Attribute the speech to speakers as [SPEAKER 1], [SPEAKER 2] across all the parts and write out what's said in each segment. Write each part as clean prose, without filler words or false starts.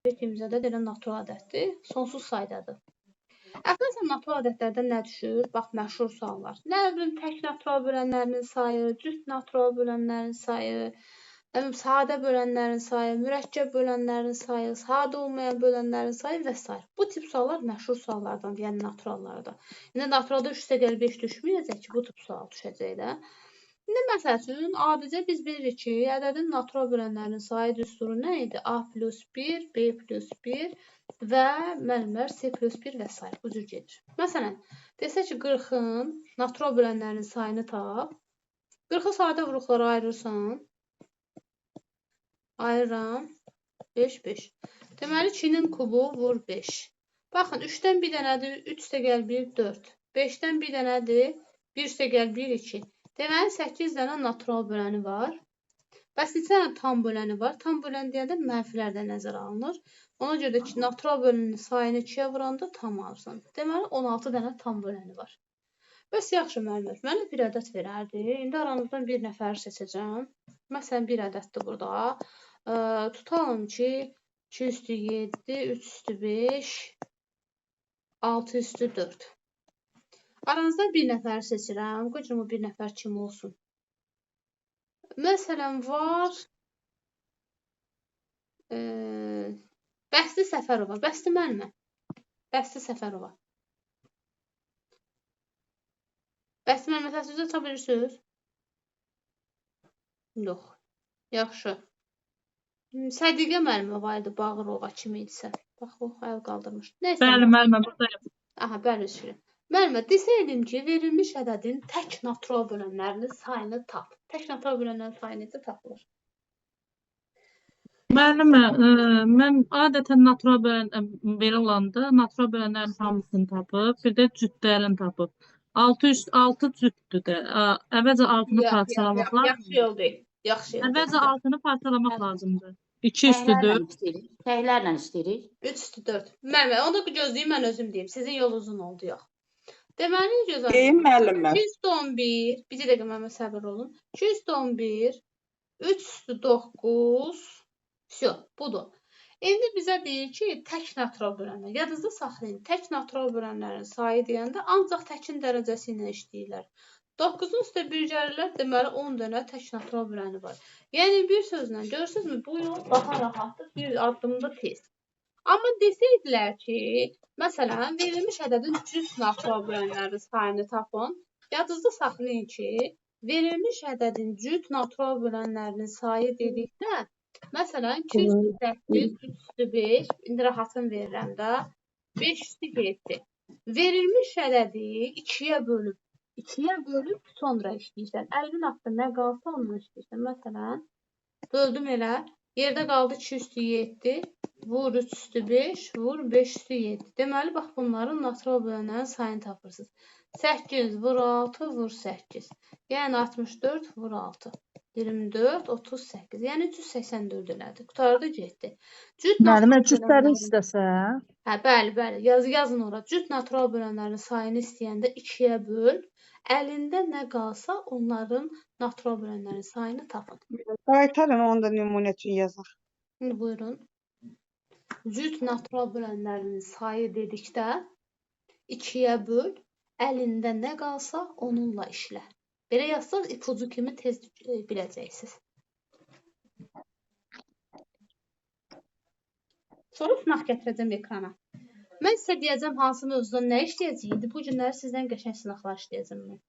[SPEAKER 1] Etdiyimiz ədəd elə natural ədəddir, sonsuz saydadır. Əsasən natural ədədlərdən nə düşür? Bax, məşhur suallar. Nə bilim, tək natural bölənlərinin sayı, cüt natural bölənlərin sayı, nə bilim, sadə bölənlərin sayı, mürəkkəb bölənlərin sayı, sadə olmayan bölənlərin sayı və s. Bu tip suallar məşhur suallardandır, yəni naturallarda. İndi naturalda 3 + 5 düşməyəcək ki, bu tip sual düşəcək də. İndi məsəl üçün, adicə biz bilirik ki, ədədin natural bölənlərinin sayı düsturu nə idi? A + 1, B + 1 və müəllimlər C + 1 və s. Bu cür gedir. Məsələn, desək ki, 40-ın natural bölənlərinin sayını tap. 40-ı sadə vuruqlara ayırırsan. Ayırıram. 5, 5. Deməli, 2-nin kubu vur 5. Baxın, 3-dən bir dənədir, 3 + 1, 4. 5-dən bir dənədir, 1 + 1, 2. Deməli, 8 dənə natural böləni var. Bəs neçə dənə tam böləni var? Tam bölən deyəndə mənfilər də nəzərə alınır. Ona görə də ki, natural böləninin sayını 2-yə vuranda tam alırsan. Deməli, 16 dənə tam böləni var. Bəs yaxşı, müəllimlər, mənə bir ədəd verərdi. İndi aranızdan bir nəfər seçəcəm. Məsələn, bir ədəddir burada. Tutalım ki, 2 üstü 7, 3 üstü 5, 6 üstü 4. Aranızdan bir nəfər seçirəm. Qoyacağım o bir nəfər kim olsun? Məsələn, var Bəsti Səfərova. Bəsti müəllimə. Bəsti Səfərova. Bəsti müəllimə, səsinizi aça bilirsiniz? Yox. Yaxşı. Sədiqə müəllimə var idi, Bağırova kimi idisə. Bax, o əl qaldırmış. Neysə.
[SPEAKER 2] Bəli, müəllimə, buradayım.
[SPEAKER 1] Aha, bəli, üzr. Müəllimə, desəydim ki, verilmiş ədədin tək natural bölənlərinin sayını tap. Tək natural bölənlərin sayı necə tapılır?
[SPEAKER 2] Müəllimə, mən adətən natural bölən belə olanda natural bölənlərin hamısını tapıb, bir də cütlərini tapıb. 6 6 cütdür də. Əvvəlcə 6-nı parçalamaq lazımdır.
[SPEAKER 1] Yaxşı yol deyil. Yaxşı yol.
[SPEAKER 2] Əvvəlcə 6-nı parçalamaq lazımdır. 2 üstü 4.
[SPEAKER 3] Təklərlə işləyirik.
[SPEAKER 1] 3 üstü 4. Müəllimə, onu da gözləyim, mən özüm deyim. Sizin yol uzun oldu, yox. Deməli, gözəl.
[SPEAKER 4] Deyim müəllimə.
[SPEAKER 1] 211, bir dəqiqə mənə səbir olun. 211, 3 üstü 9, vəsə, budur. İndi bizə deyir ki, tək natural bölənlər. Yadınızda saxlayın, tək natural bölənlərin sayı deyəndə ancaq təkin dərəcəsi ilə işləyirlər. 9-un üstə 1 gəlirlər, deməli 10 dənə tək natural böləni var. Yəni, bir sözlə, görürsünüzmü, bu yol daha rahatdır, bir addımda tez. Amma desəydilər ki, məsələn, verilmiş ədədin cüt natural bölənlərinin sayını tapın, yadınızda saxlayın ki, verilmiş ədədin cüt natural bölənlərinin sayı dedikdə, məsələn, 2 üstü 8, 3 üstü 5, indi rahatın verirəm də, 5 üstü 7. Verilmiş ədədi 2-yə bölüb, 2-yə bölüb sonra işləyirsən. Əlinin altında nə qalsa onunla işləyirsən. Məsələn, böldüm elə, yerdə qaldı 2 üstü 7, vur 3 üstü 5, vur 5 üstü 7. Deməli, bax, bunların natural bölənlərin sayını tapırsınız. 8 vur 6, vur 8. Yəni, 64 vur 6. 24, 38. Yəni, 384 elədi. Qutardı, getdi.
[SPEAKER 5] Müəllimə, cütləri istəsə?
[SPEAKER 1] Hə, bəli, bəli. Yazın ora. Cüt natural bölənlərin sayını istəyəndə 2-yə böl. Əlində nə qalsa, onların natural bölənlərin sayını tapın.
[SPEAKER 4] Qaytarın, onu da nümunə üçün yazaq.
[SPEAKER 1] İndi buyurun. Cüt natural bölənlərinin sayı dedikdə 2-yə böl, əlində nə qalsa onunla işlə. Belə yazsanız ipucu kimi tez biləcəksiniz. Sonra sınaq gətirəcəm ekrana. Mən sizə deyəcəm hansı mövzuda nə işləyəcəyik. İndi bu günləri sizdən qəşəng sınaqlar işləyəcəm mən.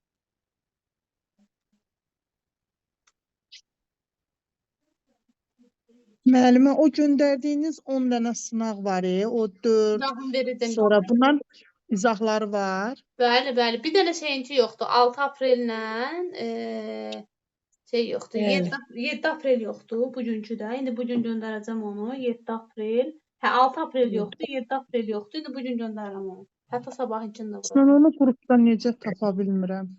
[SPEAKER 5] Müəllimə, o göndərdiyiniz 10 dənə sınaq var, o 4, sonra bundan izahları var.
[SPEAKER 1] Bəli, bəli. Bir dənə şeyinki yoxdur. 6 aprellə şey yoxdur. 7 aprel yoxdur bugünkü də. İndi bugün göndərəcəm onu. 7 aprel. Hə, 6 aprel yoxdur, 7 aprel yoxdur. İndi bugün göndərirəm onu. Hətta sabahınkini də
[SPEAKER 5] Mən onu qrupdan necə tapa bilmirəm.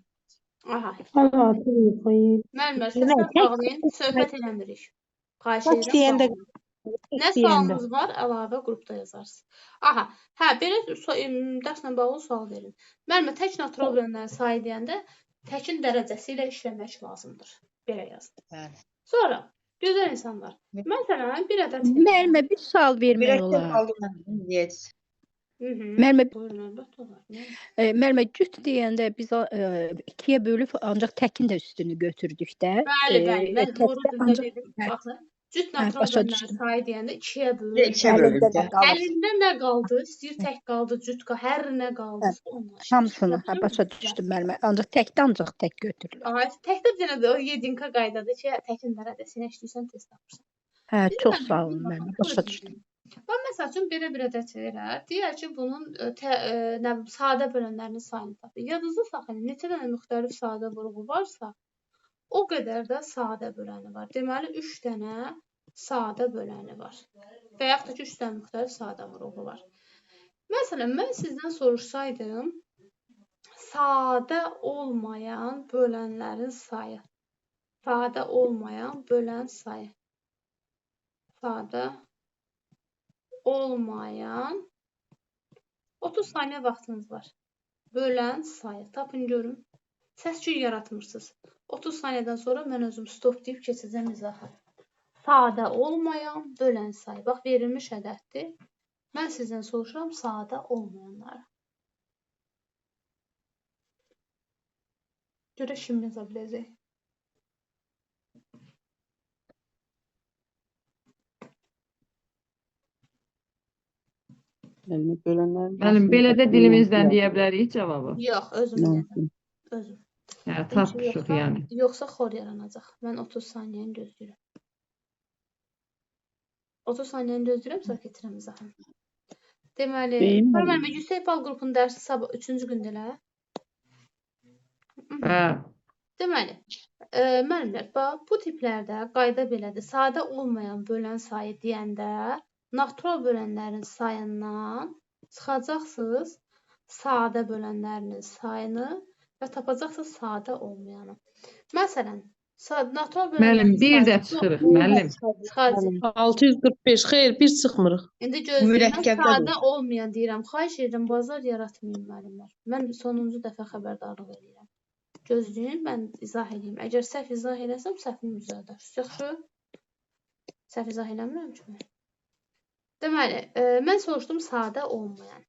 [SPEAKER 1] Aha. Müəllimlər, səslər bağlayın, söhbət eləmirik. Xahiş edirəm. Nə sualınız var, əlavə qrupda yazarsınız. Aha, hə, belə dərslə bağlı sual verin. Müəllimə, tək natural bölənlərin sayı deyəndə təkin dərəcəsi ilə işləmək lazımdır. Belə yazın. Sonra, Gözəl insanlar. Məsələn, bir ədəd.
[SPEAKER 6] Müəllimə bir sual vermək
[SPEAKER 4] Mürəkkəb
[SPEAKER 6] olar.
[SPEAKER 4] qaldı mənim deyəcək.
[SPEAKER 6] Müəllimə,
[SPEAKER 1] Buyurun, əlbəttə olar.
[SPEAKER 6] Müəllimə cüt deyəndə biz ikiyə bölüb ancaq təkin də üstünü götürdük də.
[SPEAKER 1] Bəli, bəli. Mən
[SPEAKER 6] Təkdə
[SPEAKER 1] doğru düzgün
[SPEAKER 6] ancaq
[SPEAKER 1] dedim.
[SPEAKER 6] hə,
[SPEAKER 1] Baxın, cüt
[SPEAKER 6] hə,
[SPEAKER 1] natural
[SPEAKER 6] başa
[SPEAKER 1] bölənlərin
[SPEAKER 6] düşdüm.
[SPEAKER 1] sayı deyəndə ikiyə bölür.
[SPEAKER 4] İkiyə
[SPEAKER 6] Əlində
[SPEAKER 4] bölündü.
[SPEAKER 6] nə qalır?
[SPEAKER 1] Əlində nə qaldı? İstəyir tək qaldı, cüt qaldı, hər nə qaldısa onunla işləyir.
[SPEAKER 6] Hamısını, hə, başa düşdüm müəllimə. Ancaq təkdə ancaq tək götürülür.
[SPEAKER 1] Ay, təkdə bir dənə də o yedinka qaydadır ki, təkin dərəcəsini işləyirsən, tez tapırsan.
[SPEAKER 6] Hə,
[SPEAKER 1] Bir
[SPEAKER 6] çox
[SPEAKER 1] dənə
[SPEAKER 6] sağ
[SPEAKER 1] bir
[SPEAKER 6] olun
[SPEAKER 1] baxın,
[SPEAKER 6] müəllimə, başa
[SPEAKER 1] buyurun.
[SPEAKER 6] düşdüm.
[SPEAKER 1] Bax, məsəl üçün, belə bir ədəd verər. Deyər ki, bunun nə bilim, sadə bölənlərinin sayını tapın. Yadınızda saxlayın, neçə dənə müxtəlif sadə vurğu varsa, o qədər də sadə böləni var. Deməli, 3 dənə sadə böləni var. Və yaxud da ki, 3 dənə müxtəlif sadə vurğu var. Məsələn, mən sizdən soruşsaydım, sadə olmayan bölənlərin sayı. Sadə olmayan bölən sayı. Sadə olmayan 30 saniyə vaxtınız var. Bölən sayı. Tapın görüm. Səs-küy yaratmırsınız. 30 saniyədən sonra mən özüm stop deyib keçəcəm izaha. Sadə olmayan bölən sayı. Bax, verilmiş ədəddir. Mən sizdən soruşuram sadə olmayanları. Görək kim yaza biləcək.
[SPEAKER 4] Müəllimə bölənlərin
[SPEAKER 7] Müəllim, belə də dilimizlə deyə bilərik cavabı.
[SPEAKER 1] Yox, özüm deyəcəm. Özüm.
[SPEAKER 7] Hə,
[SPEAKER 1] Çünki
[SPEAKER 7] tapmışıq
[SPEAKER 1] yoxsa,
[SPEAKER 7] yəni.
[SPEAKER 1] yoxsa xor yaranacaq. Mən 30 saniyəni gözləyirəm. 30 saniyəni gözləyirəm, sonra keçirəm izahını. Deməli,
[SPEAKER 4] Deyim
[SPEAKER 1] Müəllim,
[SPEAKER 4] müəllim.
[SPEAKER 1] yüksək bal qrupunun dərsi sabah 3-cü gündür elə.
[SPEAKER 7] Hə.
[SPEAKER 1] Deməli, müəllimlər, bax, bu tiplərdə qayda belədir. Sadə olmayan bölən sayı deyəndə natural bölənlərin sayından çıxacaqsınız sadə bölənlərinin sayını və tapacaqsınız sadə olmayanı. Məsələn, natural
[SPEAKER 7] Müəllim,
[SPEAKER 1] bölənlərin
[SPEAKER 7] bir də
[SPEAKER 1] sayı
[SPEAKER 7] çıxırıq, müəllim.
[SPEAKER 1] Çıxacaq.
[SPEAKER 8] 645, xeyr, bir çıxmırıq.
[SPEAKER 1] İndi gözləyin, mən
[SPEAKER 4] Mürəkkəbdədir.
[SPEAKER 1] sadə olmayan deyirəm. Xahiş edirəm, bazar yaratmayın müəllimlər. Mən sonuncu dəfə xəbərdarlıq eləyirəm. Gözləyin, mən izah eləyim. Əgər səhv izah eləsəm, səhvimi düzəldər. Yaxşı? Səhv izah eləmirəm ki mən. Deməli, mən soruşdum sadə olmayan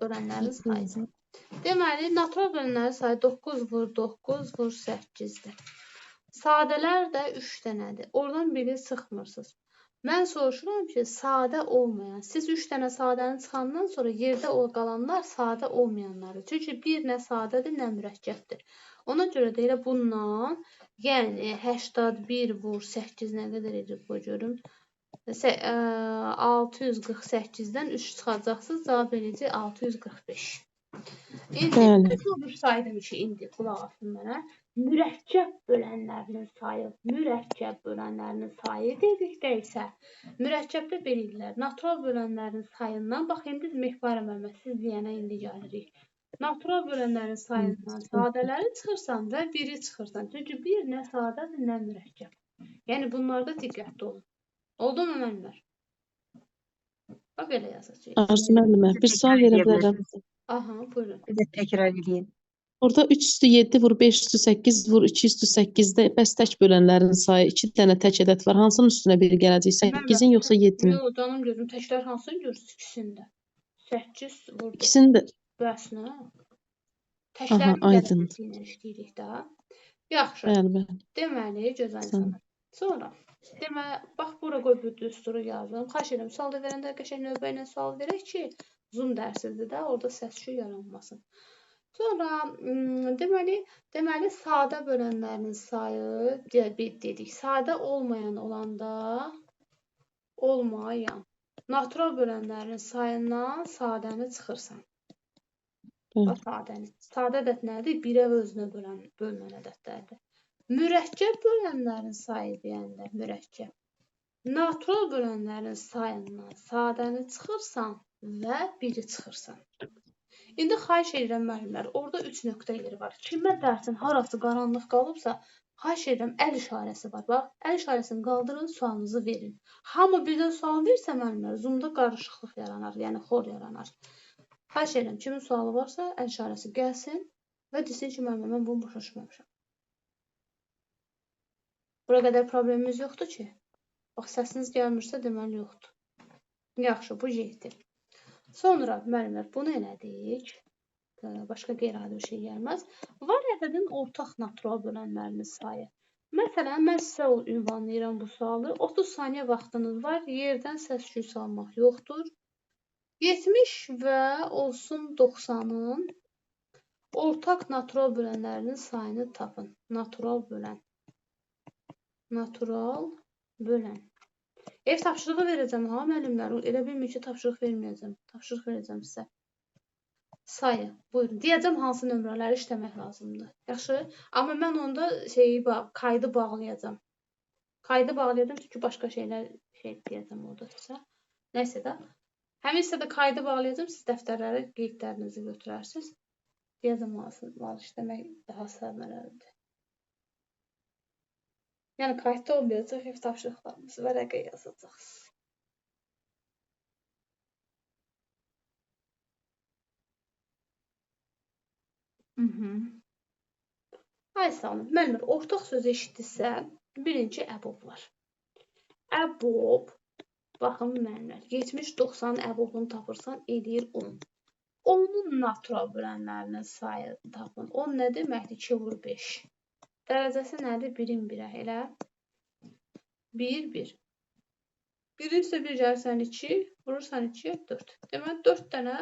[SPEAKER 1] bölənlərin sayı. Deməli, natural bölənlərin sayı 9 vur 9 vur 8-dir. Sadələr də 3 dənədir. Oradan biri sıxmırsınız. Mən soruşuram ki, sadə olmayan. Siz 3 dənə sadəni çıxandan sonra yerdə o qalanlar sadə olmayanlardır. Çünki bir nə sadədir, nə mürəkkəbdir. Ona görə də elə bundan, yəni 81 vur 8 nə qədər edir qoy görüm. 648-dən 3 çıxacaqsınız, cavab eləyəcək 645. İndi
[SPEAKER 8] Bəli.
[SPEAKER 1] mən soruşsaydım ki, indi qulaq asın mənə, mürəkkəb bölənlərinin sayı, mürəkkəb bölənlərinin sayı dedikdə isə mürəkkəbdə belə eləyirlər. Natural bölənlərin sayından, bax indi Mehbarə müəllimə siz deyənə indi gəlirik. Natural bölənlərin sayından sadələri çıxırsan və biri çıxırsan. Çünki bir nə sadədir, nə mürəkkəb. Yəni bunlarda diqqətli olun. Oldu mu müəllimlər? Bax belə yazacağıq.
[SPEAKER 8] Arzu müəllimə, bir sual verə bilərəm.
[SPEAKER 1] Aha, buyurun.
[SPEAKER 4] Bir də təkrar eləyin.
[SPEAKER 8] Orada 3 üstü 7 vur 5 üstü 8 vur 2 üstü 8-də bəs tək bölənlərin sayı 2 dənə tək ədəd var. Hansının üstünə bir gələcək? 8-in yoxsa 7-nin?
[SPEAKER 1] Yox, canım gözüm, təklər hansını görürsünüz ikisində? 8 vurdu.
[SPEAKER 8] İkisini də.
[SPEAKER 1] Bəs nə?
[SPEAKER 8] Aha,
[SPEAKER 1] Təklərin
[SPEAKER 8] aydın.
[SPEAKER 1] dərəcəsi ilə işləyirik də. Yaxşı.
[SPEAKER 8] Bəli, bəli.
[SPEAKER 1] Deməli, gözəl
[SPEAKER 8] Sağ ol.
[SPEAKER 1] insanlar. Sonra, deməli, bax bura qoy bu düsturu yazdım. Xahiş edirəm, sual da verəndə qəşəng növbə ilə sual verək ki, Zoom dərsidir də, orada səs-küy yaranmasın. Sonra, deməli, sadə bölənlərinin sayı, bir dedik, sadə olmayan olanda, olmayan, natural bölənlərin sayından sadəni çıxırsan.
[SPEAKER 8] Bəli.
[SPEAKER 1] Bax, sadəni. Sadə ədəd nədir? Birə və özünə bölünən ədədlərdir. Mürəkkəb bölənlərin sayı deyəndə, mürəkkəb. Natural bölənlərin sayından sadəni çıxırsan və biri çıxırsan. İndi xahiş edirəm müəllimlər, orada 3 nöqtə yeri var. Kimə dərsin harası qaranlıq qalıbsa, xahiş edirəm əl işarəsi var. Bax, əl işarəsini qaldırın, sualınızı verin. Hamı birdən sual versə müəllimlər, Zoom-da qarışıqlıq yaranar, yəni xor yaranar. Xahiş edirəm, kimin sualı varsa əl işarəsi gəlsin və desin ki, müəllimə, mən bunu başa düşməmişəm. Bura qədər problemimiz yoxdur ki. Bax, səsiniz gəlmirsə, deməli yoxdur. Yaxşı, bu 7. Sonra, müəllimlər, bunu elədik. Başqa qeyri-adi bir şey gəlməz. Var ədədin ortaq natural bölənlərinin sayı. Məsələn, mən sizə ünvanlayıram bu sualı. 30 saniyə vaxtınız var. Yerdən səs-küy salmaq yoxdur. 70 və olsun 90-ın ortaq natural bölənlərinin sayını tapın. Natural bölən. Natural bölən. Ev tapşırığı verəcəm ha müəllimlər. Elə bilməyin ki, tapşırıq verməyəcəm. Tapşırıq verəcəm sizə. Sayı. Buyurun. Deyəcəm hansı nömrələri işləmək lazımdır. Yaxşı? Amma mən onda kaydı bağlayacağam. Kaydı bağlayacağam çünki başqa şeylər deyəcəm orada sizə. Nəysə də. Həmin hissədə kaydı bağlayacağam. Siz dəftərlərə qeydlərinizi götürərsiniz. Deyəcəm hansı işləmək daha səmərəlidir. Yəni kayıtda olmayacaq ev tapşırıqlarımızı vərəqə yazacaqsınız. Ay sağ olun. Müəllimlər, ortaq sözü eşitdinizsə, birinci əboblar. Əbob, baxın müəllimlər, 70-90 əbobunu tapırsan, eləyir 10. 10-un natural bölənlərinin sayı tapın. 10 nə deməkdir? 2 vur 5. Dərəcəsi nədir? 1-in 1-ə, elə? 1, 1. 1-in üstə 1 gəlirsən 2, vurursan 2-yə 4. Deməli, 4 dənə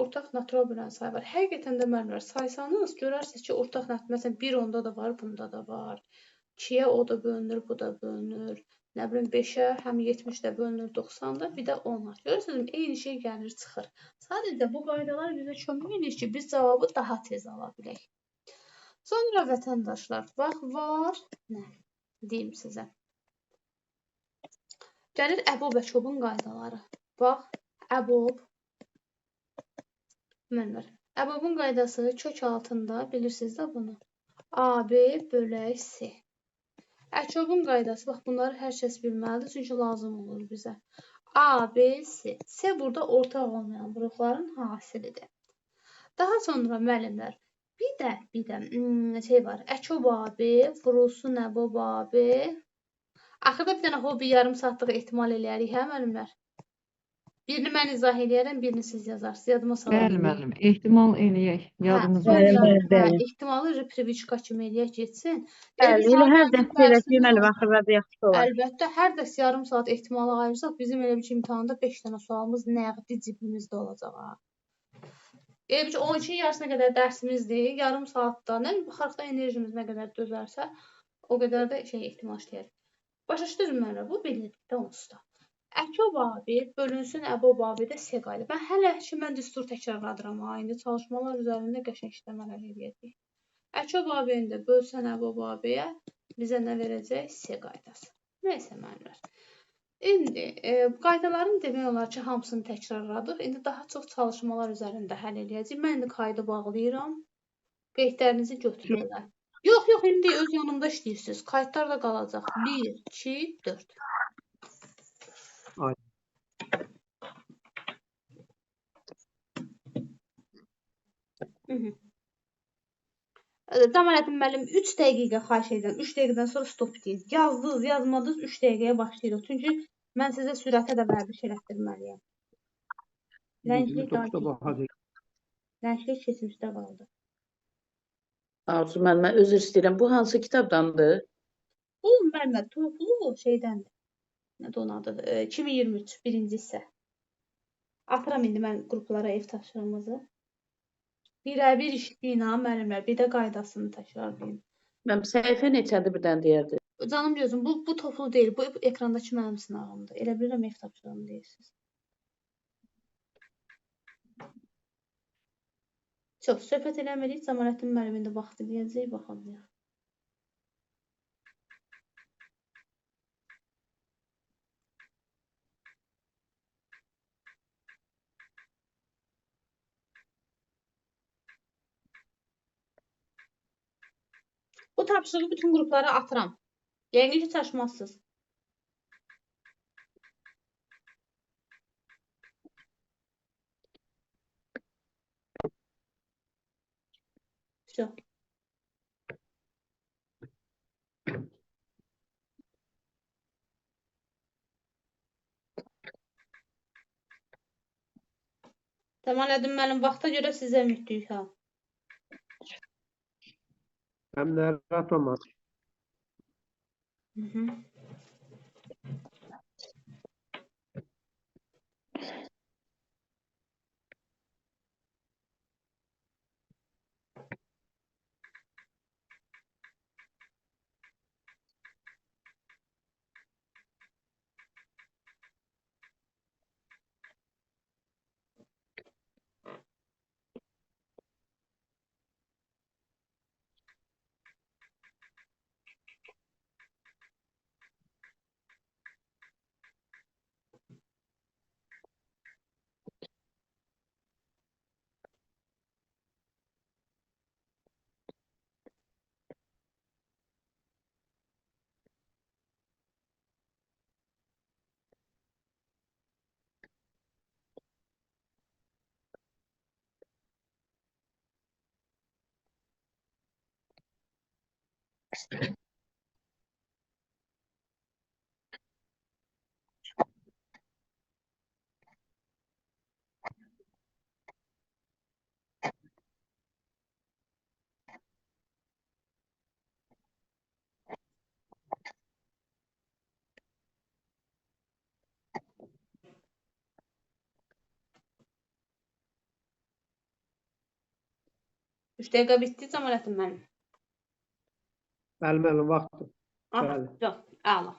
[SPEAKER 1] ortaq natural bölən sayı var. Həqiqətən də müəllimlər, saysanız görərsiniz ki, ortaq natural, məsələn, 1 onda da var, bunda da var. 2-yə o da bölünür, bu da bölünür. Nə bilim, 5-ə həm 70 də bölünür, 90 da, bir də 10-a. Görürsünüz, eyni şey gəlir, çıxır. Sadəcə bu qaydalar bizə kömək edir ki, biz cavabı daha tez ala bilək. Sonra vətəndaşlar, bax, var, nə deyim sizə. Gəlir əbob və çobun qaydaları. Bax, əbob, müəllimlər, əbobun qaydası kök altında, bilirsiniz də bunu. AB bölək C. Əkobun qaydası, bax, bunları hər kəs bilməlidir, çünki lazım olur bizə. A, B, C. C burada ortaq olmayan vuruqların hasilidir. Daha sonra müəllimlər, bir də şey var, əkob AB, vurulsun əbob AB. Axırda bir dənə hobi yarım saatlıq ehtimal eləyərik, hə müəllimlər? Birini mən izah eləyərəm, birini siz yazarsınız. Yadıma salarım.
[SPEAKER 7] Bəli, müəllim, ehtimal eləyək. Yadımızda
[SPEAKER 4] Bəli, bəli.
[SPEAKER 1] Ehtimalı priviçka kimi eləyək, getsin.
[SPEAKER 4] Bəli, elə hər dərs eləsək, müəllim, axırda yaxşı olar.
[SPEAKER 1] Əlbəttə, hər dərs yarım saat ehtimala ayırsaq, bizim elə bir ki, imtahanda 5 dənə sualımız nəqdi cibimizdə olacaq. Ha. Elə bir ki, 12-nin yarısına qədər dərsimizdir. Yarım saatda, nə bilim, baxarıq da enerjimiz nə qədər dözərsə, o qədər də ehtimal işləyərik. Başa düşdünüz müəllimlər, bu bilirdik də onsuz da. Əkob AB bölünsün əbob AB-də C qayda. Mən hələ ki, mən düstur təkrarladıram. Ha, indi çalışmalar üzərində qəşəng işləmələr eləyəcəyik. Əkob AB-ni də bölsən əbob AB-yə bizə nə verəcək? C qaydası. Nəysə müəllimlər. İndi qaydaların demək olar ki, hamısını təkrarladıq. İndi daha çox çalışmalar üzərində həll eləyəcəyik. Mən indi kaydı bağlayıram. Qeydlərinizi götürün. Yox, yox, indi öz yanımda işləyirsiniz. Kayıtlar da qalacaq. 1, 2, 4. Cəmaləddin müəllim, 3 dəqiqə xahiş edirəm. 3 dəqiqədən sonra stop deyin. Yazdınız, yazmadınız, 3 dəqiqəyə başlayırıq. Çünki mən sizə sürətə də vərdiş elətdirməliyəm. Lənglik keçmişdə qaldı.
[SPEAKER 3] Arzu müəllim, mən üzr istəyirəm. Bu hansı kitabdandır?
[SPEAKER 1] Bu müəllimə toplu şeydəndir. Nədir onun adı? 2023, birinci hissə. Atıram indi mən qruplara ev tapşırığımızı. Birəbir işləyin ha müəllimlər, bir də qaydasını təkrarlayın.
[SPEAKER 3] Mənim səhifə neçədir birdən deyərdi.
[SPEAKER 1] Canım gözüm, bu toplu deyil, bu ekrandakı mənim sınağımdır. Elə bilirəm ev tapşırığımı deyirsiniz. Çox, söhbət eləmirik, Cəmaləddin müəllim indi vaxtı deyəcək, baxalım. Bu tapşırığı bütün qruplara atıram. Yəqin ki, çaşmazsınız. Vəsə. Cəmaləddin müəllim, vaxta görə sizə mütdik ha.
[SPEAKER 9] Həm narahat olma.
[SPEAKER 1] Hı -hı. Üç dəqiqə bitdi Cəmaləddin müəllim.
[SPEAKER 9] Bəli, müəllim, vaxtdır. Bəli.
[SPEAKER 1] Yox, əla.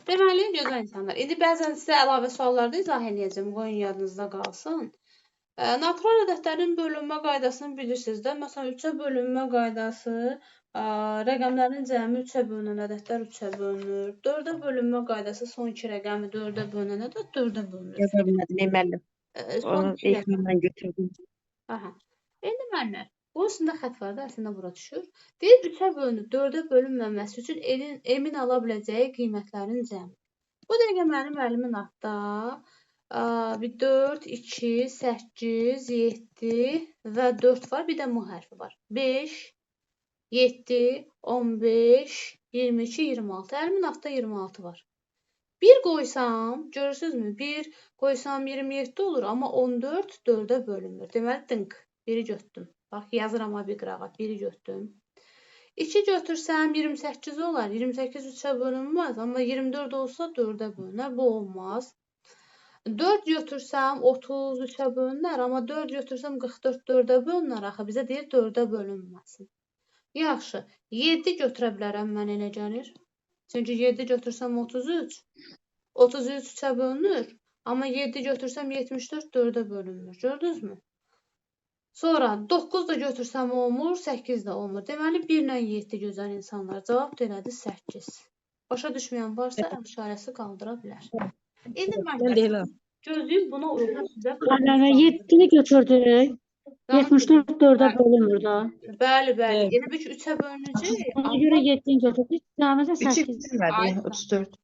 [SPEAKER 1] Deməli, gözəl insanlar. İndi bəzən sizə əlavə sualları da izah eləyəcəm. Qoyun yadınızda qalsın. Natural ədədlərin bölünmə qaydasını bilirsiniz də. Məsələn, 3-ə bölünmə qaydası, rəqəmlərin cəmi 3-ə bölünən ədədlər 3-ə bölünür. 4-ə bölünmə qaydası son iki rəqəmi 4-ə bölünən ədəd 4-ə bölünür.
[SPEAKER 4] Yaza bilmədim, müəllim.
[SPEAKER 1] Son
[SPEAKER 4] Onu
[SPEAKER 1] iki rəqəm.
[SPEAKER 4] ekrandan götürdüm.
[SPEAKER 1] Aha. İndi müəllimlər, bunun üstündə xətt var da, əslində bura düşür. Deyir, 3-ə bölünüb 4-ə bölünməməsi üçün emin ala biləcəyi qiymətlərin cəmi. Bu dəqiqə mənim əlimin altda bir 4, 2, 8, 7 və 4 var. Bir də M hərfi var. 5, 7, 15, 22, 26. Əlimin altda 26 var. 1 qoysam, görürsünüzmü? 1 qoysam 27 olur, amma 14 4-ə bölünmür. Deməli, dınq. 1-i götürdüm. Bax, yazıram ha bir qırağa. 1-i götürdüm. 2 götürsəm 28 olar. 28 3-ə bölünməz. Amma 24 olsa 4-ə bölünər. Bu olmaz. 4 götürsəm 33-ə bölünər. Amma 4 götürsəm 44 4-ə bölünər. Axı bizə deyir 4-ə bölünməsin. Yaxşı. 7 götürə bilərəm mən elə gəlir. Çünki 7 götürsəm 33. 33 3-ə bölünür. Amma 7 götürsəm 74 4-ə bölünmür. Gördünüzmü? Sonra 9 da götürsəm olmur, 8 də olmur. Deməli 1 ilə 7 gözəl insanlar. Cavab da elədi 8. Başa düşməyən varsa əl işarəsi qaldıra bilər. İndi
[SPEAKER 10] Mən
[SPEAKER 1] mən
[SPEAKER 10] deyirəm.
[SPEAKER 1] gözləyim buna uyğun sizə.
[SPEAKER 11] Müəllimə 7-ni götürdük. 74 4-ə bölünmür də.
[SPEAKER 1] Bəli, bəli. Elə bil ki 3-ə bölünəcək.
[SPEAKER 11] Ona görə 7-ni götürdük. Cəmizə
[SPEAKER 10] 3-ü
[SPEAKER 11] 8.
[SPEAKER 10] bitirmədi, 34.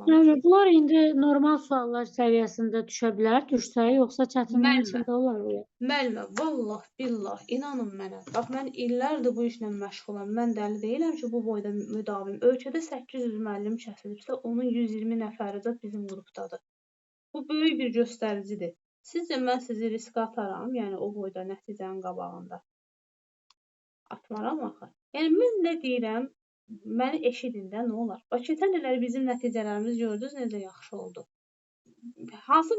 [SPEAKER 11] Müəllimə, bunlar indi normal suallar səviyyəsində düşə bilər, düşsə, yoxsa çətinliyin
[SPEAKER 1] Müəllimə.
[SPEAKER 11] içində olar bu?
[SPEAKER 1] Müəllimə, vallah, billah, inanın mənə. Bax, mən illərdir bu işlə məşğulam. Mən dəli deyiləm ki, bu boyda müdavim. Ölkədə 800 müəllim kəsilibsə, onun 120 nəfəri də bizim qrupdadır. Bu böyük bir göstəricidir. Sizcə mən sizi riskə ataram, yəni o boyda nəticənin qabağında? Atmaram axı. Yəni mən nə deyirəm, məni eşidin də, nə olar? Bax, keçən illəri bizim nəticələrimiz gördünüz necə yaxşı oldu. Hansı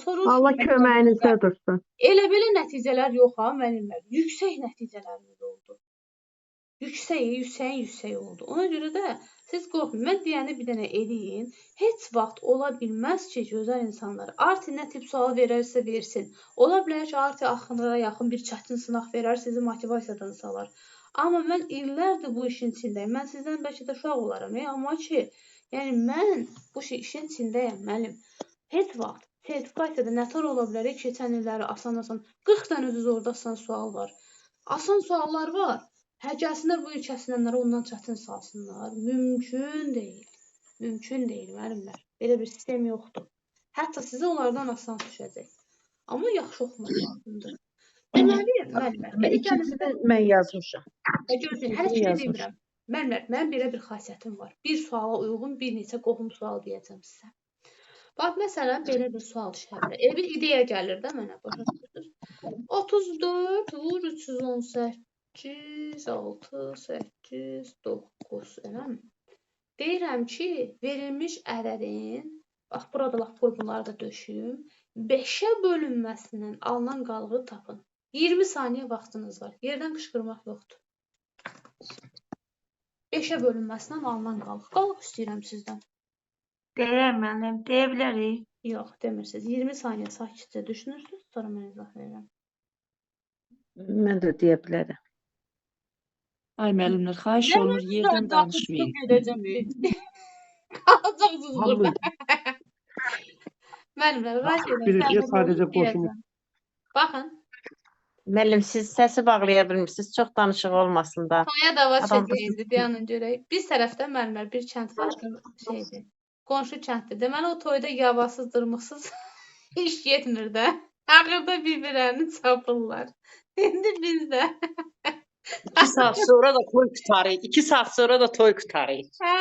[SPEAKER 1] sorun?
[SPEAKER 4] Allah köməyinizdə dursun.
[SPEAKER 1] Elə belə nəticələr yox ha, müəllimlər. Yüksək nəticələrimiz oldu. Yüksək, yüksəyin yüksək oldu. Ona görə də siz qorxmayın. Mən deyəni bir dənə eləyin. Heç vaxt ola bilməz ki, gözəl insanlar. Artı nə tip sual verərsə versin. Ola bilər ki, artı axınlara yaxın bir çətin sınaq verər, sizi motivasiyadan salar. Amma mən illərdir bu işin içindəyim. Mən sizdən bəlkə də uşaq olaram, amma ki, yəni mən bu işin içindəyəm, müəllim. Heç vaxt sertifikasiyada nətər ola bilər ki, keçən illəri asan-asan 40 dənə düz orada asan sual var. Asan suallar var. Hə, gəlsinlər bu il kəsilənlərə ondan çətin salsınlar. Mümkün deyil. Mümkün deyil, müəllimlər. Belə bir sistem yoxdur. Hətta sizə onlardan asan düşəcək. Amma yaxşı oxumaq lazımdır. Deməli, müəllimlər,
[SPEAKER 3] İkincisini mən yazmışam.
[SPEAKER 1] Gözləyin, hələ ki demirəm. Müəllimlər, mənim belə bir xasiyyətim var. Bir suala uyğun bir neçə qohum sual deyəcəm sizə. Bax, məsələn, belə bir sual düşə bilər. Elə bir ideya gəlir də mənə, başa düşürsünüz? 34 vur 318, 6, 8, 9, eləmi? Deyirəm ki, verilmiş ədədin, bax, burada lap qoy bunları da döşüyüm, 5-ə bölünməsindən alınan qalığı tapın. 20 saniyə vaxtınız var. Yerdən qışqırmaq yoxdur. 5-ə bölünməsindən alınan qalıq. Qalıq istəyirəm sizdən.
[SPEAKER 4] Deyirəm müəllim, deyə bilərik.
[SPEAKER 1] Yox, demirsiniz. 20 saniyə sakitcə düşünürsünüz, sonra mən izah verirəm.
[SPEAKER 3] Mən də deyə bilərəm.
[SPEAKER 10] Ay müəllimlər, xahiş olunur yerdən danışmayın.
[SPEAKER 1] Gedəcəm. Qalacaqsınız burada. Müəllimlər, xahiş edirəm.
[SPEAKER 9] Biricə sadəcə qoşun.
[SPEAKER 1] Baxın.
[SPEAKER 4] Müəllim, siz səsi bağlaya bilmirsiniz. Çox danışıq olmasın da.
[SPEAKER 1] Toya dava çəkək indi, dayanın görək. Biz tərəfdə müəllimlər bir kənd var, şeydir. Qonşu kənddir. Deməli, o toyda yavasız, dırmıqsız iş getmir də. Axırda bir-birlərini çapırlar. İndi biz də.
[SPEAKER 12] 2 saat sonra da toy qurtarır. 2 saat sonra da toy qurtarır.
[SPEAKER 1] Hə.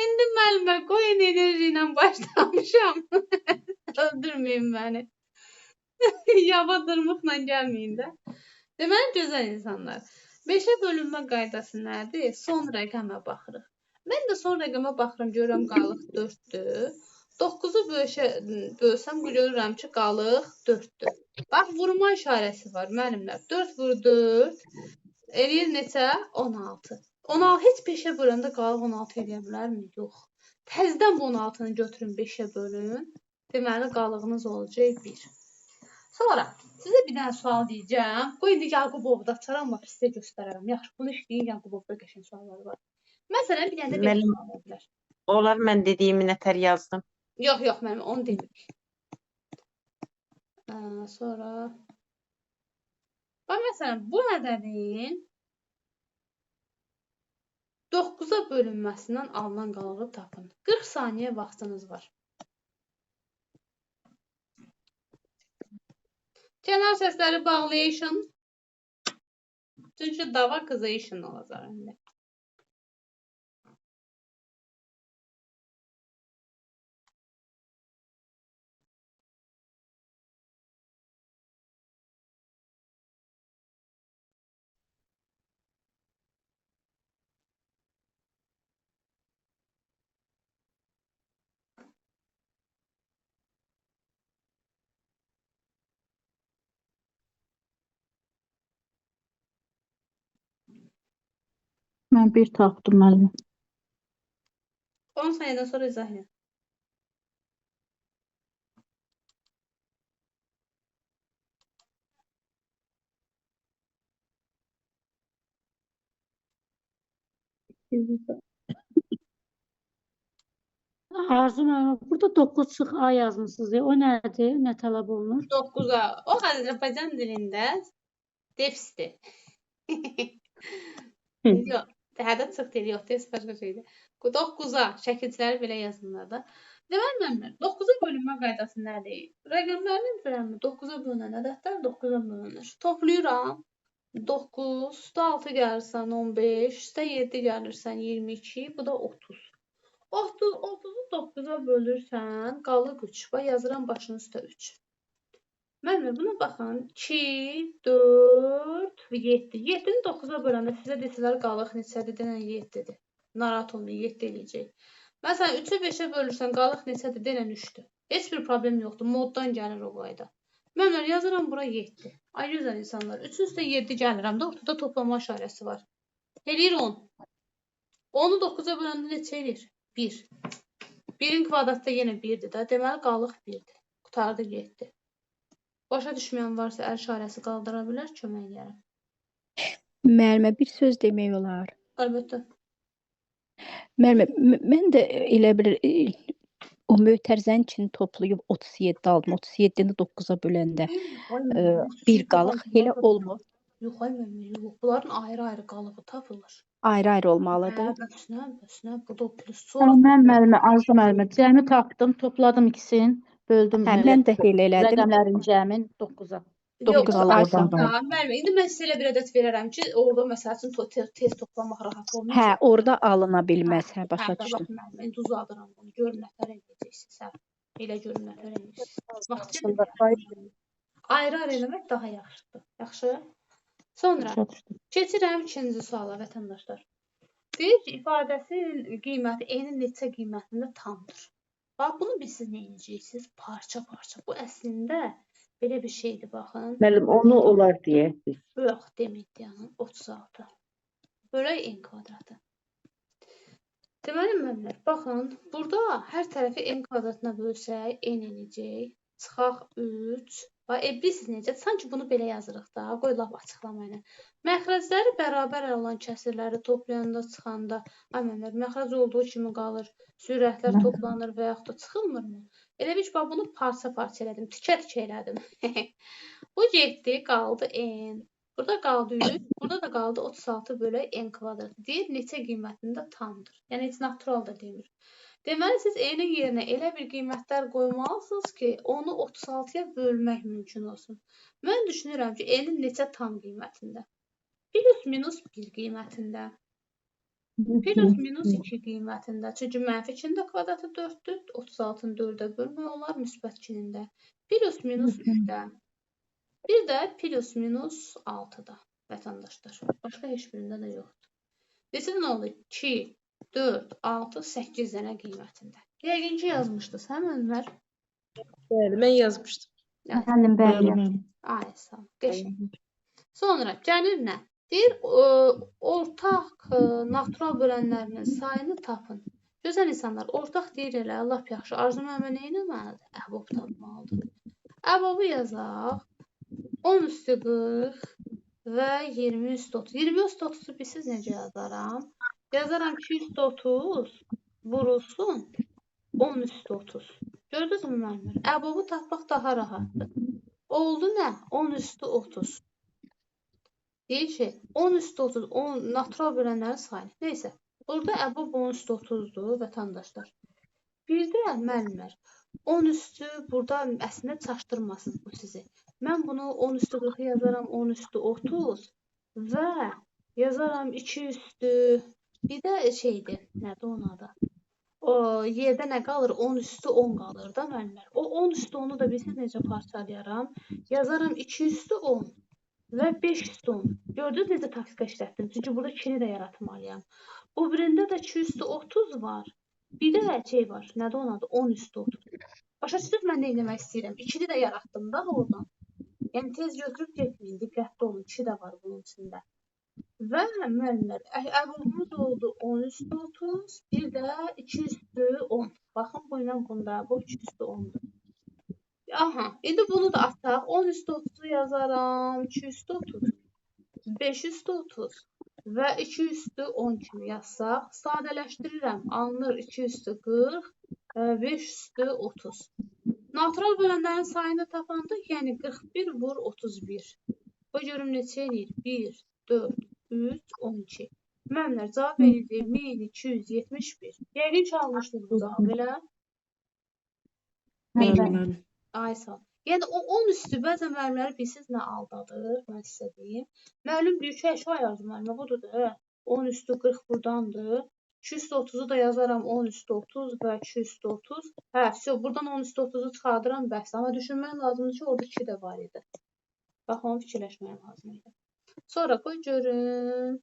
[SPEAKER 1] İndi müəllimlər, qoyun enerji ilə başlamışam. Öldürməyin məni. Yava dırmıqla gəlməyin də. Deməli, gözəl insanlar. 5-ə bölünmə qaydası nədir? Son rəqəmə baxırıq. Mən də son rəqəmə baxıram, görürəm qalıq 4-dür. 9-u bölsəm, görürəm ki, qalıq 4-dür. Bax, vurma işarəsi var, müəllimlər. 4 vur 4, eləyir neçə? 16. 16, heç 5-ə böləndə qalıq 16 eləyə bilərmi? Yox. Təzədən bu 16-nı götürün, 5-ə bölün. Deməli, qalığınız olacaq 1. Sonra sizə bir dənə sual deyəcəm. Qoy indi Yaqubovda açaram, bax sizə göstərərəm. Yaxşı, bunu işləyin, Yaqubovda qəşəng sualları var. Məsələn, bir dənə də belə sual ola bilər.
[SPEAKER 4] Olar, mən dediyimi nətər yazdım.
[SPEAKER 1] Yox, yox, mənim onu demirik. Sonra bax, məsələn, bu ədədin 9-a bölünməsindən alınan qalığı tapın. 40 saniyə vaxtınız var. Kənar səsləri bağlayışın. Çünki dava qızışın olacaq indi.
[SPEAKER 13] Mən bir tapdım müəllim.
[SPEAKER 1] 10 saniyədən sonra izah edin.
[SPEAKER 11] Arzu müəllim, burada 9 çıx A yazmısınız. O nədir? Nə tələb olunur?
[SPEAKER 1] 9-a. O Azərbaycan dilində defisdir. Yox, hədə çıx deyil, yox, defis başqa şeydir. 9-a şəkilçiləri belə yazınlar da. Deməli, müəllimlər, 9-a bölünmə qaydası nədir? Rəqəmlərin bölünmə 9-a bölünən ədədlər 9-a bölünür. Toplayıram. 9, üstə 6 gəlirsən 15, üstə 7 gəlirsən 22, bu da 30. 30-u 9-a bölürsən, qalıq 3. Bax, yazıram başının üstə 3. Müəllimlər, buna baxın. 2, 4, 7. 7-ni 9-a böləndə sizə desələr qalıq neçədir? Denən 7-dir. Narahat olmayın, 7 eləyəcək. Məsələn, 3-ü 5-ə bölürsən, qalıq neçədir? Denən 3-dür. Heç bir problem yoxdur. Moddan gəlir o qayda. Müəllimlər, yazıram bura 7. Ay, gözəl insanlar. 3-ün üstə 7 gəlirəm də, ortada toplama işarəsi var. Eləyir 10. 10-u 9-a böləndə neçə eləyir? 1. 1-in kvadratda yenə 1-dir də. Deməli, qalıq 1-dir. Qutardı, getdi. Başa düşməyən varsa əl işarəsi qaldıra bilər, kömək eləyərəm.
[SPEAKER 6] Müəllimə bir söz demək olar.
[SPEAKER 1] Əlbəttə.
[SPEAKER 6] Müəllimə, mən də elə bir o mötərizənin içini toplayıb 37 aldım. 37-ni 9-a böləndə bir qalıq elə olmur.
[SPEAKER 1] Yox, ay müəllimə, yox. Bunların ayrı-ayrı qalığı tapılır.
[SPEAKER 6] Ayrı-ayrı olmalıdır.
[SPEAKER 1] Hə, bəs nə, bəs nə, burada o plus sonra.
[SPEAKER 13] Mən müəllimə, Arzu müəllimə, cəmi tapdım, topladım ikisini, böldüm.
[SPEAKER 6] Hə, mən də elə elədim.
[SPEAKER 13] Rəqəmlərin cəmin 9-a.
[SPEAKER 1] Yox,
[SPEAKER 6] 9 alırsan.
[SPEAKER 1] Ha, müəllimə, indi mən sizə elə bir ədəd verərəm ki, orada məsəl üçün tez toplamaq rahat olmayacaq.
[SPEAKER 6] Hə, orada alına bilməz. Hə, başa
[SPEAKER 1] Hə,
[SPEAKER 6] düşdüm.
[SPEAKER 1] bax müəllimə, indi uzadıram bunu. Görün nətər eləyəcəksiniz. Hə. Elə görün nətər eləyəcəksiniz. Vaxt ayrı-ayrı eləmək daha yaxşıdır. Yaxşı? Sonra keçirəm ikinci suala vətəndaşlar. Deyir ki, ifadəsinin qiyməti n-in neçə qiymətində tamdır. Bax, bunu biz siz nə edəcəksiniz? Parça-parça. Bu əslində belə bir şeydir, baxın.
[SPEAKER 3] Müəllim, onu olar deyək biz.
[SPEAKER 1] Yox, demək yəni 36. Bölək n kvadratı. Deməli, müəllimlər, baxın, burada hər tərəfi n kvadratına bölsək, n eləyəcək. Çıxaq 3. Bax, bilirsiniz necə? Sanki bunu belə yazırıq da, qoy lap açıqlamayla. Məxrəcləri bərabər olan kəsirləri toplayanda, çıxanda, ay müəllimlər, məxrəc olduğu kimi qalır, sürətlər toplanır və yaxud da çıxılmırmı? Elə bil ki, bax, bunu parça-parça elədim, tikə-tikə elədim. Bu getdi, qaldı n. Burada qaldı 3, burada da qaldı 36 bölək n kvadratı. Deyir, neçə qiymətində tamdır. Yəni, heç natural da demir. Deməli, siz n-in yerinə elə bir qiymətlər qoymalısınız ki, onu 36-ya bölmək mümkün olsun. Mən düşünürəm ki, n-in neçə tam qiymətində? Plus minus 1 qiymətində. Plus minus 2 qiymətində. Çünki mənfi 2-nin də kvadratı 4-dür. 36-nı 4-ə bölmək olar, müsbət 2-nin də. Plus minus 3-də. Bir də plus minus 6-da vətəndaşlar. Başqa heç birində də yoxdur. Neçə nə oldu? 2, 4, 6, 8 dənə qiymətində. Yəqin ki, yazmışdınız, hə müəllimlər?
[SPEAKER 8] Bəli, mən yazmışdım.
[SPEAKER 13] Müəllim, bəli.
[SPEAKER 1] Ay, sağ ol. Qəşəng. Sonra gəlir nə? Deyir, ortaq natural bölənlərinin sayını tapın. Gözəl insanlar, ortaq deyir elə, lap yaxşı. Arzu müəllimə nə etməlidir? Əbob tapmalıdır. Əbobu yazaq. 10 üstü 40 və 20 üstü 30. 20 üstü 30-u bilsiz necə yazaram? Yazaram 2 üstü 30 vurulsun 10 üstü 30. Gördünüzmü müəllimlər? Əbobu tapmaq daha rahatdır. Oldu nə? 10 üstü 30. Deyir ki, 10 üstü 30, 10 natural bölənlərin sayını. Neysə, burada əbob 10 üstü 30-dur vətəndaşlar. Bir də müəllimlər, 10 üstü burada əslində çaşdırmasın bu sizi. Mən bunu 10 üstü 40 yazaram, 10 üstü 30 və yazaram 2 üstü, bir də şeydir, nədir onun adı? O yerdə nə qalır? 10 üstü 10 qalır da müəllimlər. O 10 üstü 10-u da bilirsiniz necə parçalayaram? Yazaram 2 üstü 10 və 5 üstü 10. Gördünüz necə taktika işlətdim? Çünki burada 2-ni də yaratmalıyam. O birində də 2 üstü 30 var. Bir də şey var, nədir onun adı? 10 üstü 30. Başa düşdünüz mən nə demək istəyirəm? 2-ni də yaratdım da oradan. Yəni tez götürüb getməyin, diqqətli olun, 2 də var bunun içində. Və müəllimlər, əbobumuz oldu 10 üstü 30, bir də 2 üstü 10. Baxın, bu ilə bunda, bu 2 üstü 10-dur. Aha, indi bunu da ataq. 10 üstü 30-u yazaram, 2 üstü 30, 5 üstü 30 və 2 üstü 10 kimi yazsaq, sadələşdirirəm, alınır 2 üstü 40, 5 üstü 30. Natural bölənlərin sayını tapanda, yəni 41 vur 31. Bu görüm neçə eləyir? 1, 4, 3, 12. Müəllimlər, cavab eləyir 1271. Yəqin ki, almışdınız bu cavabı elə.
[SPEAKER 10] Bəli.
[SPEAKER 1] Ay, sağ ol. Yəni, o 10 üstü bəzən müəllimləri bilsiz nə aldadır, mən sizə deyim. Müəllim deyir ki, ay Arzu müəllimə, budur da, 10 üstü 40 burdandır. 2 üstü 30-u da yazaram 10 üstü 30 və 2 üstü 30. Hə, vəsə, buradan 10 üstü 30-u çıxardıram, bəs. Amma düşünmək lazımdır ki, orada 2 də var idi. Bax, onu fikirləşmək lazım idi. Sonra qoy görün.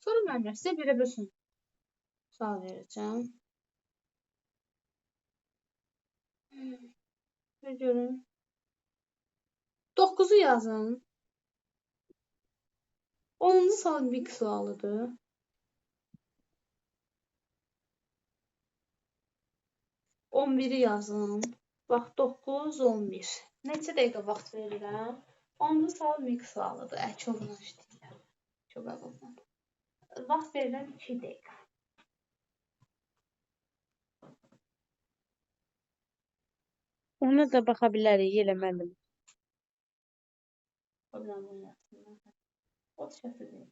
[SPEAKER 1] Sonra müəllimlər, sizə belə bir sual verəcəm. Qoy görün. 9-u yazın. 10-cu sual mix sualıdır. 11-i yazın. Bax, 9, 11. Neçə dəqiqə vaxt verirəm? 10-cu sual mix sualıdır. Əkobla işləyirəm. Əkobla. Vaxt verirəm 2 dəqiqə.
[SPEAKER 4] Ona da baxa bilərik, elə müəllim.
[SPEAKER 1] O şəfi deyil.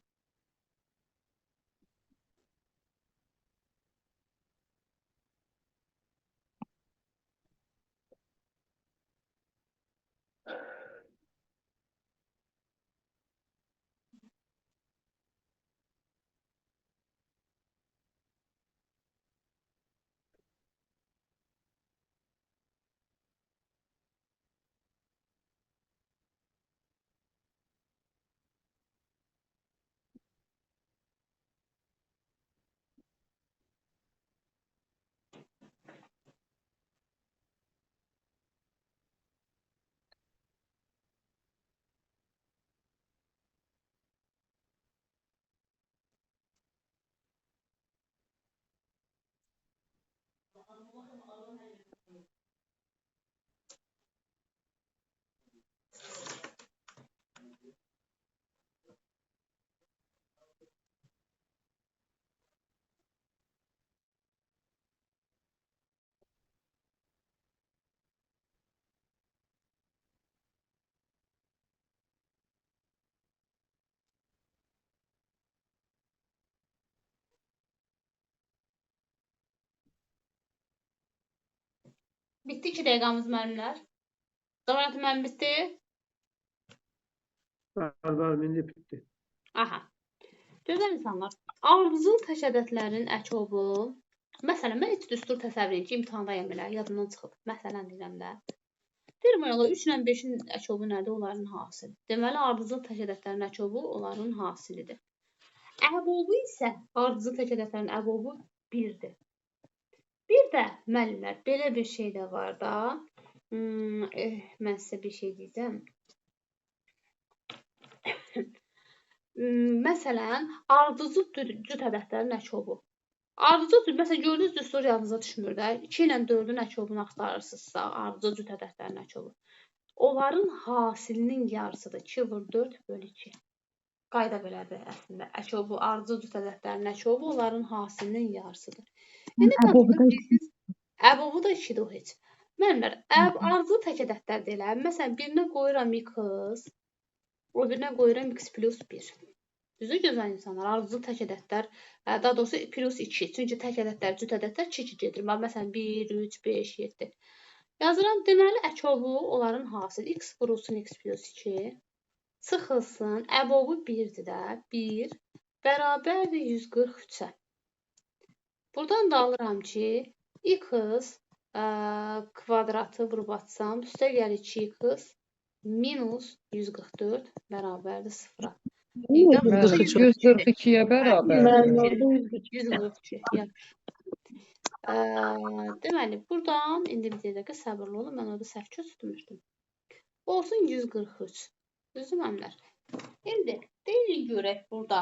[SPEAKER 1] Bitdi 2 dəqiqəmiz müəllimlər. Zamanət müəllim bitdi.
[SPEAKER 9] Bəli, müəllim, indi bitdi.
[SPEAKER 1] Aha. Gözəl insanlar, ardıcıl tək ədədlərin əkobu. Məsələn, mən heç düstur təsəvvür edin ki, imtahandayam belə, yadımdan çıxıb. Məsələn deyirəm də. Deyirəm, ayol, 3 ilə 5-in əkobu nədir? Onların hasili. Deməli, ardıcıl tək ədədlərin əkobu onların hasilidir. Əbobu isə, ardıcıl tək ədədlərin əbobu 1-dir. Bir də müəllimlər, belə bir şey də var da. Mən sizə bir şey deyəcəm. Məsələn, ardıcıl cüt ədədlərin əkobu. Ardıcıl cüt, məsələn, gördüyünüz düstur yadınıza düşmür də. 2 ilə 4-ün əkobunu axtarırsınızsa, ardıcıl cüt ədədlərin əkobu. Onların hasilinin yarısıdır. 2 vur 4 bölü 2. Qayda belədir əslində. Əkobu, ardıcıl cüt ədədlərin əkobu onların hasilinin yarısıdır. İndi əbobu da 2-dir o heç. Müəllimlər, ardıcıl tək ədədlər deyirlər. Məsələn, birinə qoyuram x, o birinə qoyuram x plus 1. Düzdür, gözəl insanlar, ardıcıl tək ədədlər, daha doğrusu plus 2. Çünki tək ədədlər, cüt ədədlər 2-2 gedir. Məsələn, 1, 3, 5, 7. Yazıram, deməli, əkobu onların hasili. X vurulsun x plus 2. Çıxılsın, əbobu 1-dir də, 1 bərabərdir 143-ə. Buradan da alıram ki, x kvadratı vurub atsam, üstə gəlir 2x minus 144 bərabərdir 0-a.
[SPEAKER 7] 142-yə bərabərdir.
[SPEAKER 1] 142, yaxşı. Deməli, buradan, indi bir dəqiqə səbirli olun, mən orada səhv köçdürmüşdüm. Olsun 143. Düzdür, müəllimlər? İndi deyin görək burada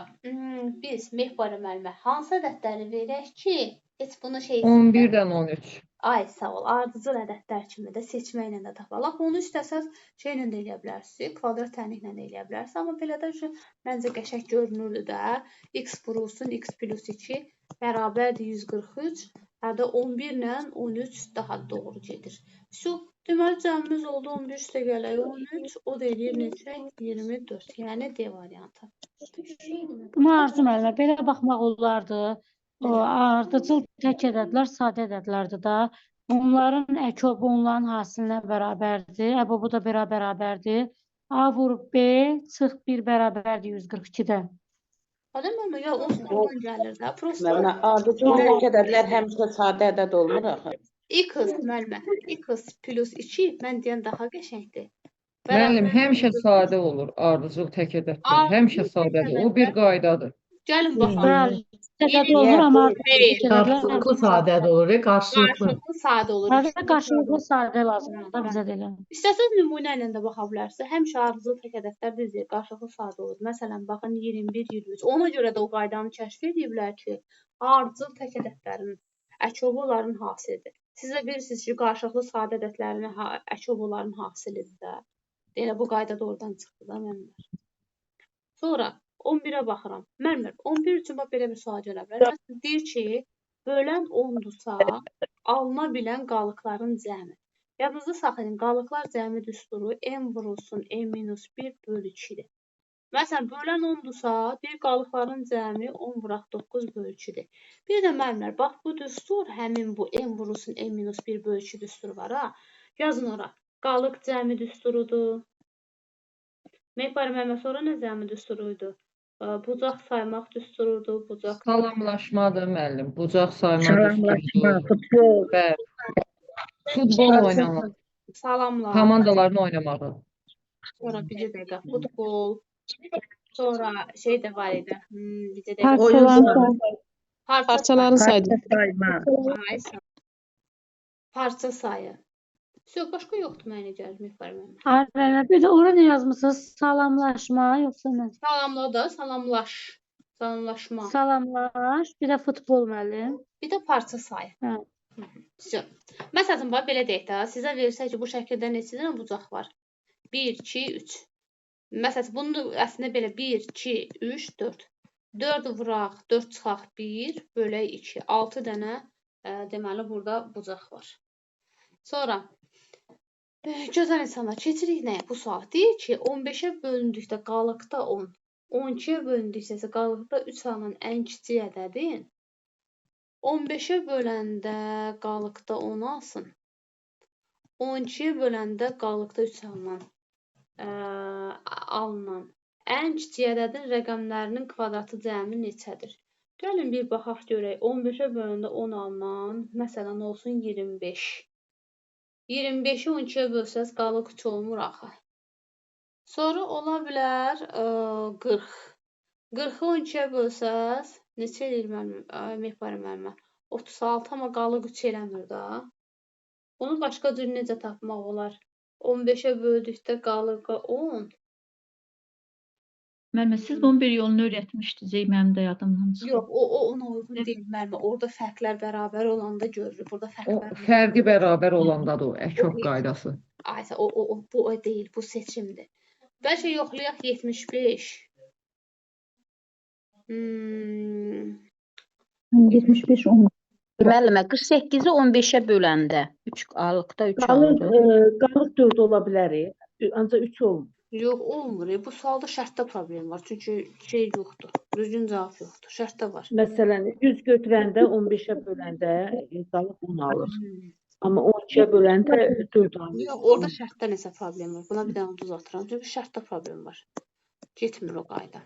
[SPEAKER 1] biz Mehbarə müəllimə hansı ədədləri verək ki, heç bunu şey...
[SPEAKER 7] 11-dən 13.
[SPEAKER 1] Ay, sağ ol. Ardıcıl ədədlər kimi də seçməklə də tapalaq. Onu istəsəz şeylə də eləyə bilərsiniz, kvadrat tənliklə də eləyə bilərsiniz. Amma belə də məncə qəşəng görünürdü də. X vurulsun, x plus 2 bərabərdir 143. Hətta 11 ilə 13 daha doğru gedir. Şu, deməli, cəmimiz oldu 11 üstə gələk 13, o da eləyir neçə? 24, yəni D variantı.
[SPEAKER 11] Buna Arzu müəllimə, belə baxmaq olardı. O, ardıcıl tək ədədlər sadə ədədlərdir da. Onların əkobu onların hasilinə bərabərdir. Əbobu da 1-ə bərabərdir. A vur B çıx 1 bərabərdir 142-də.
[SPEAKER 1] Adəm müəllimə, ya onsuz oradan gəlir də. Prosta.
[SPEAKER 3] Ardıcıl tək ədədlər həmişə sadə ədəd olmur axı.
[SPEAKER 1] X müəllimə, x plus 2 mən deyən daha qəşəngdir.
[SPEAKER 7] Müəllim, həmişə sadə olur ardıcıl tək ədədlər. Həmişə sadədir. O bir qaydadır.
[SPEAKER 1] Gəlin baxalım.
[SPEAKER 11] Bəli, ədəd olur amma
[SPEAKER 14] qarşılıqlı sadə olur, qarşılıqlı.
[SPEAKER 1] Qarşılıqlı sadə olur.
[SPEAKER 11] Hələ qarşılıqlı sadə lazımdır da bizə də elə.
[SPEAKER 1] İstəsəz nümunə ilə də baxa bilərsiniz. Həmişə ardıcıl tək ədədlər düzdür, qarşılıqlı sadə olur. Məsələn, baxın 21, 23. Ona görə də o qaydanı kəşf ediblər ki, ardıcıl tək ədədlərin əkobu onların hasilidir. Siz də bilirsiniz ki, qarşılıqlı sadə ədədlərin əkobu onların hasilidir də. Elə bu qayda da oradan çıxdı da müəllimlər. Sonra 11-ə baxıram. Müəllimlər, 11 üçün bax belə bir sual gələ bilər. Məsələn, deyir ki, bölən 10-dursa, alına bilən qalıqların cəmi. Yadınızda saxlayın, qalıqlar cəmi düsturu m vurulsun m minus 1 bölü 2-dir. Məsələn, bölən 10-dursa, deyir, qalıqların cəmi 10 vuraq 9 bölü 2-dir. Bir də müəllimlər, bax bu düstur, həmin bu m vurulsun m minus 1 bölü 2 düsturu var ha. Yazın ora. Qalıq cəmi düsturudur. Mehbar müəllimə, sonra nə cəmi düsturuydu? Bucaq saymaq düsturudur. Bucaq.
[SPEAKER 7] Salamlaşmadır müəllim. Bucaq saymaq
[SPEAKER 5] Salamlaşma,
[SPEAKER 7] düsturudur.
[SPEAKER 5] futbol.
[SPEAKER 7] Bəli. Futbol oynamaq.
[SPEAKER 1] Salamlar.
[SPEAKER 7] Komandaların oynamağı.
[SPEAKER 1] Sonra bir dəqiqə futbol. Sonra şey də var idi. Bir dəqiqə.
[SPEAKER 5] Parçaların
[SPEAKER 8] Parçaların sayı.
[SPEAKER 5] sayma.
[SPEAKER 1] Parça sayı. Yox, başqa yoxdur mənə gəlir Mehbar müəllimə.
[SPEAKER 11] Ay müəllimə, bir də ora nə yazmısınız? Salamlaşma yoxsa nə?
[SPEAKER 1] Salamla da, salamlaş. Salamlaşma.
[SPEAKER 11] Salamlaş, bir də futbol müəllim.
[SPEAKER 1] Bir də parça sayı.
[SPEAKER 11] Hə.
[SPEAKER 1] Vsyo. Məsələn, bax, belə deyək də, sizə versək ki, bu şəkildə neçə dənə bucaq var? 1, 2, 3. Məsələn, bunu əslində belə 1, 2, 3, 4. 4 vuraq, 4 çıxaq 1, bölək 2. 6 dənə deməli burada bucaq var. Sonra, gözəl insanlar, keçirik nəyə? Bu sual. Deyir ki, 15-ə bölündükdə qalıqda 10, 12-yə bölündüksə isə qalıqda 3 alınan ən kiçik ədədin 15-ə böləndə qalıqda 10 alsın, 12-yə böləndə qalıqda 3 alınan ən kiçik ədədin rəqəmlərinin kvadratı cəmi neçədir? Gəlin bir baxaq görək. 15-ə böləndə 10 alınan, məsələn olsun 25. 25-i 12-yə bölsəz qalıq 3 olmur axı. Sonra ola bilər 40. 40-ı 12-yə bölsəz neçə eləyir müəllim? Mehbari müəllimə? 36, amma qalıq 3 eləmir da. Bunu başqa cür necə tapmaq olar? 15-ə böldükdə qalığı 10.
[SPEAKER 13] Müəllimə, siz bunun bir yolunu öyrətmişdiniz, mənim də yadımdan çıxıb.
[SPEAKER 1] Yox, o ona uyğun deyil müəllimə. Orada fərqlər bərabər olanda görürük. Burada fərqlər
[SPEAKER 7] fərqi bərabər olandadır o, əkop qaydası.
[SPEAKER 1] Aysa, bu o deyil, bu seçimdir. Bəlkə yoxlayaq 75.
[SPEAKER 6] 75 10.
[SPEAKER 15] Müəllimə, 48-i 15-ə böləndə 3 qalıqda 3 alınır.
[SPEAKER 3] Qalıq 4 ola bilər, ancaq 3 olmur.
[SPEAKER 1] Yox, olmur. Bu sualda şərtdə problem var. Çünki şey yoxdur. Düzgün cavab yoxdur. Şərtdə var.
[SPEAKER 3] Məsələn, 100 götürəndə 15-ə böləndə qalıq 10 alır. Amma 12-yə böləndə 4 alır.
[SPEAKER 1] Yox, orada şərtdə nəsə problem var. Buna bir dənə duz atıram. Çünki şərtdə problem var. Getmir o qayda.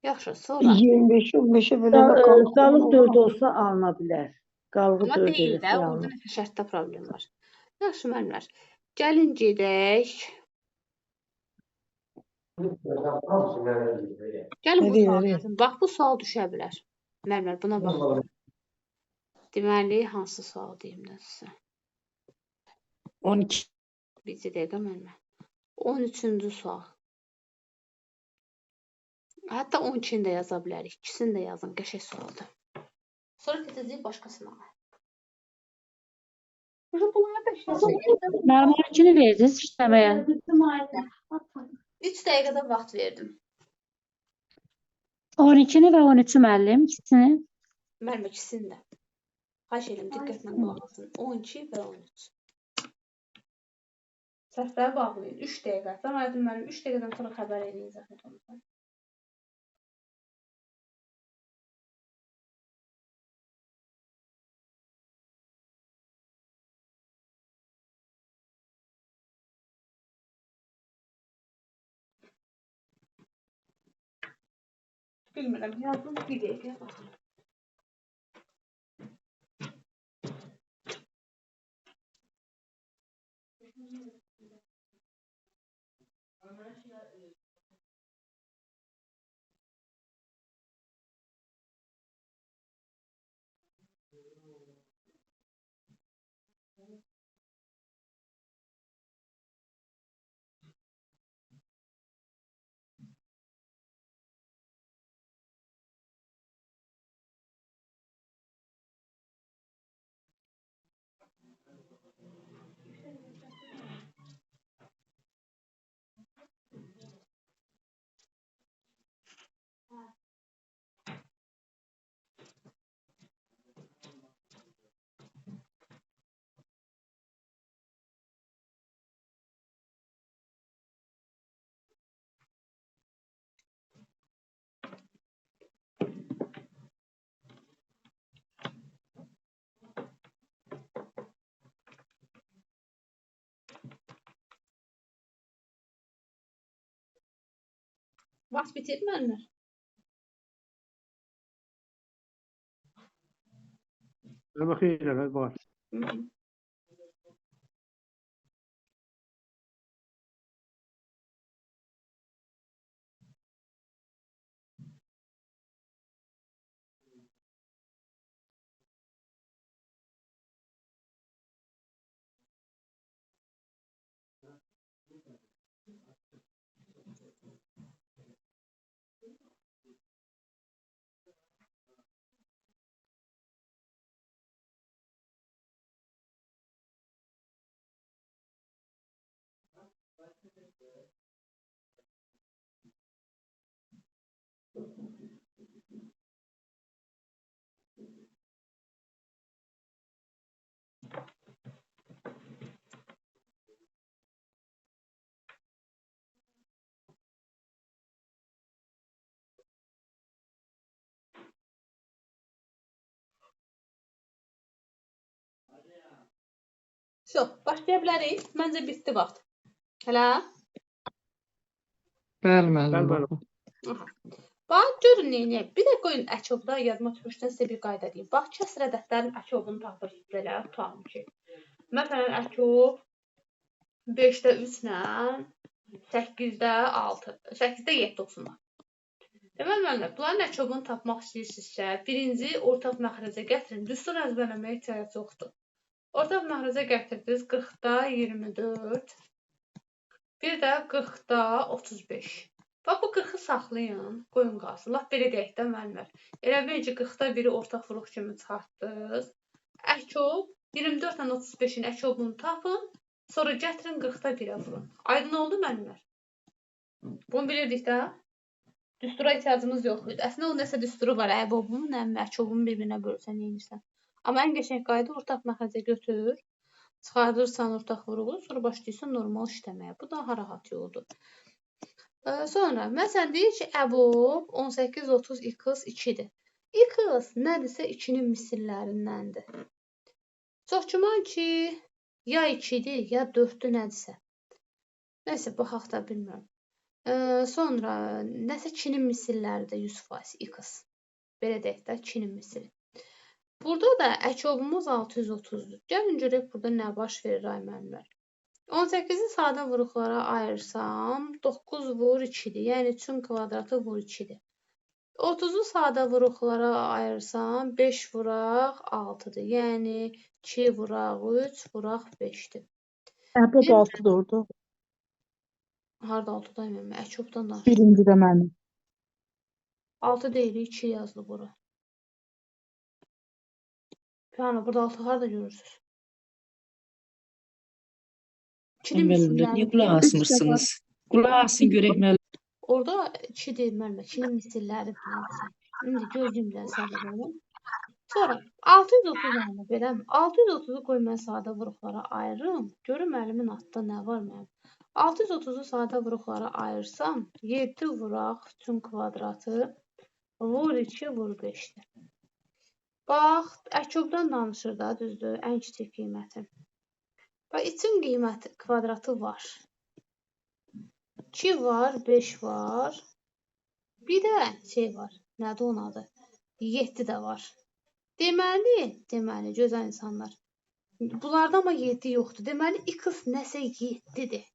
[SPEAKER 1] Yaxşı, sonra.
[SPEAKER 16] 25-i 15-ə böləndə
[SPEAKER 3] qalıq 4 olsa alına bilər. Qalığı
[SPEAKER 1] Amma
[SPEAKER 3] 4
[SPEAKER 1] deyil də,
[SPEAKER 3] eləsə
[SPEAKER 1] orada
[SPEAKER 3] alınır.
[SPEAKER 1] nəsə şərtdə problem var. Yaxşı, müəllimlər. Gəlin gedək. Gəlin bu sualı yazın. Bax, bu sual düşə bilər. Müəllimlər, buna baxın. Deməli, hansı sual deyim də sizə?
[SPEAKER 10] 12.
[SPEAKER 1] Bir dəqiqə, müəllimə. 13-cü sual. Hətta 12-ni də yaza bilərik. İkisini də yazın. Qəşəng sualdır. Sonra keçəcəyik başqa sınağa. Bunları da işləsək.
[SPEAKER 11] Mənim 12-ni verdiniz işləməyə.
[SPEAKER 1] 3 dəqiqədə vaxt verdim.
[SPEAKER 11] 12-ni və 13-ü müəllim, ikisini.
[SPEAKER 1] Müəllim, ikisini də. Xahiş edirəm, diqqətlə qulaq asın. 12 və 13. Səhvləri bağlayın. 3 dəqiqə. Sən Aydın müəllim, 3 dəqiqədən sonra xəbər eləyin zəhmət olmasa. Bilmirəm, yazdım bir dəqiqə baxın. Vaxt bitirdi müəllimlər?
[SPEAKER 9] Amma xeyr, var.
[SPEAKER 1] Vso, başlaya bilərik. Məncə bitdi vaxt. Hələ?
[SPEAKER 7] Bəli, müəllim.
[SPEAKER 1] Aha. Bax, görün neyniyək. Bir də qoyun əkobda yadıma düşmüşdən sizə bir qayda deyim. Bax, kəsr ədədlərin əkobunu tapırsınız belə, tutalım ki. Məsələn, əkob 5-də 3 ilə 8-də 6, 8-də 7 olsunlar. Deməli, müəllimlər, bunların əkobunu tapmaq istəyirsinizsə, birinci ortaq məxrəcə gətirin. Düstur əzbərləməyə ehtiyac yoxdur. Ortaq məxrəcə gətirdiniz 40-da 24, bir də 40-da 35. Bax, bu 40-ı saxlayın, qoyun qalsın. Lap belə deyək də, müəllimlər. Elə bilin ki, 40-da biri ortaq vuruq kimi çıxartdınız. Əkob, 24 ilə 35-in əkobunu tapın, sonra gətirin 40-da 1-ə vurun. Aydın oldu, müəllimlər? Bunu bilirdik də. Düstura ehtiyacımız yox idi. Əslində, o nəsə düsturu var. Əbobunu, nə əkobunu bir-birinə bölürsən, neyinirsən. Amma ən qəşəng qayda ortaq məxrəcə götür, çıxardırsan ortaq vuruğu, sonra başlayırsan normal işləməyə. Bu daha rahat yoldur. Sonra, məsələn, deyir ki, əbob 18, 30, x 2-dir. X nədirsə 2-nin misillərindəndir. Çox güman ki, ya 2-dir, ya 4-dür nədirsə. Nəysə, baxaq da bilmirəm. Sonra, nəsə 2-nin misilləridir 100% x. Belə deyək də, 2-nin misili. Burada da əkobumuz 630-dur. Gəlin görək burada nə baş verir, ay müəllimlər. 18-i sadə vuruqlara ayırsam, 9 vur 2-dir. Yəni 3-ün kvadratı vur 2-dir. 30-u sadə vuruqlara ayırsam, 5 vuraq 6-dır. Yəni 2 vuraq 3 vuraq 5-dir.
[SPEAKER 5] Əbob 6-dır orada.
[SPEAKER 1] Harada 6-dayım mən? Əkobdan danışıram.
[SPEAKER 5] Birinci də mənim.
[SPEAKER 1] 6 deyil, 2 yazılıb bura. Yəni, burada 6 harada görürsünüz?
[SPEAKER 10] Müəllimlər, niyə qulaq asmırsınız? Qulaq asın görək müəllim.
[SPEAKER 1] Orada 2 deyil müəllimə, 2-nin misilləri bilərsən. İndi gözlüyüm bilən sadə olun. Sonra 630 müəllimə, beləmi? 630-u qoy mən sadə vuruqlara ayırım. Görüm əlimin altında nə var mənim. 630-u sadə vuruqlara ayırsam, 7 vuraq 3-ün kvadratı vur 2 vur 5-dir. Bax, əkobdan danışır da, düzdür, ən kiçik qiyməti. Bax, 3-ün qiyməti kvadratı var. 2 var, 5 var. Bir də şey var, nədir onun adı? 7 də var. Deməli, gözəl insanlar. Bunlarda amma 7 yoxdur. Deməli, x nəsə 7-dir.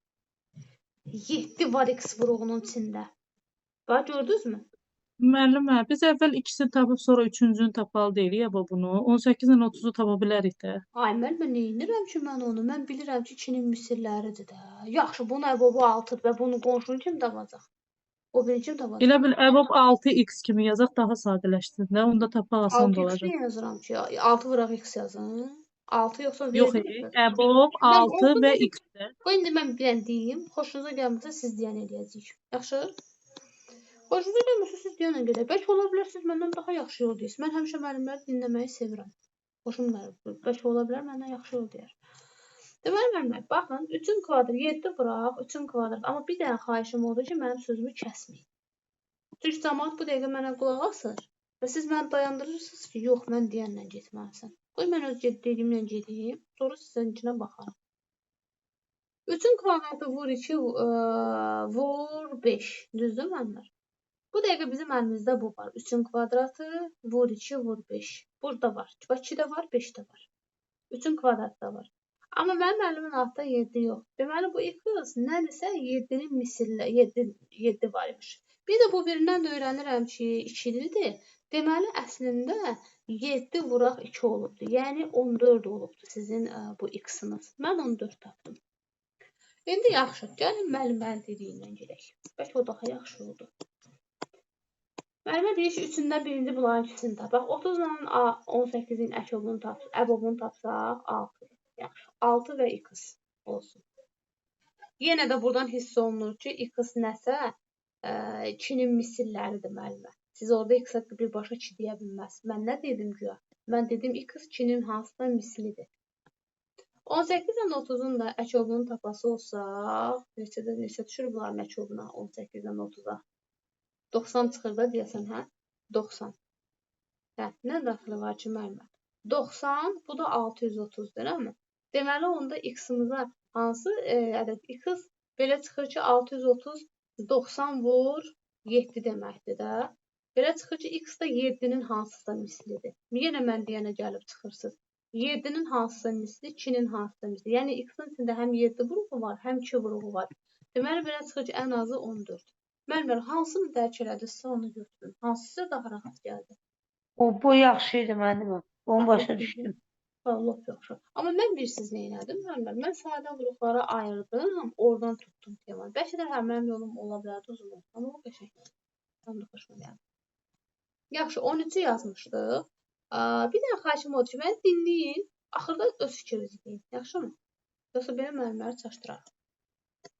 [SPEAKER 1] 7 var x vuruğunun içində. Bax, gördünüzmü?
[SPEAKER 2] Müəllimə, biz əvvəl ikisini tapıb sonra üçüncünü tapalı deyilik ya bunu. 18 ilə 30-u tapa bilərik də.
[SPEAKER 1] Ay, müəllimə, neynirəm ki mən onu? Mən bilirəm ki, 2-nin misilləridir də. Yaxşı, bunun əbobu 6-dır və bunu qonşunu kim tapacaq? O birini kim tapacaq?
[SPEAKER 2] Elə bil əbob 6x kimi yazaq, daha sadələşdir də. Onda tapmaq asan
[SPEAKER 1] 6x
[SPEAKER 2] olacaq.
[SPEAKER 1] nə yazıram ki? 6 vuraq x yazın. 6 yoxsa
[SPEAKER 2] Yox, əbob 6 və x-dir.
[SPEAKER 1] Qoy, indi mən bir dənə deyim. Xoşunuza gəlməsə siz deyən eləyəcəyik. Yaxşı? Xoşunuza gəlməsə siz deyənlə gedək. Bəlkə ola bilər siz məndən daha yaxşı yol deyirsiniz. Mən həmişə müəllimləri dinləməyi sevirəm. Xoşum gəlir. Bəlkə ola bilər məndən yaxşı yol deyər. Deməli, müəllimlər, baxın, 3-ün kvadratı 7 vuraq, 3-ün kvadratı. Amma bir dənə xahişim oldu ki, mənim sözümü kəsməyin. Çünki camaat bu dəqiqə mənə qulaq asır və siz məni dayandırırsınız ki, yox, mən deyənlə getməlisən. Qoy, mən öz dediyimlə gedim, sonra sizinkинə baxaram. 3-ün kvadratı vur 2, vur 5. Düzdür, müəllimlər? Bu dəqiqə bizim əlimizdə bu var. 3-ün kvadratı vur 2, vur 5. Burada var. Bax, 2 də var, 5 də var. 3-ün kvadratı da var. Amma mənim əlimin altında 7 yox. Deməli, bu x nədirsə 7-nin misillə, 7 var imiş. Bir də bu birindən də öyrənirəm ki, 2-dir. Deməli, əslində 7 vuraq 2 olubdur. Yəni, 14 olubdur sizin bu x-iniz. Mən 14 tapdım. İndi yaxşı, gəlin müəllimənin dediyindən gedək. Bəlkə o daha yaxşı oldu. Müəllimə deyir ki, üçündən birinci bunların ikisini tapaq. 30 ilə 18-in əkobunu tapsaq, əbobunu tapsaq 6. Yaxşı, 6 və x olsun. Yenə də buradan hiss olunur ki, x nəsə 2-nin misilləridir müəllimə. Siz orada x-ə birbaşa 2 deyə bilməz. Mən nə dedim güya? Mən dedim x 2-nin hansısa mislidir. 18 ilə 30-un da əkobunu tapası olsaq, neçə düşür bunların əkobuna 18 ilə 30-a? 90 çıxır da deyəsən, hə? 90. Hə, nə daxili var ki, müəllimə? 90, bu da 630-dur, deyilmi? Deməli, onda x-imizə hansı ədəd? X belə çıxır ki, 630, 90 vur 7 deməkdir də. Belə çıxır ki, x da 7-nin hansısa mislidir. Yenə mən deyənə gəlib çıxırsınız. 7-nin hansısa misli, 2-nin hansısa misli. Yəni, x-in içində həm 7 vuruğu var, həm 2 vuruğu var. Deməli, belə çıxır ki, ən azı 14. Müəllimlər, hansını dərk elədinizsə onu götürün. Hansı sizə daha rahat gəldi?
[SPEAKER 16] O, bu yaxşı idi müəllimim. Onu başa düşdüm.
[SPEAKER 1] Lap yaxşı. Amma mən bilirsiniz nə elədim müəllimlər? Mən sadə vuruqlara ayırdım, oradan tutdum temanı. Bəlkə də hə, mənim yolum ola bilərdi uzun olsun, amma o qəşəng. Mən də xoşuma gəldi. Yaxşı, 13-ü yazmışdıq. Bir dənə xahişim odur ki, məni dinləyin, axırda öz fikrinizi deyin. Yaxşımı? Yoxsa belə müəllimləri çaşdırarıq.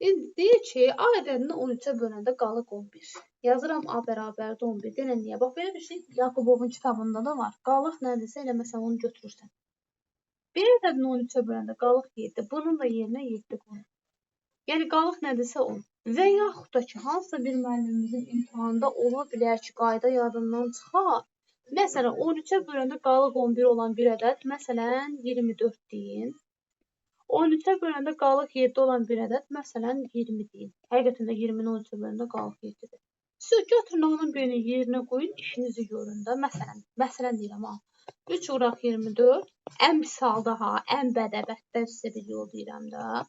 [SPEAKER 1] İndi deyir ki, A ədədini 13-ə böləndə qalıq 11. Yazıram A bərabərdir 11. Denən niyə? Bax, belə bir şey Yakubovun kitabında da var. Qalıq nədirsə, elə məsələn onu götürürsən. B ədədini 13-ə böləndə qalıq 7. Bunun da yerinə 7 qoyun. Yəni, qalıq nədirsə 10. Və yaxud da ki, hansısa bir müəllimimizin imtahanında ola bilər ki, qayda yadından çıxar. Məsələn, 13-ə böləndə qalıq 11 olan bir ədəd, məsələn, 24 deyin. 13-ə böləndə qalıq 7 olan bir ədəd, məsələn, 20 deyin. Həqiqətən də 20-ni 13-ə böləndə qalıq 7-dir. Siz götürün onun birini yerinə qoyun, işinizi görün də. Məsələn, məsələn deyirəm ha. 3 vuraq 24, ən pis halda ha, ən bədəbətdə sizə bir yol deyirəm də.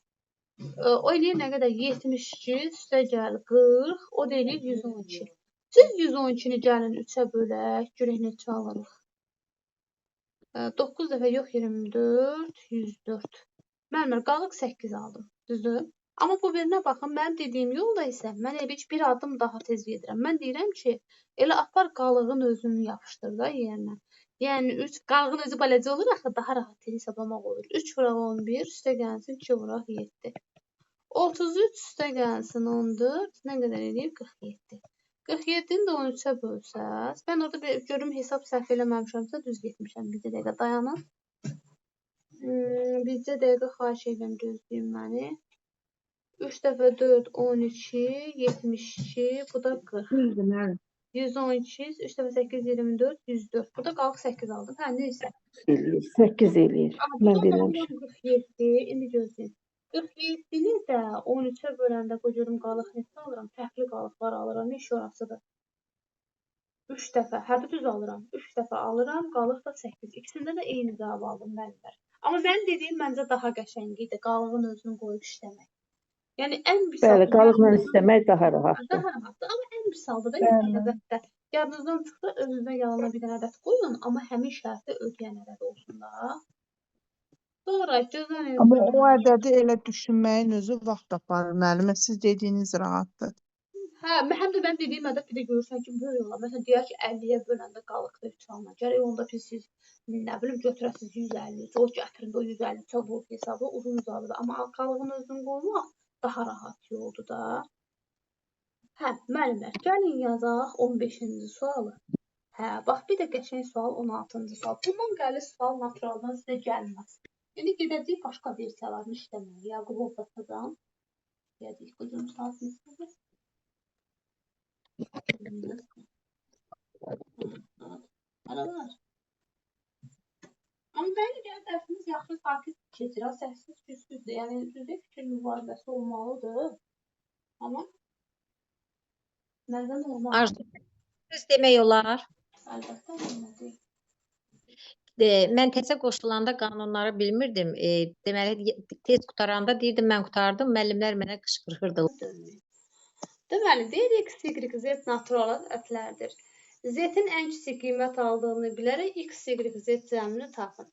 [SPEAKER 1] O eləyir nə qədər? 72, üstə gəl 40, o da eləyir 112. Siz 112-ni gəlin 3-ə bölək, görək neçə alırıq. 9 dəfə yox, 24, 104. Müəllimlər, qalıq 8 aldım, düzdür? Amma bu birinə baxın, mənim dediyim yolda isə mən elə bir addım daha tez gedirəm. Mən deyirəm ki, elə apar qalığın özünü yapışdır da yerinə. Yəni 3, qalığın özü balaca olur axı, daha rahat tez hesablamaq olur. 3 vuraq 11, üstə gəlsin 2 vuraq 7. 33 üstə gəlsin 14, nə qədər eləyir? 47. 47-ni də 13-ə bölsəz, mən orada bir görüm hesab səhv eləməmişəmsə düz getmişəm. Bir dəqiqə dayanın. Bircə dəqiqə xahiş edirəm, gözləyin məni. 3 dəfə 4, 12, 72, bu da 40. 112, 3 dəfə 8, 24, 104. Burada qalıq 8 aldım. Hə, neysə.
[SPEAKER 3] 8 eləyir. Mən bilməmişim.
[SPEAKER 1] 47, indi gözləyin. 47-ni də 13-ə böləndə qoy görüm qalıq neçə alıram? Fərqli qalıqlar alıram, iş orasıdır. 3 dəfə, hədə düz alıram. 3 dəfə alıram, qalıq da 8. İkisində də eyni cavab aldım müəllimlər. Amma mənim dediyim məncə daha qəşəng idi, qalığın özünü qoyub işləmək. Yəni ən pis
[SPEAKER 3] Bəli, qalıqla işləmək daha rahatdır.
[SPEAKER 1] Daha rahatdır, amma ən pis halda da əlbəttə yadınızdan çıxdı, özünüzə yanına bir dənə ədəd qoyun, amma həmin şərti ödəyən ədəd olsun da. Sonra gözəl.
[SPEAKER 5] Amma o ədədi elə düşünməyin özü vaxt aparır müəllimə. Siz dediyiniz rahatdır.
[SPEAKER 1] Hə, həm də mənim dediyim ədəd bir də görürsən ki, böyük olar. Məsələn, deyək ki, 50-yə böləndə qalıqda 3 alına. Gərək onda siz, nə bilim, götürəsiniz 153, o gətirin də o 153-ə vur hesabı uzun uzadıdır. Amma qalığın özünü qoymaq daha rahat yoldur da. Hə, müəllimlər, gəlin yazaq 15-ci sualı. Hə, bax, bir də qəşəng sual 16-cı sual. Bundan qəliz sual naturaldan sizə gəlməz. İndi gedəcəyik başqa versiyalarını işləməyə. Yaqubov basacağam. Deyəcəyik, bu cür saat neçədir? Aralar. Amma bəli, gəl dərsimiz yaxşı, sakit keçir. Səssiz, küssüzdür. Yəni, düzdür, fikir mübadiləsi olmalıdır. Amma məndə normal.
[SPEAKER 17] Arzu, söz demək olar.
[SPEAKER 1] Əlbəttə, olmalı.
[SPEAKER 17] Mən təzə qoşulanda qanunları bilmirdim. Deməli, tez qutaranda deyirdim, mən qutardım. Müəllimlər mənə qışqırırdı.
[SPEAKER 1] Deməli, deyir X, Y, Z natural ədədlərdir. Z-in ən kiçik qiymət aldığını bilərək X, Y, Z cəmini tapın.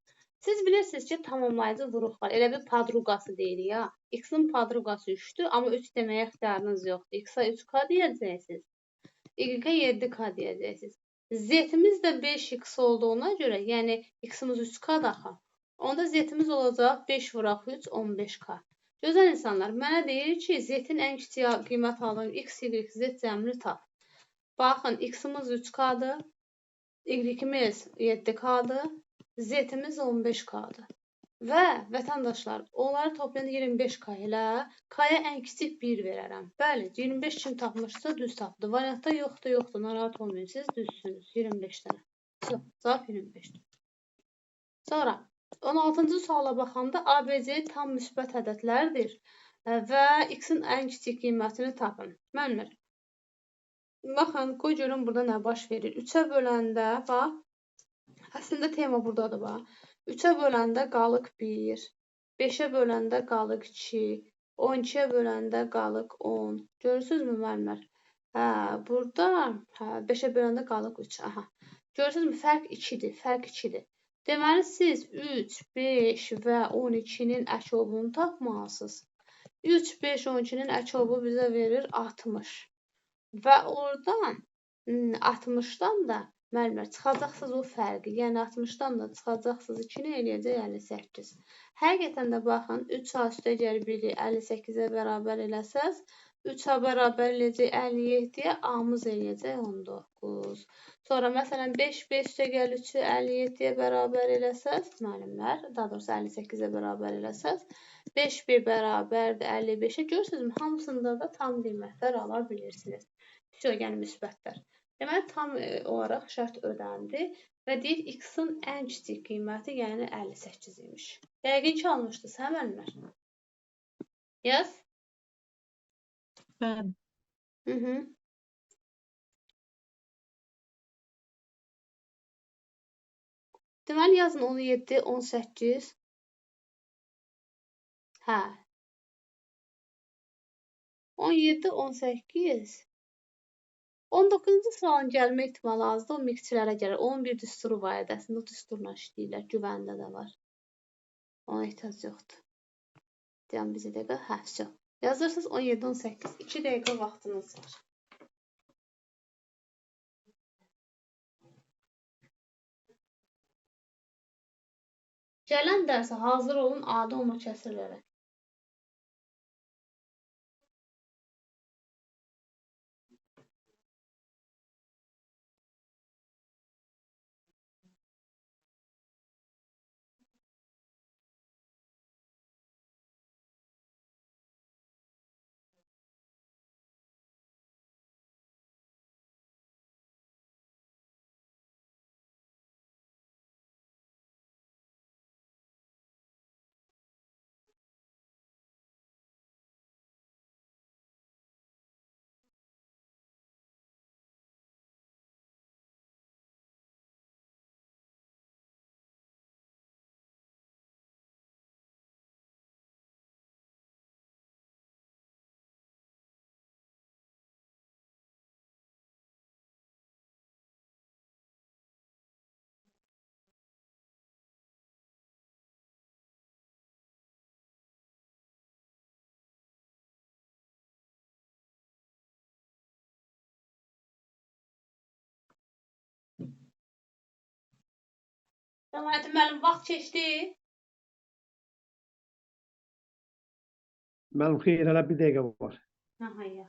[SPEAKER 1] Siz bilirsiniz ki, tamamlayıcı vuruq var. Elə bir padruqası deyirik ya. X-in padruqası 3-dür, amma 3 deməyə ixtiyarınız yoxdur. X-a 3K deyəcəksiniz. Y-ə 7K deyəcəksiniz. Z-imiz də 5X olduğuna görə, yəni X-imiz 3K axı. Onda Z-imiz olacaq 5 vuraq 3, 15K. Gözəl insanlar, mənə deyir ki, Z-in ən kiçik qiymət aldığını X, Y, Z cəmini tap. Baxın, X-imiz 3K-dır, Y-imiz 7K-dır, Z-imiz 15K-dır. Və vətəndaşlar, onları toplayanda 25K ilə K-ya ən kiçik 1 verərəm. Bəli, 25 kim tapmışsa düz tapdı. Variantda yoxdur, yoxdur, narahat olmayın. Siz düzsünüz, 25 dənə. Cavab 25-dir. Sonra, 16-cı suala baxanda ABC tam müsbət ədədlərdir və x-in ən kiçik qiymətini tapın. Müəllimlər, baxın, qoy görün burada nə baş verir. 3-ə böləndə, bax, əslində tema buradadır, bax. 3-ə böləndə qalıq 1, 5-ə böləndə qalıq 2, 12-yə böləndə qalıq 10. Görürsünüzmü, müəllimlər? Hə, burada 5-ə böləndə qalıq 3. Aha. Görürsünüzmü, fərq 2-dir, fərq 2-dir. Deməli, siz 3, 5 və 12-nin əkobunu tapmalısınız. 3, 5, 12-nin əkobu bizə verir 60. Və oradan 60-dan da müəllimlər çıxacaqsınız o fərqi. Yəni 60-dan da çıxacaqsınız 2-ni eləyəcək 58. Həqiqətən də baxın, 3A üstə gəl 1-i 58-ə bərabər eləsəz, 3A bərabər eləyəcək 57-yə, A-mız eləyəcək 19. Sonra məsələn 5, 5 üstə gəl 3-ü 57-yə bərabər eləsəz, müəllimlər, daha doğrusu 58-ə bərabər eləsəz, 5, 1 bərabərdir 55-ə. Görürsünüzmü, hamısında da tam qiymətlər ala bilirsiniz. Yəni müsbətlər. Deməli, tam olaraq şərt ödəndi və deyir x-in ən kiçik qiyməti, yəni 58 imiş. Yəqin ki, almışdınız, hə müəllimlər? Yaz.
[SPEAKER 2] Bəli.
[SPEAKER 1] Deməli, yazın 17, 18. Hə. 17, 18. 19-cu sualın gəlmə ehtimalı azdır, o miqçilərə gəlir. Onun bir düsturu var idi, əslində o düsturla işləyirlər, güvəndə də var. Ona ehtiyac yoxdur. Deyəm bizə dəqiqə, hə, vəsə. Yazırsınız 17, 18, 2 dəqiqə vaxtınız var. Gələn dərsə hazır olun adi olma kəsirlərə. Cəmaətin müəllim, vaxt keçdi.
[SPEAKER 9] Müəllim, xeyr, hələ bir dəqiqə var.
[SPEAKER 1] Aha, ya.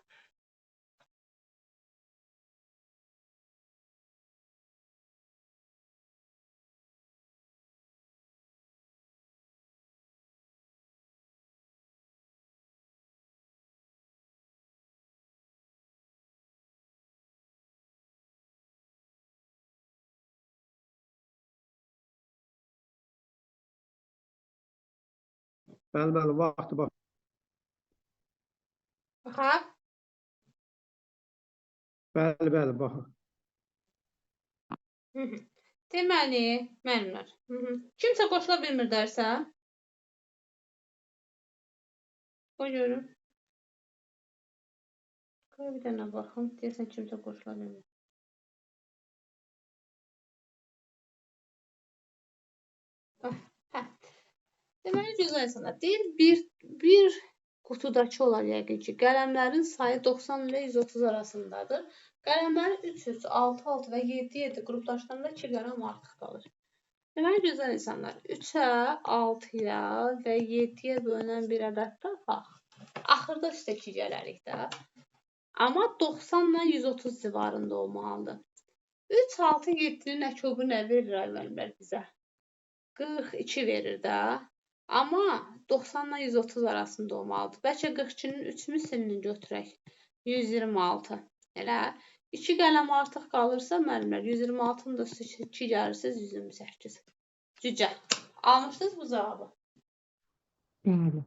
[SPEAKER 9] Bəli, bəli, vaxtı bax.
[SPEAKER 1] Baxaq.
[SPEAKER 9] Bəli, bəli, baxaq.
[SPEAKER 1] Deməli, müəllimlər, kimsə qoşula bilmir dərsə? Qoy görüm. Qoy bir dənə baxım. Deyəsən, kimsə qoşula bilmir. Hə. Deməli, gözəl insanlar, deyir, bir qutudakı olar yəqin ki, qələmlərin sayı 90 ilə 130 arasındadır. Qələmləri 3, 3, 6, 6 və 7, 7 qruplaşdıranda 2 qələm artıq qalır. Deməli, gözəl insanlar, 3-ə, 6-ya və 7-yə bölünən bir ədəd tapaq. Axırda üstə 2 gələrik də. Amma 90 ilə 130 civarında olmalıdır. 3, 6, 7-nin əkobu nə verir ay müəllimlər bizə? 42 verir də. Amma 90 ilə 130 arasında olmalıdır. Bəlkə 42-nin 3 mislini götürək. 126. Elə 2 qələm artıq qalırsa müəllimlər 126-nın da üstü 2 gəlirsiniz 128. Cücə. Almışdınız bu cavabı?
[SPEAKER 7] Bəli.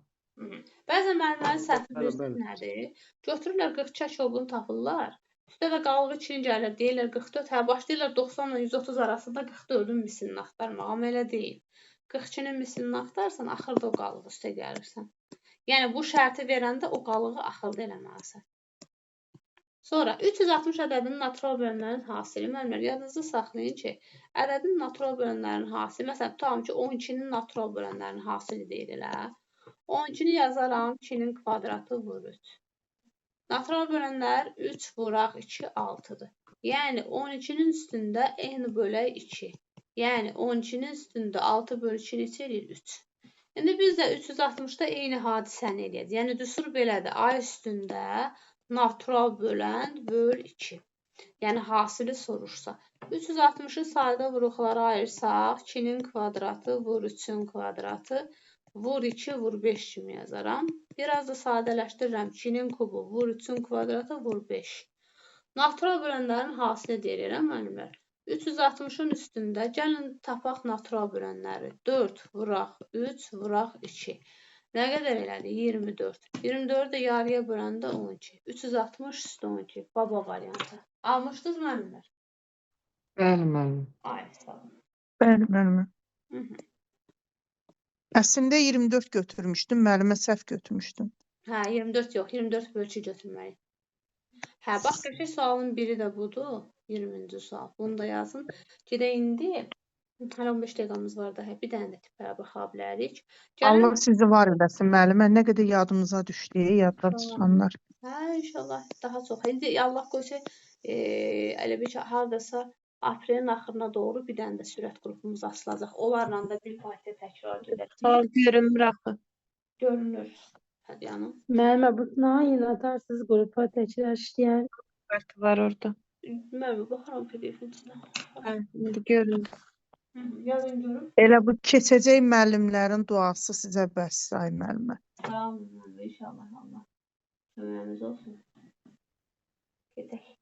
[SPEAKER 1] Bəzən müəllimlərin səhvi
[SPEAKER 9] Bəli,
[SPEAKER 1] bilirsiniz
[SPEAKER 9] bəli.
[SPEAKER 1] nədir? Götürürlər 42 əşobunu tapırlar. Üstə də qalığı 2-ni gəlir, deyirlər 44. Hə, başlayırlar 90 ilə 130 arasında 44-ün mislini axtarmağa, amma elə deyil. 42-nin mislini axtarsan, axırda o qalığı üstə gəlirsən. Yəni, bu şərti verəndə o qalığı axırda eləməlisən. Sonra 360 ədədinin natural bölənlərinin hasili. Müəllimlər, yadınızda saxlayın ki, ədədin natural bölənlərinin hasili, məsələn, tutalım ki, 12-nin natural bölənlərinin hasili deyil elə. 12-ni yazaram, 2-nin kvadratı vur 3. Natural bölənlər 3 vuraq 2, 6-dır. Yəni, 12-nin üstündə n bölək 2. Yəni, 12-nin üstündə 6 bölü 2 neçə eləyir? 3. İndi biz də 360-da eyni hadisəni eləyəcəyik. Yəni, düstur belədir. A üstündə natural bölən böl 2. Yəni, hasili soruşsa. 360-ı sadə vuruqlara ayırsaq, 2-nin kvadratı vur 3-ün kvadratı vur 2 vur 5 kimi yazaram. Biraz da sadələşdirirəm. 2-nin kubu vur 3-ün kvadratı vur 5. Natural bölənlərin hasili deyirəm, müəllimlər. 360-ın üstündə gəlin tapaq natural bölənləri. 4 vuraq 3 vuraq 2. Nə qədər elədi? 24. 24-ü də yarıya böləndə 12. 360 üstü 12. Baba variantı. Almışdınız müəllimlər?
[SPEAKER 7] Bəli, müəllim.
[SPEAKER 1] Ay, sağ olun.
[SPEAKER 5] Bəli, müəllimə. Əslində 24 götürmüşdüm, müəllimə səhv götürmüşdüm.
[SPEAKER 1] Hə, 24 yox, 24 bölü 2 götürməliyik. Hə, bax, qəşəng sualın biri də budur. 20-ci sual. Bunu da yazın. Gedək indi. Hələ 15 dəqiqəmiz var da, hə, bir dənə də tipə baxa bilərik. Gəlin.
[SPEAKER 5] Allah sizi var eləsin, müəllimə. Nə qədər yadımıza düşdü, yaddan çıxanlar.
[SPEAKER 1] Hə, inşallah daha çox. İndi Allah qoysa, elə bir ki, hardasa aprelin axırına doğru bir dənə də sürət qrupumuz asılacaq. Onlarla da bir partiya təkrar edəcəyik.
[SPEAKER 8] Sual görünmür axı.
[SPEAKER 1] Görünür. Hadi hanım.
[SPEAKER 11] Müəllimə, bu sınağı yenə atarsınız qrupa təkrar işləyər.
[SPEAKER 8] Fərqi var orada.
[SPEAKER 1] Mən baxaram PDF-in içinə.
[SPEAKER 8] Hə, indi göründü.
[SPEAKER 1] Yazın görüm.
[SPEAKER 5] Elə bu keçəcək müəllimlərin duası sizə bəs, ay müəllimə.
[SPEAKER 1] Sağ olun, inşallah Allah. Köməyiniz olsun. Gedək.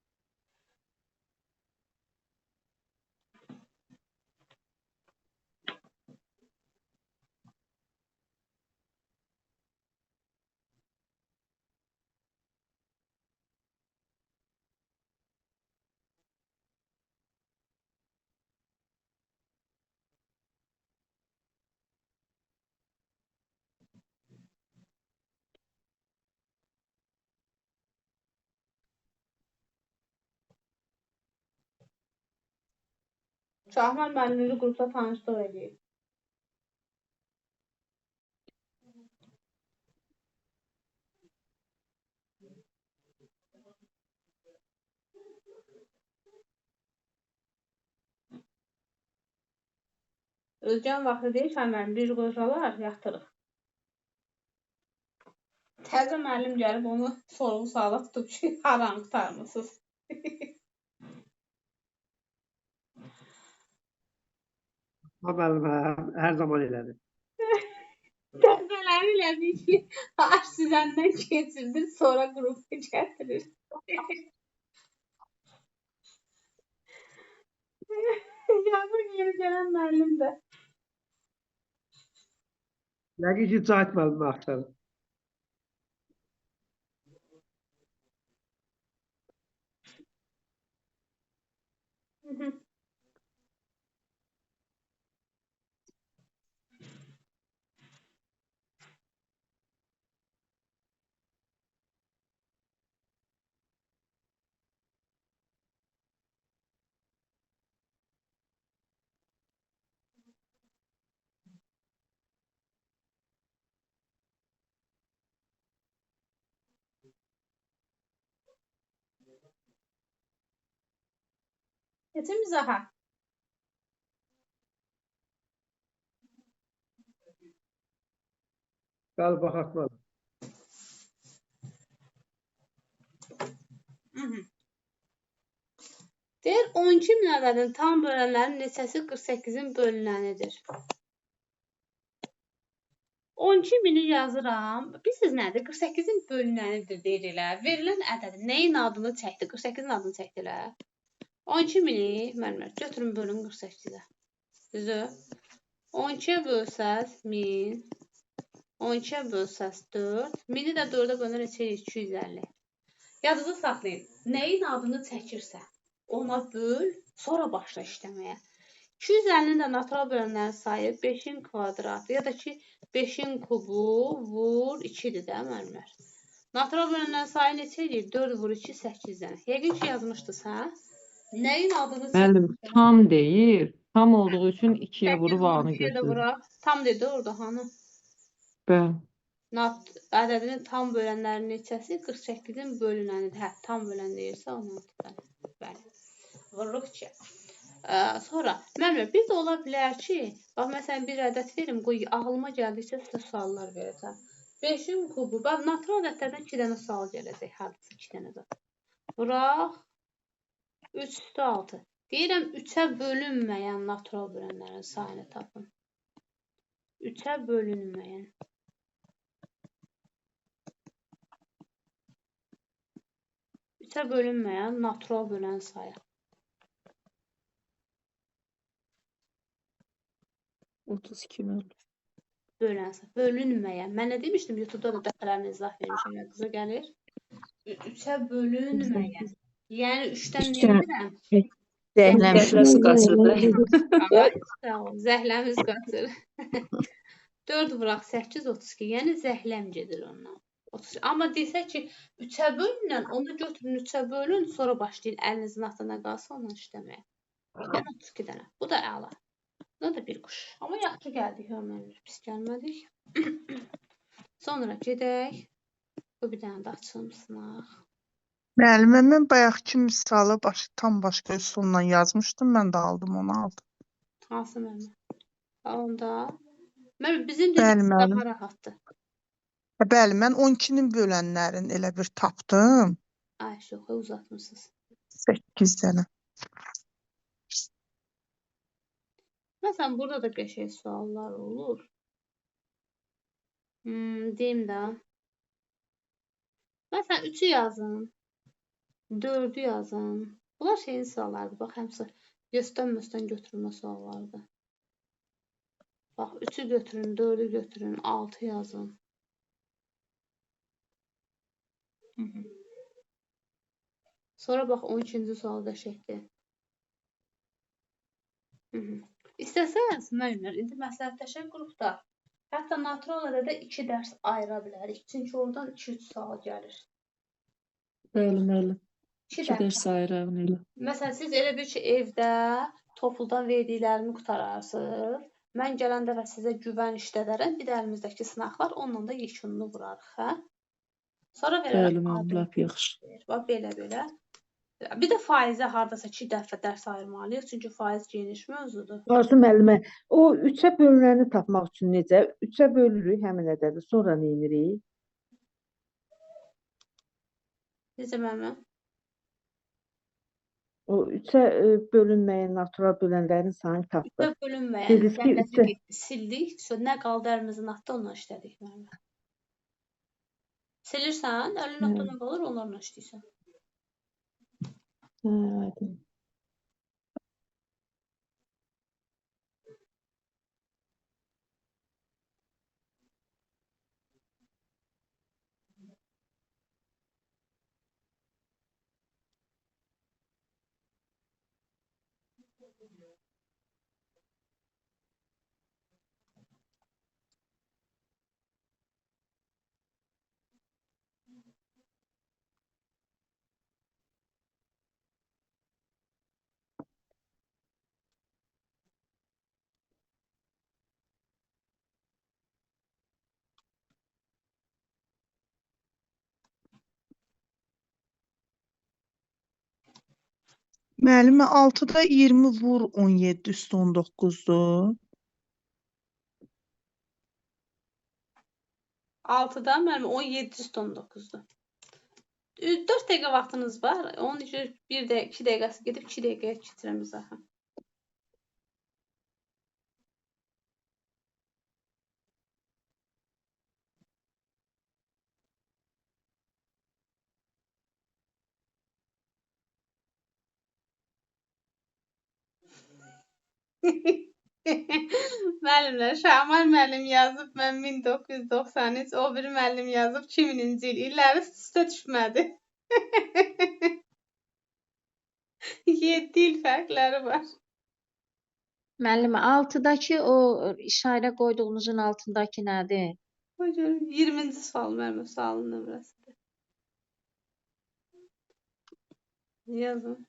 [SPEAKER 1] Şahman müəllimini qrupda tanışlıq eləyib. Özgən vaxtı deyil, Şahman müəllim, bir qocalar yatırıq. Təzə müəllim gəlib onu sorğu suala tutub ki, haram qurtarmısınız.
[SPEAKER 9] Ha, müəllim, hər zaman elədi.
[SPEAKER 1] Təzələri elədi ki, aş süzəndən keçirdir, sonra qrupu gətirir. Yazıq yeni gələn müəllim də.
[SPEAKER 9] Yəqin ki, Cahit müəllimi axtarır.
[SPEAKER 1] Keçim izaha.
[SPEAKER 9] Bəli, baxaq müəllim.
[SPEAKER 1] Deyir, 12.000 ədədin tam bölənlərin neçəsi 48-in bölünənidir? 12.000-i yazıram. Bilirsiniz nədir? 48-in bölünənidir deyir elə. Verilən ədədin nəyin adını çəkdi? 48-in adını çəkdi elə. 12.000-i müəllimlər götürün bölün 48-ə. Düzdür? 12-yə bölsəz 1000, 12-yə bölsəz 4, 1000-i də 4-ə bölənə neçə eləyir? 250. Yadınızda saxlayın. Nəyin adını çəkirsə, ona böl, sonra başla işləməyə. 250-nin də natural bölənlərin sayı 5-in kvadratı ya da ki 5-in kubu vur 2-dir də müəllimlər. Natural bölənlərin sayı neçə eləyir? 4 vur 2, 8 dənə. Yəqin ki yazmışdınız, hə? Nəyin adını
[SPEAKER 7] Müəllim tam deyir. Tam olduğu üçün 2-yə
[SPEAKER 1] 8
[SPEAKER 7] vurub
[SPEAKER 1] vur
[SPEAKER 7] A-nı
[SPEAKER 1] 2-yə də
[SPEAKER 7] götürür.
[SPEAKER 1] vuraq. Tam dedi orada hanı?
[SPEAKER 7] Bəli.
[SPEAKER 1] Ədədinin tam bölənlərinin neçəsi 48-in bölünənidir. Hə, tam bölən deyirsə 16 dənə. Bəli. Vururuq 2-yə. Sonra, müəllim, bir də ola bilər ki, bax, məsələn, bir ədəd verim, qoy, ağlıma gəldikcə sizə suallar verəcəm. 5-in kubu, bax, natural ədədlərdən 2 dənə sual gələcək, hardasa 2 dənə də. Vuraq, 3 üstü 6. Deyirəm, 3-ə bölünməyən natural bölənlərin sayını tapın. 3-ə bölünməyən. 3-ə bölünməyən natural bölən sayı.
[SPEAKER 10] 32 müəllim.
[SPEAKER 1] Bölən sayı. Bölünməyən. Mən nə demişdim? YouTube-da da dəfələrlə izah vermişəm. Yadınıza gəlir. 3-ə bölünməyən. Yəni 3-dən nə edirəm?
[SPEAKER 10] Zəhləsi qaçırdı.
[SPEAKER 1] Ay, sağ ol. Zəhləmiz qaçır. 4 vuraq 8, 32. Yəni zəhləm gedir ondan. 32. Amma desək ki, 3-ə bölünən, onu götürün 3-ə bölün, sonra başlayın əlinizin altına qalsa ondan işləməyə. Yəni 32 dənə. Bu da əla. Buna da bir quş. Amma yaxşı gəldik, müəllimlər. Pis gəlmədik. Sonra gedək. Bu bir dənə də açılım sınaq.
[SPEAKER 5] Müəllimə, mən bayaqki misalı tam başqa üsulla yazmışdım. Mən də aldım, onu aldım.
[SPEAKER 1] Hansı müəllimə? Onda. Müəllim, bizim
[SPEAKER 5] Bəli,
[SPEAKER 1] dediyimiz
[SPEAKER 5] müəllim.
[SPEAKER 1] daha rahatdır.
[SPEAKER 5] Bəli, mən 12-nin bölənlərini elə bir tapdım.
[SPEAKER 1] Ay, yox, uzatmısınız.
[SPEAKER 5] 8 dənə.
[SPEAKER 1] Məsələn, burada da qəşəng suallar olur. Deyim də. Məsələn, 3-ü yazın. 4-ü yazın. Bunlar şeyin suallarıdır. Bax, həmsi göstən-möstən götürülmə suallarıdır. Bax, 3-ü götürün, 4-ü götürün, 6 yazın. Sonra bax, 12-ci sual qəşəngdir. İstəsəniz, müəllimlər, indi məsləhətləşək qrupda. Hətta natural ədədə 2 dərs ayıra bilərik. Çünki oradan 2-3 sual gəlir.
[SPEAKER 10] Bəli, müəllim.
[SPEAKER 1] 2
[SPEAKER 10] 2 dərs ayıraq elə.
[SPEAKER 1] Məsələn, siz elə bir ki, evdə topludan verdiklərimi qutararsınız. Mən gələn dəfə sizə güvən işlədərəm. Bir də əlimizdəki sınaqlar, onunla da yekununu vurarıq, hə? Sonra verərəm.
[SPEAKER 10] Bəli, müəllim, lap yaxşı.
[SPEAKER 1] Bax, belə-belə. Bir də faizə hardasa 2 dəfə dərs ayırmalıyıq. Çünki faiz geniş mövzudur.
[SPEAKER 3] Arzu müəllimə, o 3-ə bölünəni tapmaq üçün necə? 3-ə bölürük həmin ədədi, sonra nə edirik?
[SPEAKER 1] Necə müəllimə?
[SPEAKER 3] O 3-ə bölünməyən natural bölənlərin sayını tapdıq.
[SPEAKER 1] 3-ə bölünməyən
[SPEAKER 3] Dediniz ki,
[SPEAKER 1] zəhləsi getdi, sildik. Sonra nə qaldı əlimizin altında onunla işlədik müəllimə. Silirsən, əlin altında nə qalır, onlarla işləyirsən.
[SPEAKER 3] Hə, aydın.
[SPEAKER 5] Müəllimə, 6-da 20 vur 17 üstü 19-dur.
[SPEAKER 1] 6-da müəllimə 17 üstü 19-dur. 4 dəqiqə vaxtınız var. Onun üçün 1 dəqiqə, 2 dəqiqəsi gedib 2 dəqiqəyə keçirəm izahı. Müəllimlər, Şahmar müəllim yazıb, mən 1993, o biri müəllim yazıb 2000-ci il. İlləri üstə düşmədi. 7 il fərqləri var.
[SPEAKER 18] Müəllimə, 6-dakı o işarə qoyduğunuzun altındakı nədir?
[SPEAKER 1] Qoy görüm, 20-ci sual müəllim, sualın nömrəsidir. Yazın.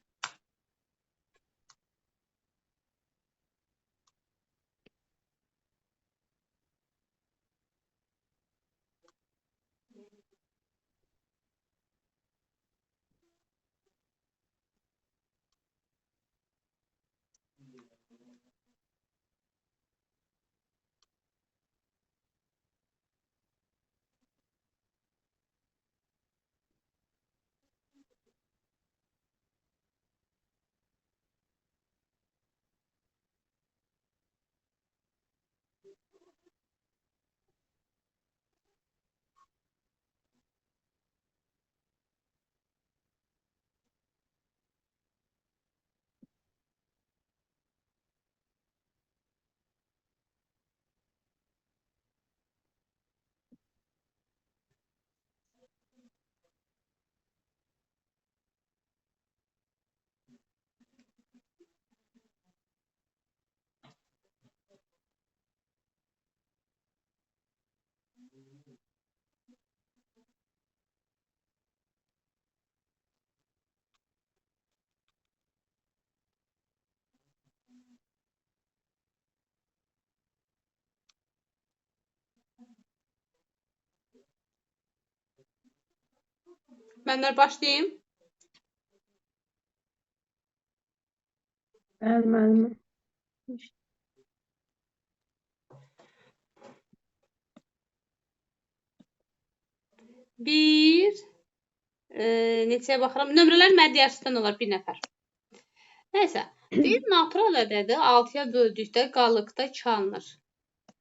[SPEAKER 1] Mənlər başlayayım.
[SPEAKER 16] Bəli, müəllimə.
[SPEAKER 1] Bir, neçəyə baxıram? Nömrələr mədiyyərsizdən olar bir nəfər. Nəysə, deyir natural ədədi 6-ya böldükdə qalıqda 2 alınır.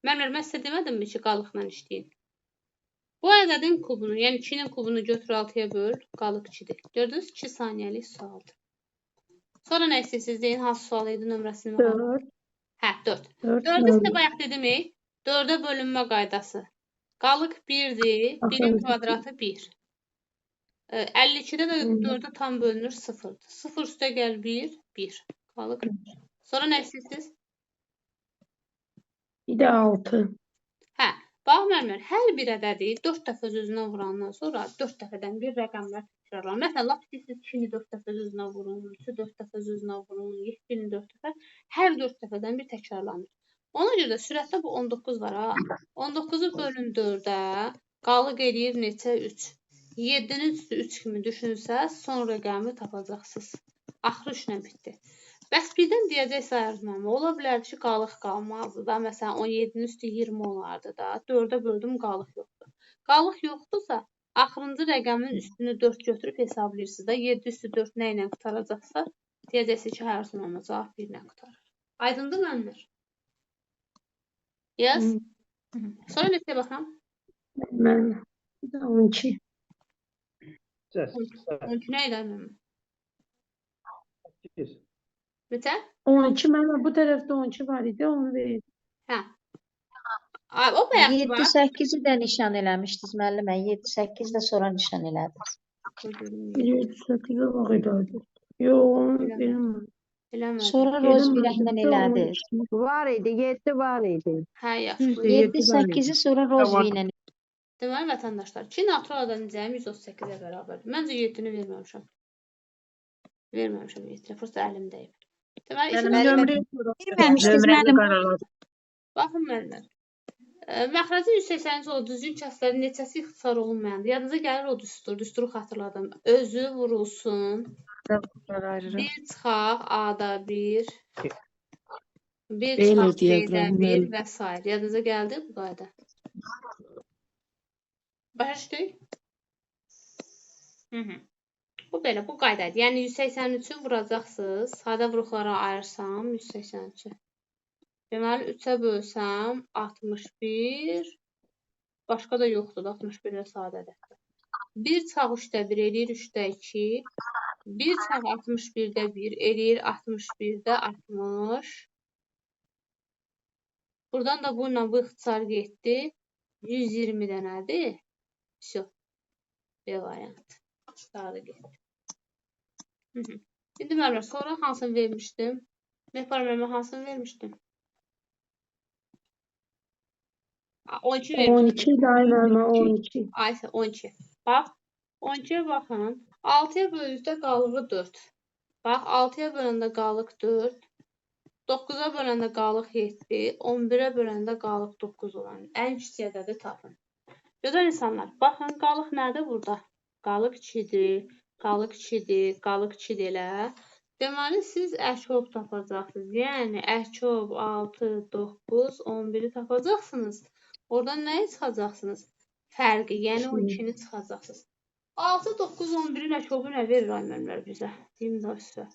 [SPEAKER 1] Müəllimlər, mən sizə demədimmi ki, qalıqla işləyin? Bu ədədin kubunu, yəni 2-nin kubunu götür 6-ya böl, qalıq 2-dir. Gördünüz, 2 saniyəlik sualdır. Sonra nə istəyirsiniz deyin, hansı sual idi, nömrəsini?
[SPEAKER 16] 4.
[SPEAKER 1] Hə, 4. 4-ü sizə bayaq dedim, 4-ə bölünmə qaydası. Qalıq 1-dir, 1-in kvadratı 1. 52-də də 4-ə tam bölünür 0-dır. 0 üstə gəl 1, 1. Qalıq 1. Sonra nə istəyirsiniz?
[SPEAKER 16] Bir də 6.
[SPEAKER 1] Hə. Bax, müəllimlər, hər bir ədədi 4 dəfə öz-özünə vurandan sonra 4 dəfədən bir rəqəmlər təkrarlanır. Məsələn, lap istəyirsiniz 2-ni 4 dəfə öz-özünə vurun, 3-ü 4 dəfə öz-özünə vurun, 7-ni 4 dəfə, hər 4 dəfədən bir təkrarlanır. Ona görə də sürətdə bu 19 var, ha. 19-u bölün 4-ə, qalıq eləyir neçə? 3. 7-nin üstü 3 kimi düşünsəz, son rəqəmi tapacaqsınız. Axırı 3-lə bitdi. Bəs birdən deyəcəksə Arzu, ola bilərdi ki, qalıq qalmazdı da. Məsələn, 17-nin üstü 20 olardı da. 4-ə böldüm, qalıq yoxdur. Qalıq yoxdursa, axırıncı rəqəmin üstünü 4 götürüb hesablayırsınız da. 7 üstü 4 nə ilə qurtaracaqsa, deyəcəksiniz ki, hə, Arzu, cavab 1 ilə qurtarır. Aydındır müəllimlər? Yes. Sonra neçəyə baxıram?
[SPEAKER 16] Mən 12.
[SPEAKER 1] 12 nə idi müəllim?
[SPEAKER 9] 8.
[SPEAKER 1] Neçə?
[SPEAKER 16] 12 mənə bu tərəfdə 12 var idi, onu verdim.
[SPEAKER 1] Hə. Ay, o bayaq var.
[SPEAKER 18] 7-8-i də nişan eləmişdiniz müəllimə. 7-8 də sonra nişan elədiniz.
[SPEAKER 16] 7-8-ə bax elədi. Yox, onu bilmirəm.
[SPEAKER 1] Eləmədim.
[SPEAKER 18] Sonra Rozvirəhlə elədiniz.
[SPEAKER 4] Var idi, 7 var idi.
[SPEAKER 1] Hə, yaxşı.
[SPEAKER 18] 7-8-i sonra Rozvi ilə.
[SPEAKER 1] Deməli, vətəndaşlar, 2 natural ədədin cəmi 138-ə bərabərdir. Məncə 7-ni verməmişəm. Verməmişəm 7-ni, prosta əlim dəyib. Deməli,
[SPEAKER 15] verməmişdiniz müəllim.
[SPEAKER 1] Baxın müəllimlər. Məxrəci 183 o düzgün kəslərin neçəsi ixtisar olunmayandır. Yadınıza gəlir o düstur, düsturu xatırladım. Özü vurulsun. 1 çıxaq A-da 1. 1 çıxaq B-də 1 və s. Yadınıza gəldi bu qayda. Başa düşdük? Bu belə, bu qaydadır. Yəni 183-ü vuracaqsınız. Sadə vuruqlara ayırsam 183-ü. Deməli 3-ə bölsəm 61. Başqa da yoxdur, 61-ə sadədir. 1 çıxaq 3-də 1 eləyir 3-də 2. 1 çıxaq 61-də 1 eləyir 61-də 60. Buradan da bununla bu ixtisar getdi. 120 dənədir. Vəsə. B variantı. Daha da getdi. İndi müəllimlər, sonra hansını vermişdim? Mehpar müəllimə hansını vermişdim? 12 vermişdim.
[SPEAKER 16] 12 day müəllimə, 12.
[SPEAKER 1] Aysə, 12. Bax, 12-yə baxın. 6-ya böldükdə qalığı 4. Bax, 6-ya böləndə qalıq 4. 9-a böləndə qalıq 7. 11-ə böləndə qalıq 9 olan. Ən kiçik ədədi tapın. Gözəl insanlar, baxın, qalıq nədir burada? Qalıq 2-dir, qalıq 2-dir, qalıq 2-dir elə. Deməli, siz əkob tapacaqsınız. Yəni, əkob 6, 9, 11-i tapacaqsınız. Oradan nəyi çıxacaqsınız? Fərqi, yəni 12-ni çıxacaqsınız. 6, 9, 11-in əkobu nə verir ay müəllimlər bizə? Deyim də sizə.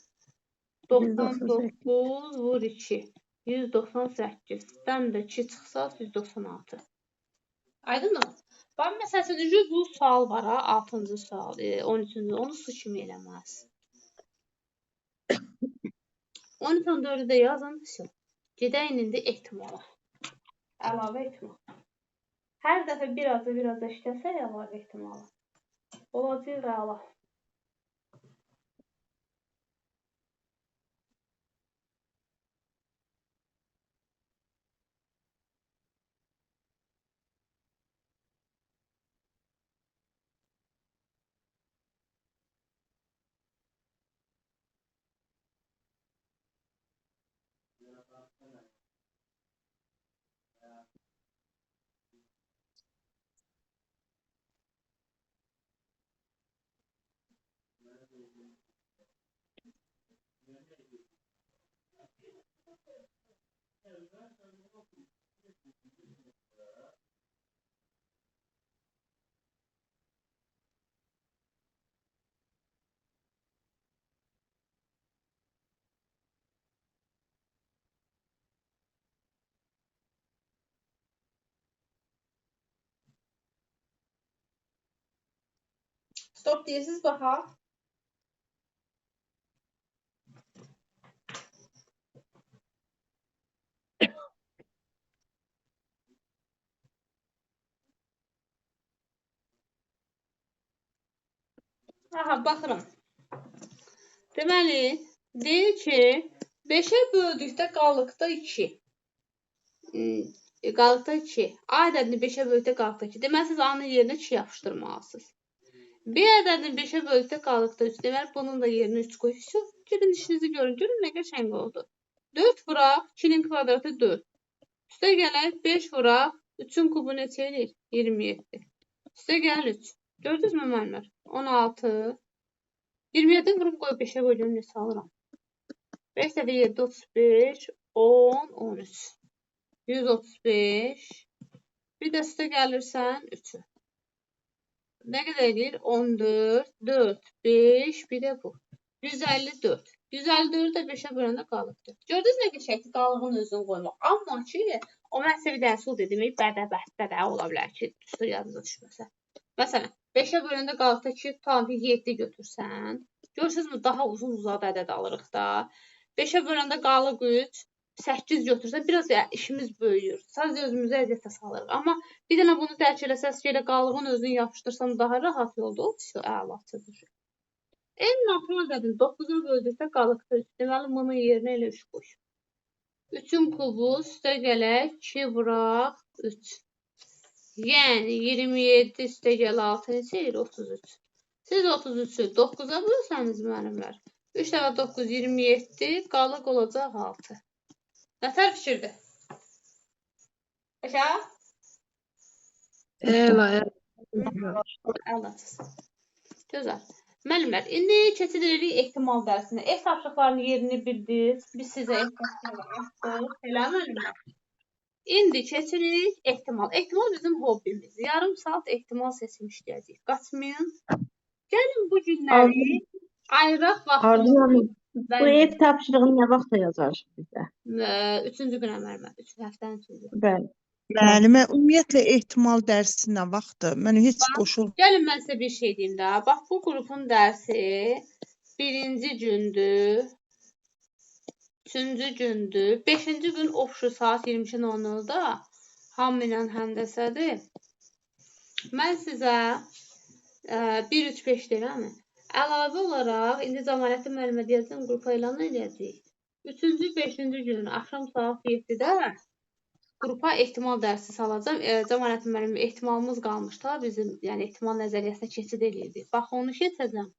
[SPEAKER 1] 99 vur 2, 198. Dən də 2 çıxsa 196. Aydınmı? Bax, məsəl üçün, bu sual var ha, 6-cı sual, 13-cü, onu su kimi eləməz. 13-14-ü də yazın. Gedək indi ehtimala. Əlavə ehtimal. Hər dəfə biraz da biraz da işləsək əlavə ehtimala. Olacaq əla. Stop deyirsiniz, baxaq. Aha, baxıram. Deməli, deyir ki, 5-ə böldükdə qalıqda 2. Qalıqda 2. A ədədini 5-ə böldükdə qalıqda 2. Deməli, siz A-nın yerinə 2 yapışdırmalısınız. B ədədini 5-ə böldükdə qalıqda 3. Deməli, bunun da yerinə 3 qoyursunuz. Gedin işinizi görün. Görün, nə qəşəng oldu. 4 vuraq, 2-nin kvadratı 4. Üstə gələk, 5 vuraq, 3-ün kubu neçə eləyir? 27. Üstə gəl 3. Gördünüzmü müəllimlər? 16. 27 vurub qoy 5-ə qoy, görüm neçə alıram. 5 dəfə 7, 35, 10, 13. 135. Bir də üstə gəlirsən 3-ü. Nə qədər eləyir? 14, 4, 5, bir də bu. 154. 154-ü də 5-ə böləndə qalıqdır. Gördünüz nə qəşəngdir qalığın özünü qoymaq. Amma ki, o mən sizə bir dənə üsul dedim, bədə-bədə də ola bilər ki, üstə yadınıza düşməsə. Məsələn, 5-ə böləndə qalıqda 2, tutalım ki, 7 götürsən. Görürsünüzmü, daha uzun uzadı ədəd alırıq da. 5-ə böləndə qalıq 3, 8 götürsən, biraz işimiz böyüyür. Sadəcə özümüzə əziyyətə salırıq. Amma bir dənə bunu dərk eləsəz ki, elə qalığın özünü yapışdırsam daha rahat yolda, o əlaçıdır. En natural ədədini 9-a böldükdə qalıqda 3. Deməli, bunun yerinə elə 3 qoy. 3-ün kubu üstə gələk 2 vuraq 3. Yəni 27 üstə gəl 6 neçə eləyir? 33. Siz 33-ü 9-a bölsəniz müəllimlər, 3 dəfə 9 27, qalıq olacaq 6. Nətər fikirdir? Başa?
[SPEAKER 8] Əla, əla.
[SPEAKER 1] Əlaçız. Gözəl. Müəllimlər, indi keçid edirik ehtimal dərsinə. Ev tapşırıqlarının yerini bildiniz. Biz sizə ev tapşırıqları atdıq. Elə müəllimlər? İndi keçirik ehtimal. Ehtimal bizim hobbimiz. Yarım saat ehtimal seçimi işləyəcəyik. Qaçmayın. Gəlin bu günləri ayıraq vaxtımızı.
[SPEAKER 4] Bu ev tapşırığını nə vaxta yazarsınız bizə?
[SPEAKER 1] Üçüncü günə müəllimə. Həftənin üçüncü.
[SPEAKER 4] Bəli.
[SPEAKER 5] Müəllimə, ümumiyyətlə ehtimal dərsi nə vaxtdır? Mən heç qoşul.
[SPEAKER 1] Gəlin mən sizə bir şey deyim də. Bax bu qrupun dərsi birinci gündür. Üçüncü gündür. Beşinci gün opşu saat 22:00-da hamı ilə həndəsədir. Mən sizə 1, 3, 5 deyirəm. Əlavə olaraq, indi Cəmaləddin müəllimə deyəcəm, qrupa elan eləyəcəyik. Üçüncü, beşinci gün axşam saat 7-də qrupa ehtimal dərsi salacağam. Cəmaləddin müəllim, ehtimalımız qalmış da bizim, yəni ehtimal nəzəriyyəsinə keçid eləyirdik. Bax, onu keçəcəm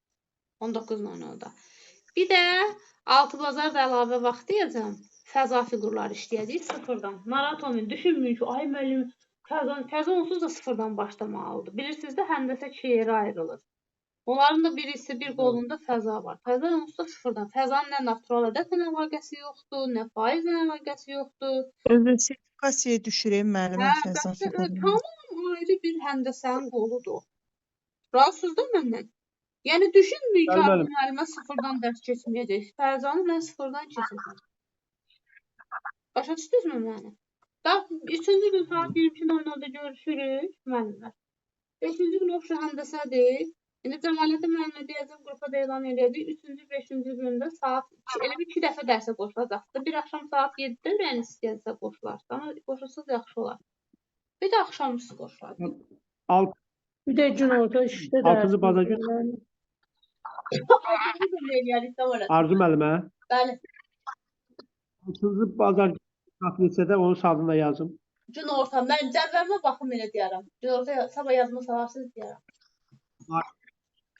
[SPEAKER 1] 19:00-da. Bir də 6 bazar da əlavə vaxt deyəcəm. Fəza fiqurları işləyəcəyik sıfırdan. Narahat olmayın, düşünməyin ki, ay müəllim, fəza onsuz da sıfırdan başlamalıdır. Bilirsiniz də, həndəsə iki yerə ayrılır. Onların da birisi bir qolunda fəza var. Fəza onsuz da sıfırdan. Fəzanın nə natural ədədlə əlaqəsi yoxdur, nə faizlə əlaqəsi yoxdur.
[SPEAKER 5] Özü sertifikasiyaya düşürəm müəllimə fəza fiqurunu.
[SPEAKER 1] Tamam ayrı bir həndəsənin qoludur. Razısınız da məndən? Yəni düşünməyin ki, artıq müəllimə sıfırdan dərs keçməyəcək. Fəzanı mən sıfırdan keçəcəm. Başa düşdünüzmü məni? Daha üçüncü gün saat 22:00-da görüşürük müəllimlər. Beşinci gün opşu həndəsədir. İndi Cəmaləddin müəllimə deyəcəm, qrupa da elan eləyəcək. Üçüncü, beşinci gündə saat elə bir 2 dəfə dərsə qoşulacaqdır. Bir axşam saat 7-də yəni istəyənsə qoşularsa, amma qoşulsaz yaxşı olar. Bir də axşamüstü qoşulacaq.
[SPEAKER 16] Bir də gün orta 3-də də.
[SPEAKER 9] 6-cı bazar gün.
[SPEAKER 1] 6-cı gün eləyərik Cəmaləddin.
[SPEAKER 9] Arzu müəllimə.
[SPEAKER 1] Bəli.
[SPEAKER 9] 6-cı bazar günü saat neçədə onun saatını da yazım.
[SPEAKER 1] Gün orta. Mən cədvəlimə baxım elə deyərəm. Gün orta sabah yadıma salarsınız deyərəm.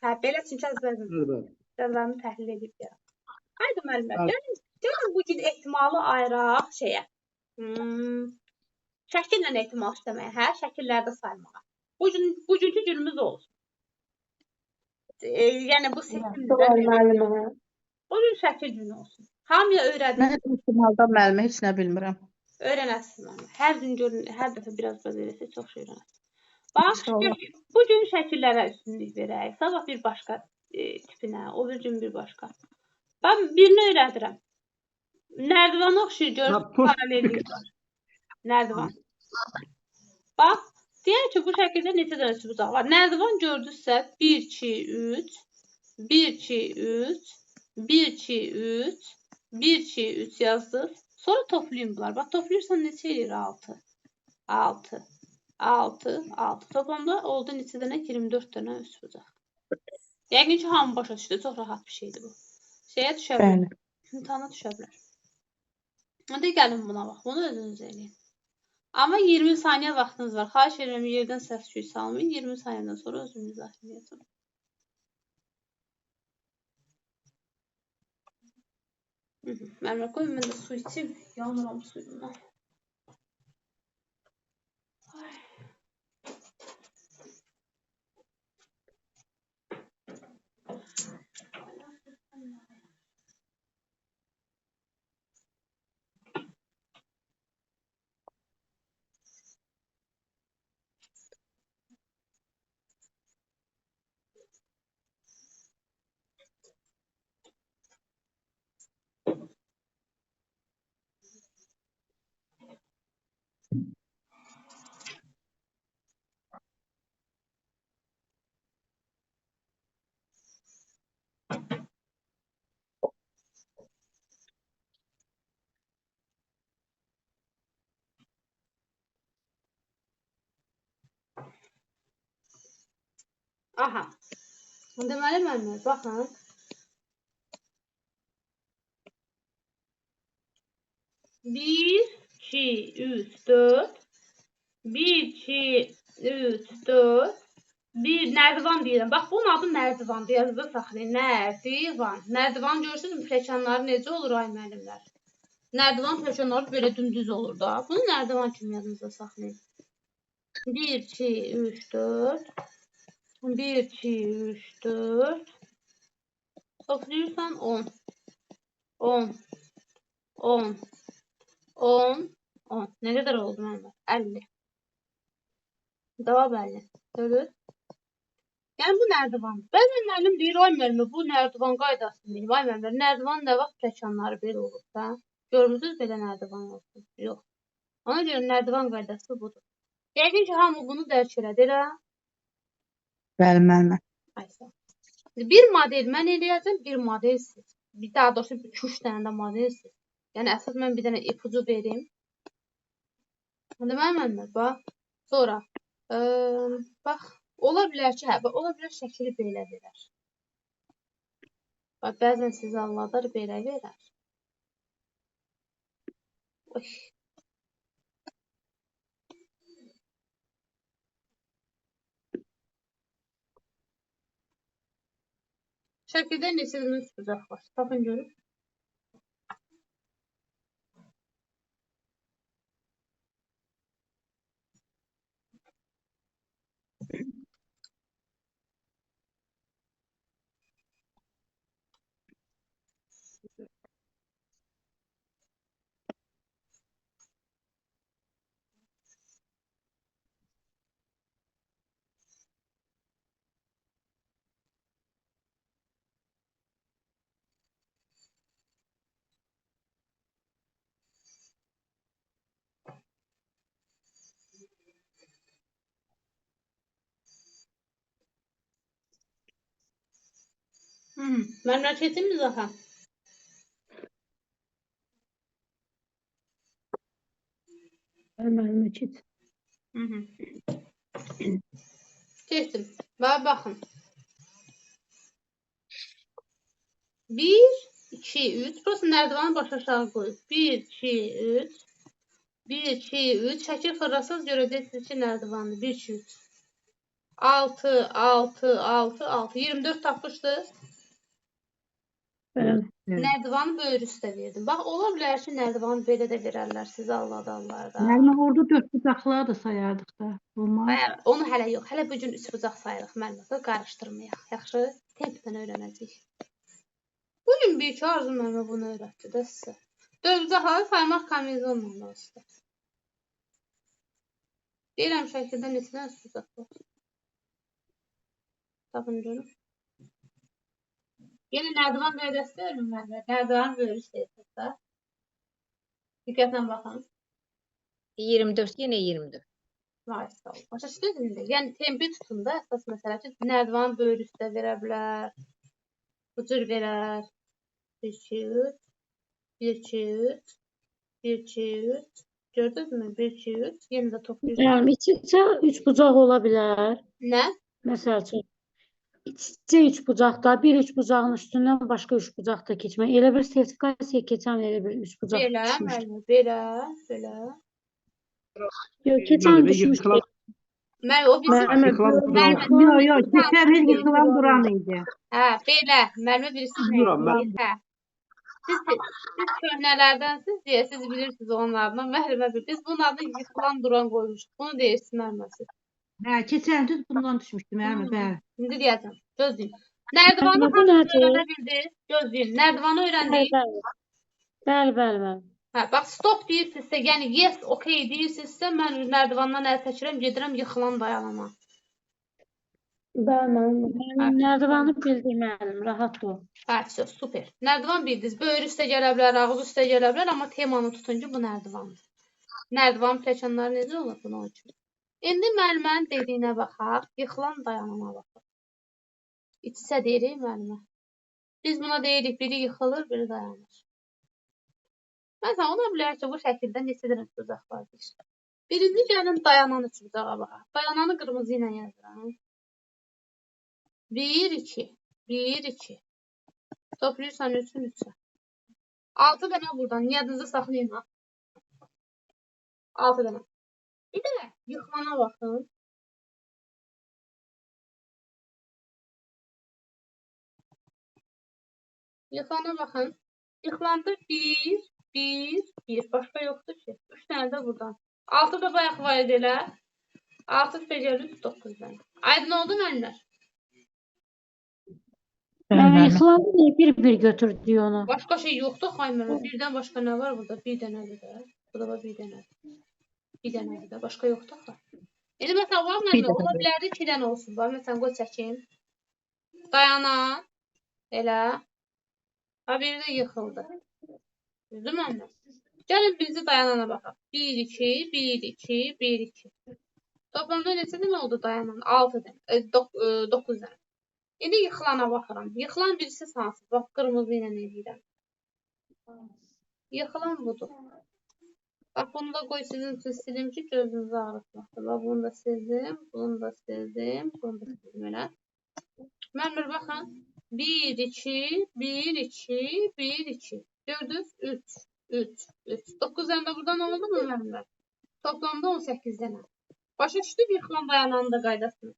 [SPEAKER 1] Hə, belə çünki cədvəlimi təhlil edib deyərəm. Haydi müəllimlər, gəlin bu gün ehtimalı ayıraq şeyə. Şəkillə ehtimal işləməyə, hə, şəkillərdə saymağa. Bugünkü günümüz olsun. Yəni bu seçimdir. O gün şəkil günü olsun. Hamıya öyrədim.
[SPEAKER 19] Mən ehtimalda müəllimə heç nə bilmirəm.
[SPEAKER 1] Öyrənəsiniz müəllimə. Hər gün görün, hər dəfə biraz eləsək çox şey öyrənəsiniz. Bax, bugün şəkillərə üstünlük verək. Sabah bir başqa tipinə, o bir gün bir başqa. Mən birini öyrədirəm. Nərdivana oxşayır, görürsünüz, paralellik var. Nərdivan. Bax, deyək ki, bu şəkildə neçə dənə üçbucaq var. Nərdivan gördünüzsə, 1, 2, 3, 1, 2, 3, 1, 2, 3, 1, 2, 3 yazdınız. Sonra toplayın bunlar. Bax, toplayırsan neçə eləyir? 6, 6, 6, 6. Toplamda oldu neçə dənə? 24 dənə üçbucaq. Yəqin ki, hamı başa düşdü. Çox rahat bir şeydir bu. Şeyə düşə bilər. İmtahana düşə bilər. İndi gəlin buna bax. Bunu özünüz eləyin. Amma 20 saniyə vaxtınız var. Xahiş edirəm, yerdən səs-küy salmayın. 20 saniyədən sonra özüm izah edəcəm. Müəllimə qoyun, mən də su içim. Yanıram suyumdan. Aha. Deməli, müəllimlər, baxın. 1, 2, 3, 4. 1, 2, 3, 4. 1, nərdivan deyirəm. Bax, bunun adı nərdivandır. Yazıda saxlayın. Nərdivan. Nərdivan görürsünüz, pləkanları necə olur, ay müəllimlər? Nərdivan pləkanları belə dümdüz olur da. Bunu nərdivan kimi yadınızda saxlayın. 1, 2, 3, 4. 1, 2, 3, 4. Toplayırsan 10. 10. 10. 10. 10. Nə qədər oldu müəllimlər? 50. Cavab 50. Görür? Yəni bu nərdivan. Bəzən müəllim deyir, ay müəllimə, bu nərdivan qaydası deyil. Ay müəllimlər, nərdivan nə vaxt pləkanları belə olub da? Görmüsünüz belə nərdivan olsun? Yox. Ona görə nərdivan qaydası budur. Yəqin ki, hamı bunu dərk elədi, elə?
[SPEAKER 19] Bəli, müəllimə.
[SPEAKER 1] Ay, sağ ol. Bir model mən eləyəcəm, bir model siz. Bir daha doğrusu 2-3 dənə də model siz. Yəni, əsas mən bir dənə ipucu verim. Deməli, müəllimlər, bax, sonra, bax, ola bilər ki, hə, bax, ola bilər şəkili belə verər. Bax, bəzən sizi alladar, belə verər. Oy. Şəkildə neçə dənə üçbucaq var? Tapın görün. Mən keçim mi Zaha?
[SPEAKER 13] Müəllimə keç.
[SPEAKER 1] Keçdim. Bax, baxın. 1, 2, 3. Burası nərdivanı baş aşağı qoyub. 1, 2, 3. 1, 2, 3. Şəkil fırlasaz görəcəksiniz ki, nərdivandır. 1, 2, 3. 6, 6, 6, 6. 24 tapmışdınız.
[SPEAKER 13] Bəli.
[SPEAKER 1] Nərdivanı böyür üstə verdim. Bax, ola bilər ki, nərdivanı belə də verərlər sizə alladanlarda.
[SPEAKER 14] Müəllimə, orada dörd bucaqları da sayardıq da. Olmaz.
[SPEAKER 1] Bəli, onu hələ yox. Hələ bu gün üç bucaq sayırıq müəllimə. Qarışdırmayaq. Yaxşı, tempdən öyrənəcəyik. Bu gün bir iki Arzu müəllimə bunu öyrətdi də sizə. Dörd bucaqları saymaq komizonla olsun. Deyirəm şəkildə neçədən üç bucaq var? Tapın görüm. Yenə nərdivan qaydası deyirəm müəllimə. Nərdivan böyür üstə da. Diqqətlə baxın.
[SPEAKER 17] 24, yenə 24.
[SPEAKER 1] Vay, sağ ol. Başa düşdünüz indi? Yəni tempi tutun da əsas məsələ ki, nərdivanı böyür üstə verə bilər. Bu cür verər. 1, 2, 3. 1, 2, 3. 1, 2, 3. Gördünüzmü? 1, 2, 3. Yenə də toplayırsınız.
[SPEAKER 11] Yəni iç-içə üç bucaq ola bilər.
[SPEAKER 1] Nə?
[SPEAKER 11] Məsəl üçün, iç-içə üç bucaqda, bir üç bucağın üstündən başqa üç bucaq da keçmək. Elə bir sertifikasiya keçən elə bir üç bucaq
[SPEAKER 1] Belə,
[SPEAKER 11] düşmüşdü.
[SPEAKER 1] müəllimə, belə, belə.
[SPEAKER 11] Yox, keçən düşmüşdü.
[SPEAKER 1] Mən o birisi
[SPEAKER 14] Müəllimə,
[SPEAKER 1] Müəllimə,
[SPEAKER 14] yox, yox, keçən il yıxılan duran idi.
[SPEAKER 1] Hə, belə, müəllimə birisi
[SPEAKER 9] Duran, mən.
[SPEAKER 1] Hə. Siz köhnələrdənsiniz deyə siz bilirsiniz onlardan. Müəllimə bilir. Biz bunun adını yıxılan duran qoymuşuq. Bunu deyirsiniz müəllimə siz.
[SPEAKER 14] Hə, keçən düz bundan düşmüşdü müəllimə, bəli.
[SPEAKER 1] İndi deyəcəm. Gözləyin. Nərdivanı
[SPEAKER 11] Müəllimə, bu
[SPEAKER 1] hamınız
[SPEAKER 11] nədir?
[SPEAKER 1] öyrənə bildiniz. Gözləyin. Nərdivanı öyrəndik.
[SPEAKER 11] Bəli, bəli. Bəli, bəli, bəli.
[SPEAKER 1] Hə, bax, stop deyirsinizsə, yəni yes, okay deyirsinizsə, mən nərdivandan əl çəkirəm, gedirəm yıxılan dayanana.
[SPEAKER 13] Bəli, müəllimə.
[SPEAKER 11] Müəllim, nərdivanı bildik müəllim, rahat ol.
[SPEAKER 1] Hə, söz, super. Nərdivan bildiniz. Böyür üstə gələ bilər, ağız üstə gələ bilər, amma temanı tutun ki, bu nərdivandır. Nərdivan pləkanları necə olur bunun üçün? İndi müəllimənin dediyinə baxaq, yıxılan dayanana baxaq. İç-içə deyirik müəllimə. Biz buna deyirik, biri yıxılır, biri dayanır. Məsələn, ola bilər ki, bu şəkildə neçə dənə üçbucaq var deyir. Birinci gəlin dayanan üçbucağa baxaq. Dayananı qırmızı ilə yazıram. 1, 2, 1, 2. Toplayırsan 3-ün 3-ə. 6 dənə buradan. Yadınızda saxlayın. 6 dənə. Bir də yıxılana baxın. Yıxılana baxın. Yıxılanda 1, 1, 1. Başqa yoxdur ki. 3 dənə də buradan. 6 da bayaq var idi elə. 6 becərir 3, 9 dənə. Aydın oldu müəllimlər?
[SPEAKER 11] Müəllimə, yıxılanda niyə bir-bir götürdük onu?
[SPEAKER 1] Başqa şey yoxdur xay müəllimə. Birdən başqa nə var burada? Bir dənədir də. Burada var bir dənədir. Bir dənədir də. Başqa yoxdur axı. İndi məsələn, var müəllimə, ola bilərdi 2 dənə olsun. Bax, məsələn, qoy çəkim. Dayanan. Elə. Ha, biri də yıxıldı. Düzdür müəllimə? Gəlin birinci dayanana baxaq. 1, 2, 1, 2, 1, 2. Toplamda neçə dənə oldu dayanan? 6 dənə, 9 dənə. İndi yıxılana baxıram. Yıxılan birisi hansı? Bax, qırmızı ilə eləyirəm. Yıxılan budur. Bax, bunu da qoy sizin üçün silim ki, gözünüzü ağrıtmasın. Bax, bunu da sildim, bunu da sildim, bunu da sildim elə. Müəllimlər, baxın. 1, 2, 1, 2, 1, 2. Gördünüz? 3, 3, 3. 9 dənə də buradan oldu mu müəllimlər? Toplamda 18 dənə. Başa düşdük yıxılan dayananın da qaydasını.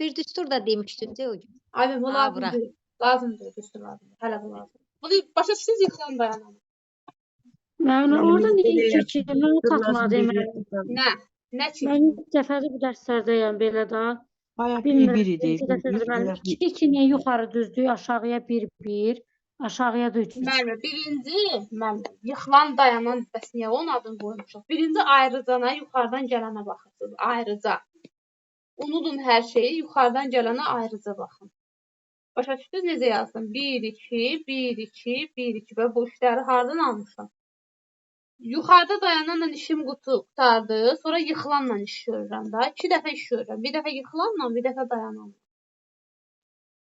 [SPEAKER 17] Bir düstur da demişdiniz o gün.
[SPEAKER 1] Abi bu lazım deyil. Lazım deyil, düstur lazım deyil. Hələ bu lazım. Bunu başa düşdünüz yıxılan dayananı.
[SPEAKER 11] Mən orada niyə 2 2 mən çatmadı mən.
[SPEAKER 1] Nə? Nə ki?
[SPEAKER 11] Mən ilk dəfədir bu dərslərdəyəm belə də.
[SPEAKER 10] Bayaq
[SPEAKER 11] Bilmirəm,
[SPEAKER 10] 1 idi.
[SPEAKER 11] birinci dəfədir mən 2 2 niyə yuxarı düzdük, aşağıya 1 1, aşağıya da 3 3.
[SPEAKER 1] Müəllimə, birinci, müəllimə, yıxılan dayanan bəs niyə onun adını qoymuşuq? Birinci ayrıcana, yuxarıdan gələnə baxırsınız, ayrıca. Unudun hər şeyi, yuxarıdan gələnə ayrıca baxın. Başa düşdünüz necə yazdım? 1 2 1 2 1 2 və bu işləri hardan almışam? Yuxarıda dayananla işim qurtardı, sonra yıxılanla iş görürəm da. 2 dəfə iş görürəm. Bir dəfə yıxılanla, bir dəfə dayananla.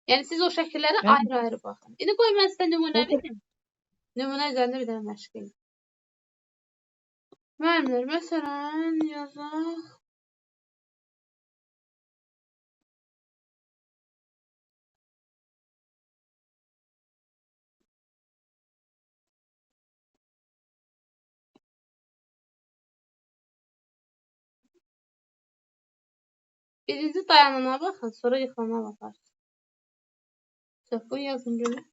[SPEAKER 1] Yəni siz o şəkillərə ayrı-ayrı baxın. İndi qoy mən sizə nümunə verim. Nümunə üzərində bir dənə məşq edeyim. Müəllimlər, məsələn, yazaq. Birinci dayanana baxın, sonra yıxılana baxarsınız. Bunu yazın görün.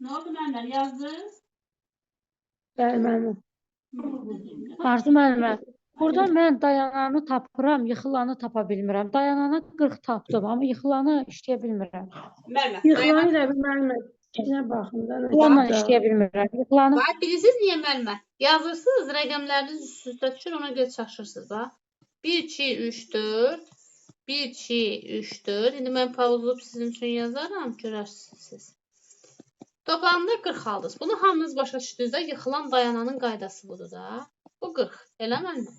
[SPEAKER 1] Nə oldu müəllimlər? Yazdınız?
[SPEAKER 11] Bəli, müəllimə. Arzu müəllimə, burada mən dayananı tapıram, yıxılanı tapa bilmirəm. Dayananı 40 tapdım, amma yıxılanı işləyə bilmirəm.
[SPEAKER 1] Müəllimə,
[SPEAKER 14] Yıxılanı elə bir müəllimə içinə baxın da.
[SPEAKER 11] Yıxılanla işləyə bilmirəm. Yıxılanı
[SPEAKER 1] Bax, bilirsiniz niyə müəllimə? Yazırsınız, rəqəmləriniz üst-üstə düşür, ona görə çaşırsınız. Bax. 1, 2, 3, 4. 1, 2, 3, 4. İndi mən pauzlayıb sizin üçün yazaram, görərsiniz siz. Toplamda 40 aldınız. Bunu hamınız başa düşdünüz də, yıxılan dayananın qaydası budur da. Bu 40. Elə müəllimə?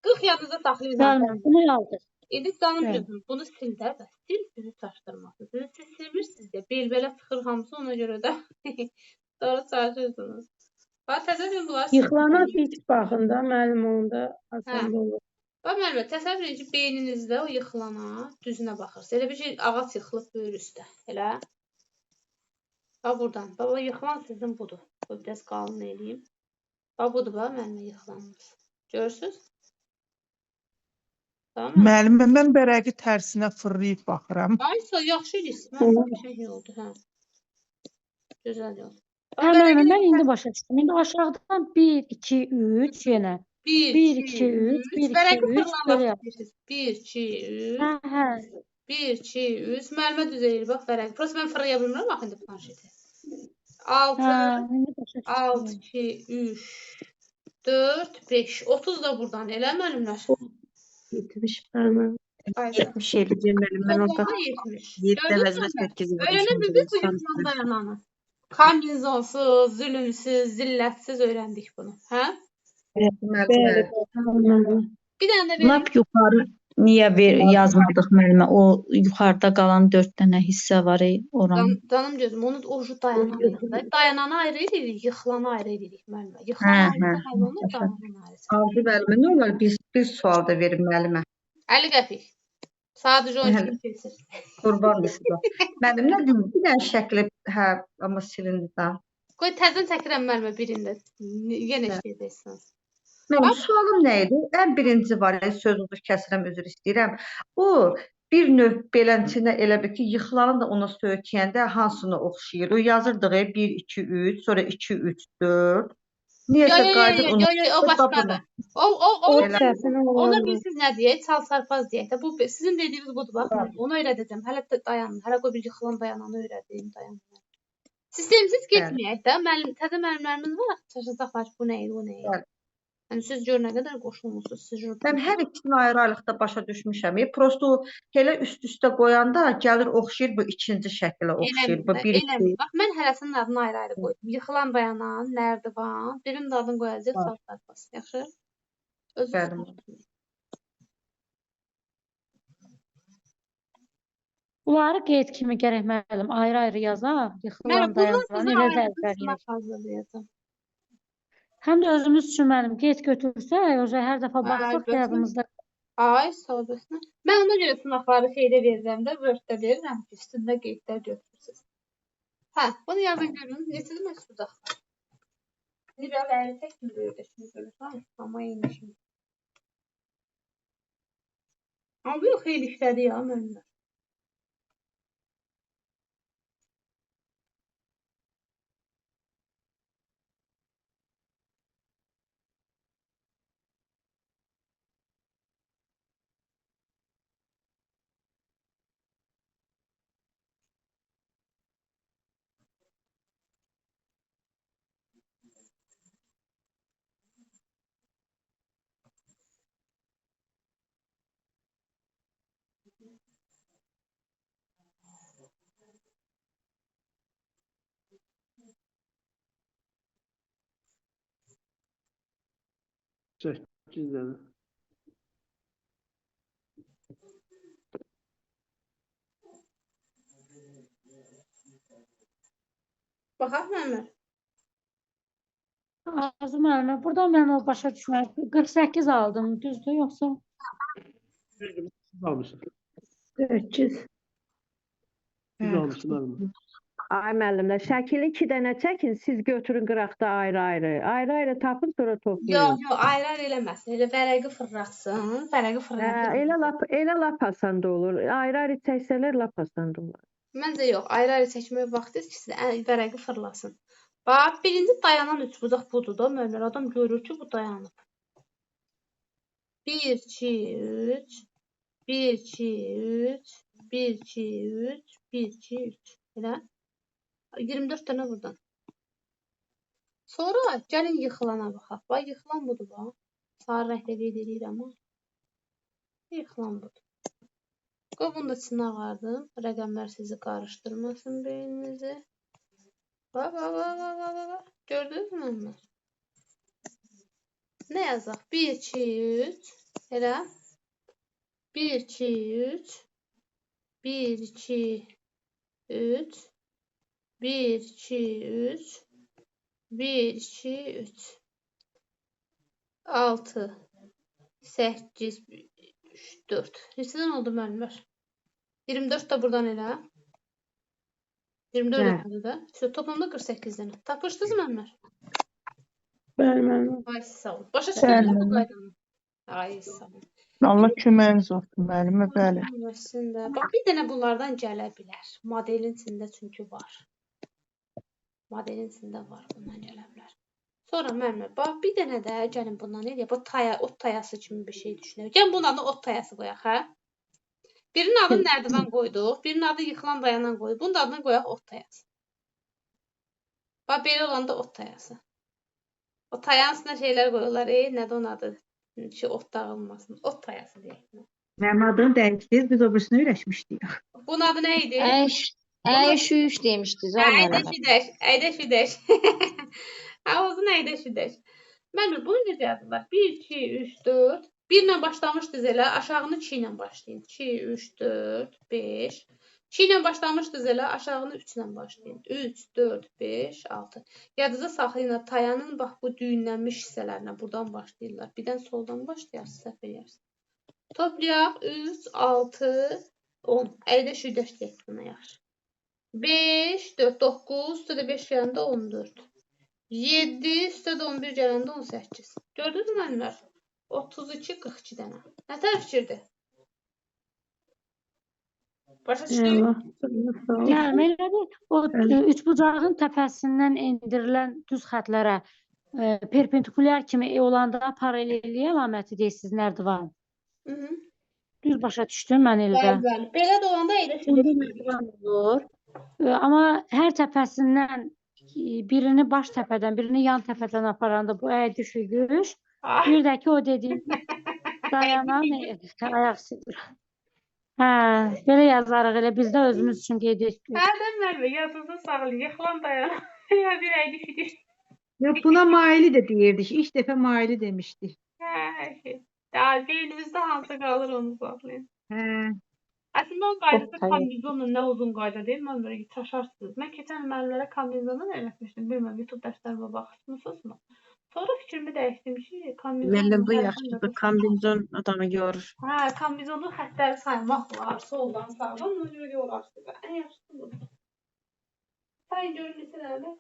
[SPEAKER 1] 40 yadınızda saxlayın.
[SPEAKER 11] Bəli, bunu aldıq.
[SPEAKER 1] İndi canım gözüm, bunu sil də, sil sizi çaşdırmasın. Siz silmirsiniz də, bel-belə çıxır hamısı, ona görə də sonra çaşırsınız. Bax, təzədən bunları silin.
[SPEAKER 14] Yıxılana heç baxın da, müəllim onda asan olur.
[SPEAKER 1] Bax, müəllimə, təsəvvür edin ki, beyninizdə o yıxılana düzünə baxırsınız. Elə bir şey, ağac yıxılıb böyür üstə. Elə. Bax, buradan. Bax, o yıxılan sizin budur. Bu, biraz qalın eləyim. Bax, budur, bax, müəllimə yıxılanımız. Görürsünüz? Tamam mı?
[SPEAKER 5] Müəllimə, mən vərəqi tərsinə fırlayıb baxıram.
[SPEAKER 1] Ay, yaxşı eləyirsiniz. Mən qəşəng oldu, hə. Gözəl oldu.
[SPEAKER 11] Hə, müəllimə, mən indi başa düşdüm. İndi aşağıdan 1, 2, 3 yenə.
[SPEAKER 1] 1,
[SPEAKER 11] 1,
[SPEAKER 1] 2,
[SPEAKER 11] 2, 3,
[SPEAKER 1] 3.
[SPEAKER 11] 1, 2,
[SPEAKER 1] Vərəqi
[SPEAKER 11] 3
[SPEAKER 1] fırlamaq
[SPEAKER 11] belə.
[SPEAKER 1] istəyirsiniz. 1, 2, 3.
[SPEAKER 11] Hə, hə.
[SPEAKER 1] 1, 2, 3. Müəllimə düz eləyir, bax, vərəqi. Prosta mən fırlaya bilmirəm axı indi planşeti. 6,
[SPEAKER 11] Hə, indi başa
[SPEAKER 1] 6,
[SPEAKER 11] düşdüm.
[SPEAKER 1] 2, 3, 4, 5. 30 da buradan. Elə müəllimlər?
[SPEAKER 14] 70 müəllimə.
[SPEAKER 1] Ay,
[SPEAKER 4] 70 eləyəcəm müəllim. Mən orada
[SPEAKER 1] Toplamda 70.
[SPEAKER 4] 7
[SPEAKER 1] Gördünüz
[SPEAKER 4] əvəzinə
[SPEAKER 1] mü?
[SPEAKER 4] 8-i
[SPEAKER 1] Öyrənə
[SPEAKER 4] vurmuşam.
[SPEAKER 1] bildiniz bu yıxılan dayananı. Kombinizonsuz, zülümsüz, zillətsiz öyrəndik bunu. Hə?
[SPEAKER 19] Müəllimə.
[SPEAKER 14] Bəli,
[SPEAKER 1] Bir dənə də verim.
[SPEAKER 13] Lap yuxarı niyə yazmadıq müəllimə? O yuxarıda qalan 4 dənə hissə var oranın.
[SPEAKER 1] Canım gözüm, onu o dayanan ayrı. Dayananı ayrı eləyirik, yıxılanı ayrı eləyirik müəllimə.
[SPEAKER 13] Hə,
[SPEAKER 1] Yıxılan
[SPEAKER 13] hə.
[SPEAKER 1] ayrı həll olunur, dayanan ayrı.
[SPEAKER 19] Arzu müəllimə, nə olar bir sual da verin müəllimə.
[SPEAKER 1] 50 qəpik. Sadəcə 12
[SPEAKER 19] Bəli.
[SPEAKER 1] keçir.
[SPEAKER 19] Qurban sizə. Müəllim, nə deyim, bir dənə şəkli, hə, amma silindi də.
[SPEAKER 1] Qoy təzədən çəkirəm müəllimə birində. Yenə işləyəcəksiniz.
[SPEAKER 19] Mənim sualım nə idi? Ən birinci var, sözünüzü kəsirəm, üzr istəyirəm. O bir növ beləsinə elə bil ki, yıxılanı da ona söykəyəndə hansına oxşayır? O yazırdıq 1, 2, 3, sonra 2, 3, 4. Niyəsə
[SPEAKER 1] Yo, yo,
[SPEAKER 19] qayıdır
[SPEAKER 1] yo,
[SPEAKER 19] onu.
[SPEAKER 1] yo, yo, o başqadır. O,
[SPEAKER 14] səhvini
[SPEAKER 1] ona
[SPEAKER 14] olanlar.
[SPEAKER 1] bilirsiniz nə deyək? Çal sarpaz deyək də. Bu sizin dediyiniz budur, bax. Onu öyrədəcəm. Hələ də dayanın. Hələ qoy bir yıxılan dayananı öyrədim, dayanın. Sistemsiz getməyək də. Müəllim, təzə müəllimlərimiz var. Çaşacaqlar ki, bu nə idi, bu nə idi.
[SPEAKER 19] Bəli.
[SPEAKER 1] Yəni siz gör nə qədər qoşulmusunuz. Siz
[SPEAKER 19] Mən hər ikisini ayrı-ayrılıqda başa düşmüşəm. Prosto elə üst-üstə qoyanda gəlir oxşayır bu ikinci şəklə oxşayır. Bu
[SPEAKER 1] Eləmir,
[SPEAKER 19] 1
[SPEAKER 1] eləmir.
[SPEAKER 19] 2
[SPEAKER 1] Bax, mən hərəsinin adını ayrı-ayrı qoydum. Yıxılan dayanan, nərdivan, birinin də adını qoyacağıq çal sarpaz. Yaxşı? Özünüz
[SPEAKER 19] Bəli.
[SPEAKER 1] qarışdırmayın.
[SPEAKER 11] Bunları qeyd kimi gərək müəllim ayrı-ayrı yazaq, yıxılan
[SPEAKER 1] Mənim bundan
[SPEAKER 11] dayanan
[SPEAKER 1] sizə
[SPEAKER 11] elə də
[SPEAKER 1] ayrı
[SPEAKER 11] əzbərləyək.
[SPEAKER 1] sınaq hazırlayacağam.
[SPEAKER 11] Həm də özümüz üçün müəllim qeyd götürsək, o hər dəfə
[SPEAKER 1] Ay,
[SPEAKER 11] baxsaq
[SPEAKER 1] bəs
[SPEAKER 11] yadımızda.
[SPEAKER 1] Ay, sağ ol, bəs. Mən ona görə sınaqları şeydə verirəm də, Word-də verirəm ki, üstündə qeydlər götürürsünüz. Hə, bunu yazın görün. Neçədir məhz uzaqlar? İndi biraz əyri çəkim böyüdü, şimdi görürsən, amma eyni şey. Amma bu xeyli işlədi ya müəllimlər.
[SPEAKER 9] Səkkiz dənə.
[SPEAKER 1] Baxaq müəllimlər.
[SPEAKER 11] Arzu müəllimə, burada mən o başa düşmədim. 48 aldım, düzdür yoxsa?
[SPEAKER 9] Düzdür, siz almışsınız.
[SPEAKER 14] 8.
[SPEAKER 9] Siz almışsınız müəllimə.
[SPEAKER 3] Ay müəllimlər, şəkili 2 dənə çəkin, siz götürün qıraqda ayrı-ayrı. Ayrı-ayrı tapın, sonra toplayın.
[SPEAKER 1] Yox, yox, ayrı-ayrı eləməsin. Elə vərəqi fırlatsın, vərəqi
[SPEAKER 3] Hə,
[SPEAKER 1] fırlatsın.
[SPEAKER 3] elə lap asan da olur. Ayrı-ayrı çəksələr lap asan da olar.
[SPEAKER 1] Məncə yox, ayrı-ayrı çəkməyə vaxt deyil ki, sizə vərəqi fırlasın. Bax, birinci dayanan üçbucaq budur da, müəllimlər. Adam görür ki, bu dayanıb. 1, 2, 3, 1, 2, 3, 1, 2, 3, 1, 2, 3. Elə. 24 dənə buradan. Sonra gəlin yıxılana baxaq. Bax, yıxılan budur, bax. Sarı rənglə qeyd edirəm. Yıxılan budur. Qoy bunu da içinə ağardım. Rəqəmlər sizi qarışdırmasın beyninizi. Bax, bax, bax, bax, bax, bax. Gördünüz mü onlar? Nə yazaq? 1, 2, 3. Elə. 1, 2, 3. 1, 2, 3. 1, 2, 3. 1, 2, 3. 6, 8, 3, 4. Neçədən oldu müəllimlər? 24 də buradan elə. 24 dənədir də. Toplamda 48 dənə. Tapışdınız müəllimlər?
[SPEAKER 14] Bəli, müəllim.
[SPEAKER 1] Ay, sağ olun. Başa düşdünüz bu qaydanı? Ay, sağ olun.
[SPEAKER 5] Allah köməyiniz olsun müəllimə, bəli.
[SPEAKER 1] Bax, bir dənə bunlardan gələ bilər. Modelin içində çünki var. Modelin içində var, bundan gələ bilər. Sonra müəllimlər, bax, bir dənə də gəlin bundan eləyək. Bu taya, ot tayası kimi bir şey düşünək. Gəlin bunun adını ot tayası qoyaq, hə? Birinin adını nərdivan qoyduq, birinin adı yıxılan dayanan qoyduq. Bunun da adını qoyaq ot tayası. Bax, belə olanda ot tayası. O tayanın üstünə şeylər qoyurlar. Nədir onun adı? Ki, ot dağılmasın. Ot tayası deyək.
[SPEAKER 20] Mənim adını dəyişdiniz, biz o birisini öyrəşmişdik.
[SPEAKER 1] Bunun adı nə idi?
[SPEAKER 18] Əyş-üyüş demişdiniz.
[SPEAKER 1] Əydə-şüdəş, əydə-şüdəş. Ağzın əydə-şüdəş. Mən bunu necə yazırlar? 1, 2, 3, 4. 1 ilə başlamışdınız elə, aşağını 2 ilə başlayın. 2, 3, 4, 5. 2 ilə başlamışdınız elə, aşağını 3 ilə başlayın. 3, 4, 5, 6. Yadınıza saxlayın, tayanın bax bu düyünlənmiş hissələrinə buradan başlayırlar. Birdən soldan başlayarsınız, səhv eləyərsiniz. Toplayaq 3, 6, 10. Əydə-şüydəş deyək buna yaxşı. 5, 4, 9, üstə də 5 gələndə 14. 7, üstə də 11 gələndə 18. Gördünüz mü müəllimlər? 32, 42 dənə. Nə tərəf fikirdir? Başa düşdük?
[SPEAKER 11] Müəllim, elə bir o üçbucağın təpəsindən endirilən düz xətlərə perpendikulyar kimi olanda paralelliyi əlaməti deyirsiniz nərdivan. Düz başa düşdüm mən elə də.
[SPEAKER 1] Bəli, bəli. Belə də olanda
[SPEAKER 11] elə nərdivan olur. Amma hər təpəsindən birini baş təpədən, birini yan təpədən aparanda bu əydiş-üyüş. Bir də ki o dediyim dayanan ayaq üstə. Hə, belə yazarıq elə biz də özümüz üçün qeyd etdik.
[SPEAKER 1] Hərdən müəllimə yadınızda sağlayın, yıxılan dayanan ya bir əydiş-üyüş.
[SPEAKER 20] Yox, buna maili də deyirdik. İlk dəfə maili demişdik.
[SPEAKER 1] Hə, daha beynimizdə hansı qalır onu saxlayın.
[SPEAKER 20] Hə.
[SPEAKER 1] Əslində o qaydası kombinizonla nə uzun qayda deyil, mən belə çaşarsınız. Mən keçən müəllimlərə kombinizondan öyrətmişdim. Bilmirəm, YouTube dərslərimə baxmışsınızmı? Sonra fikrimi dəyişdim ki, kombinizon...
[SPEAKER 4] Müəllim, bu yaxşıdır, kombinizon adamı yorur.
[SPEAKER 1] Hə, kombinizonun xəttləri saymaq olar, soldan, sağdan, ona görə yorarsınız. Ən yaxşısı budur. Sayın görün neçə dənədir?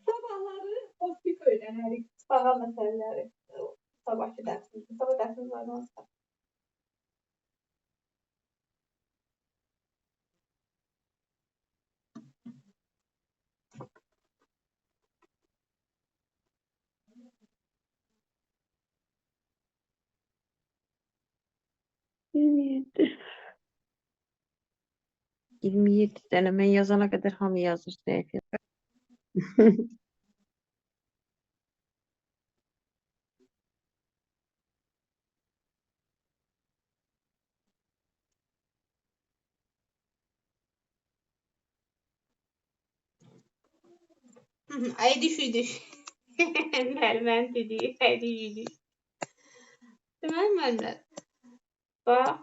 [SPEAKER 1] Sabahları optik öyrənərik, bağa məsələləri. Sabahki dərsimiz, sabah dərsimiz var, hansısa.
[SPEAKER 14] Yirmi
[SPEAKER 4] 27 dənə. Mən yazana qədər hamı yazır səhifəyə.
[SPEAKER 1] Əydiş-üyüdüş. Müəllimənin dediyi əydiş-üyüdüş. Deməli, müəllimlər. Bax.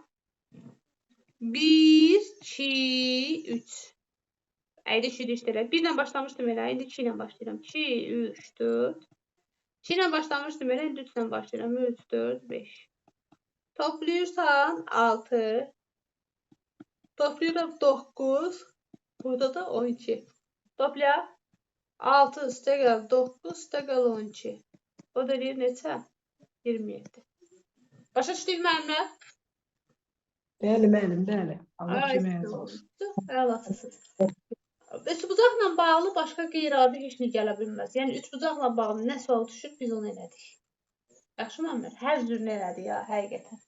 [SPEAKER 1] 1, 2, 3. Əydiş-üyüdüş deyirlər. 1 ilə başlamışdım elə, indi 2 ilə başlayıram. 2, 3, 4. 2 ilə başlamışdım elə, indi 3 ilə başlayıram. 3, 4, 5. Toplayırsan 6. Toplayıram 9. Burada da 12. Toplayaq. 6 üstə gəl 9, üstə gəl 12. O da eləyir neçə? 27. Başa düşdük müəllimlər?
[SPEAKER 10] Bəli, müəllim, bəli. Allah köməyiniz olsun.
[SPEAKER 1] Əlasısınız. Üçbucaqla bağlı başqa qeyri-adi heç nə gələ bilməz. Yəni, üçbucaqla bağlı nə sual düşür, biz onu elədik. Yaxşı müəllimlər, hər cürünü elədik ya, həqiqətən.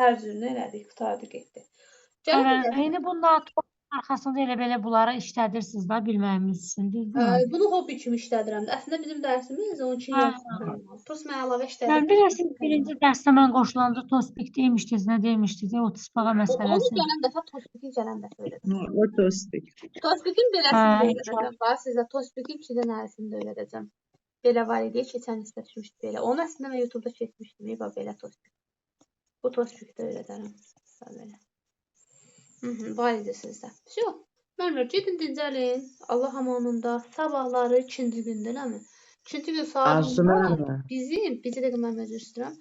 [SPEAKER 1] Hər cürünü elədik, qurtardı, getdi.
[SPEAKER 11] İndi bu NATO arxasında elə belə bunları işlədirsiniz da bilməyimiz üçün, düzdürmü?
[SPEAKER 1] Bunu hobbi kimi işlədirəm. Əslində bizim dərsimiz 12 yaşında. Prosta mən əlavə işlədirəm.
[SPEAKER 11] Mən bilirsiniz, birinci dərsdə mən qoşulanda tospik demişdiniz, nə demişdiniz, o tısbağa məsələsi.
[SPEAKER 1] Onu gələn dəfə, tospikin gələn dəfə öyrədəcəm.
[SPEAKER 10] O tospik.
[SPEAKER 1] Tospikin beləsini də öyrədəcəm. Bax, sizə tospikin iki dənəsini də öyrədəcəm. Belə var idi, keçən hissə düşmüşdü belə. Onu əslində mən YouTube-da keçmişdim, bax, belə tospik. Bu tospiki də öyrədərəm. Belə. Var idi sizdə. Yox, müəllimlər, gedin dincəlin. Allah amanında. Sabahları ikinci gündür, eləmi? İkinci gün saat
[SPEAKER 21] Arzu
[SPEAKER 1] 10-da
[SPEAKER 21] müəllimə.
[SPEAKER 1] bizim, bir dəqiqə mən üzr istəyirəm.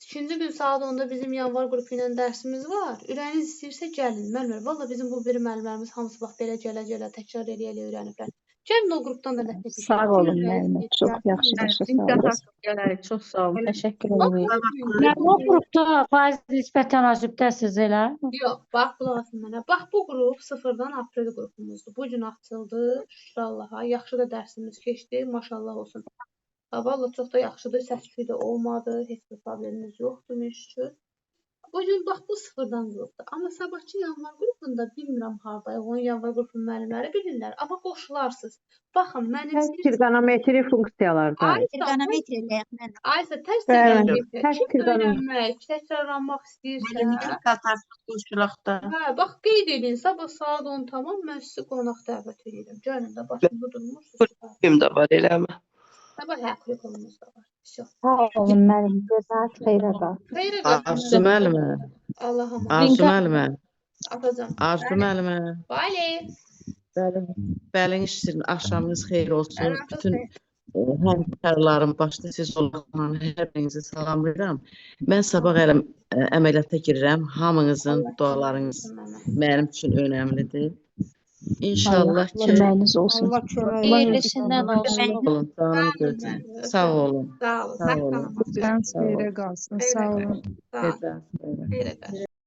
[SPEAKER 1] İkinci gün saat 10-da bizim yanvar qrupu ilə dərsimiz var. Ürəyiniz istəyirsə gəlin. Müəllimlər, valla bizim bu biri müəllimlərimiz hamısı bax belə gələ-gələ təkrar eləyə-eləyə öyrəniblər. Gəlin o qrupdan da nəsə bir şey.
[SPEAKER 6] Sağ olun
[SPEAKER 1] Ürəyiniz
[SPEAKER 6] müəllimə.
[SPEAKER 1] istəyir,
[SPEAKER 6] Çox
[SPEAKER 1] gəlsin.
[SPEAKER 6] yaxşı başa
[SPEAKER 19] Bir daha
[SPEAKER 6] saldınız.
[SPEAKER 19] çox gələrik. Çox sağ olun.
[SPEAKER 6] Təşəkkür edirik.
[SPEAKER 11] Müəllimə, o qrupda faiz nisbət tənasübdəsiz elə.
[SPEAKER 1] Yox, bax qulaq asın mənə. Bax bu qrup sıfırdan aprel qrupumuzdur. Bu gün açıldı. Şükür Allaha. Yaxşı da dərsimiz keçdi. Maşallah olsun. Ha, valla çox da yaxşıdır. Səs-küy də olmadı. Heç bir problemimiz yoxdur, min şükür. Bu gün bax bu sıfırdan qrupdur. Amma sabahçı yanvar qrupunda bilmirəm hardayıq. Onun yanvar qrupunun müəllimləri bilirlər. Amma qoşularsınız. Baxın, mənim
[SPEAKER 20] Tək trigonometri funksiyalarda.
[SPEAKER 1] Aysa,
[SPEAKER 15] Trigonometri eləyək müəllimə.
[SPEAKER 1] Aysa tərs
[SPEAKER 20] Bəli,
[SPEAKER 1] trigonometri.
[SPEAKER 20] tərs
[SPEAKER 1] Kim
[SPEAKER 20] trigonometri.
[SPEAKER 1] öyrənmək, təkrarlanmaq istəyirsə,
[SPEAKER 10] Müəllim qatarsız qoşulaq da.
[SPEAKER 1] hə, bax qeyd edin, sabah saat 10 tamam, mən sizi qonaq dəvət edirəm. Gəlin də başında durmursunuz.
[SPEAKER 22] Kim də var eləmi?
[SPEAKER 1] Sabah hə, kurikulumuz da var. Vəsə.
[SPEAKER 18] Sağ olun müəllim. Gözəl xeyrə qal.
[SPEAKER 1] Xeyrə qalsın.
[SPEAKER 21] Arzu müəllimə,
[SPEAKER 1] Allah'a emanet.
[SPEAKER 21] Arzu müəllimə,
[SPEAKER 1] Atacan.
[SPEAKER 21] Arzu müəllimə.
[SPEAKER 1] Bəli.
[SPEAKER 21] Bəli, bəli, işlərin, axşamınız xeyir olsun.
[SPEAKER 1] Bəli,
[SPEAKER 21] Bütün həmkarlarım, başda siz olan hər birinizi salamlayıram. Mən sabah əməliyyata girirəm. Hamınızın dualarınız mənim üçün önəmlidir. İnşallah
[SPEAKER 6] Allah
[SPEAKER 21] ki,
[SPEAKER 6] köməyiniz olsun.
[SPEAKER 16] Allah kömək
[SPEAKER 18] Xeyirlisindən olsun.
[SPEAKER 21] olun, canım gözüm. Sağ olun.
[SPEAKER 1] Sağ olun.
[SPEAKER 21] Sağ olun.
[SPEAKER 5] Gecəniz
[SPEAKER 21] Sağ olun.
[SPEAKER 5] xeyrə qalsın. Sağ olun.
[SPEAKER 1] Sağ olun.
[SPEAKER 21] Gecəniz xeyrə.
[SPEAKER 1] Xeyrə qalsın.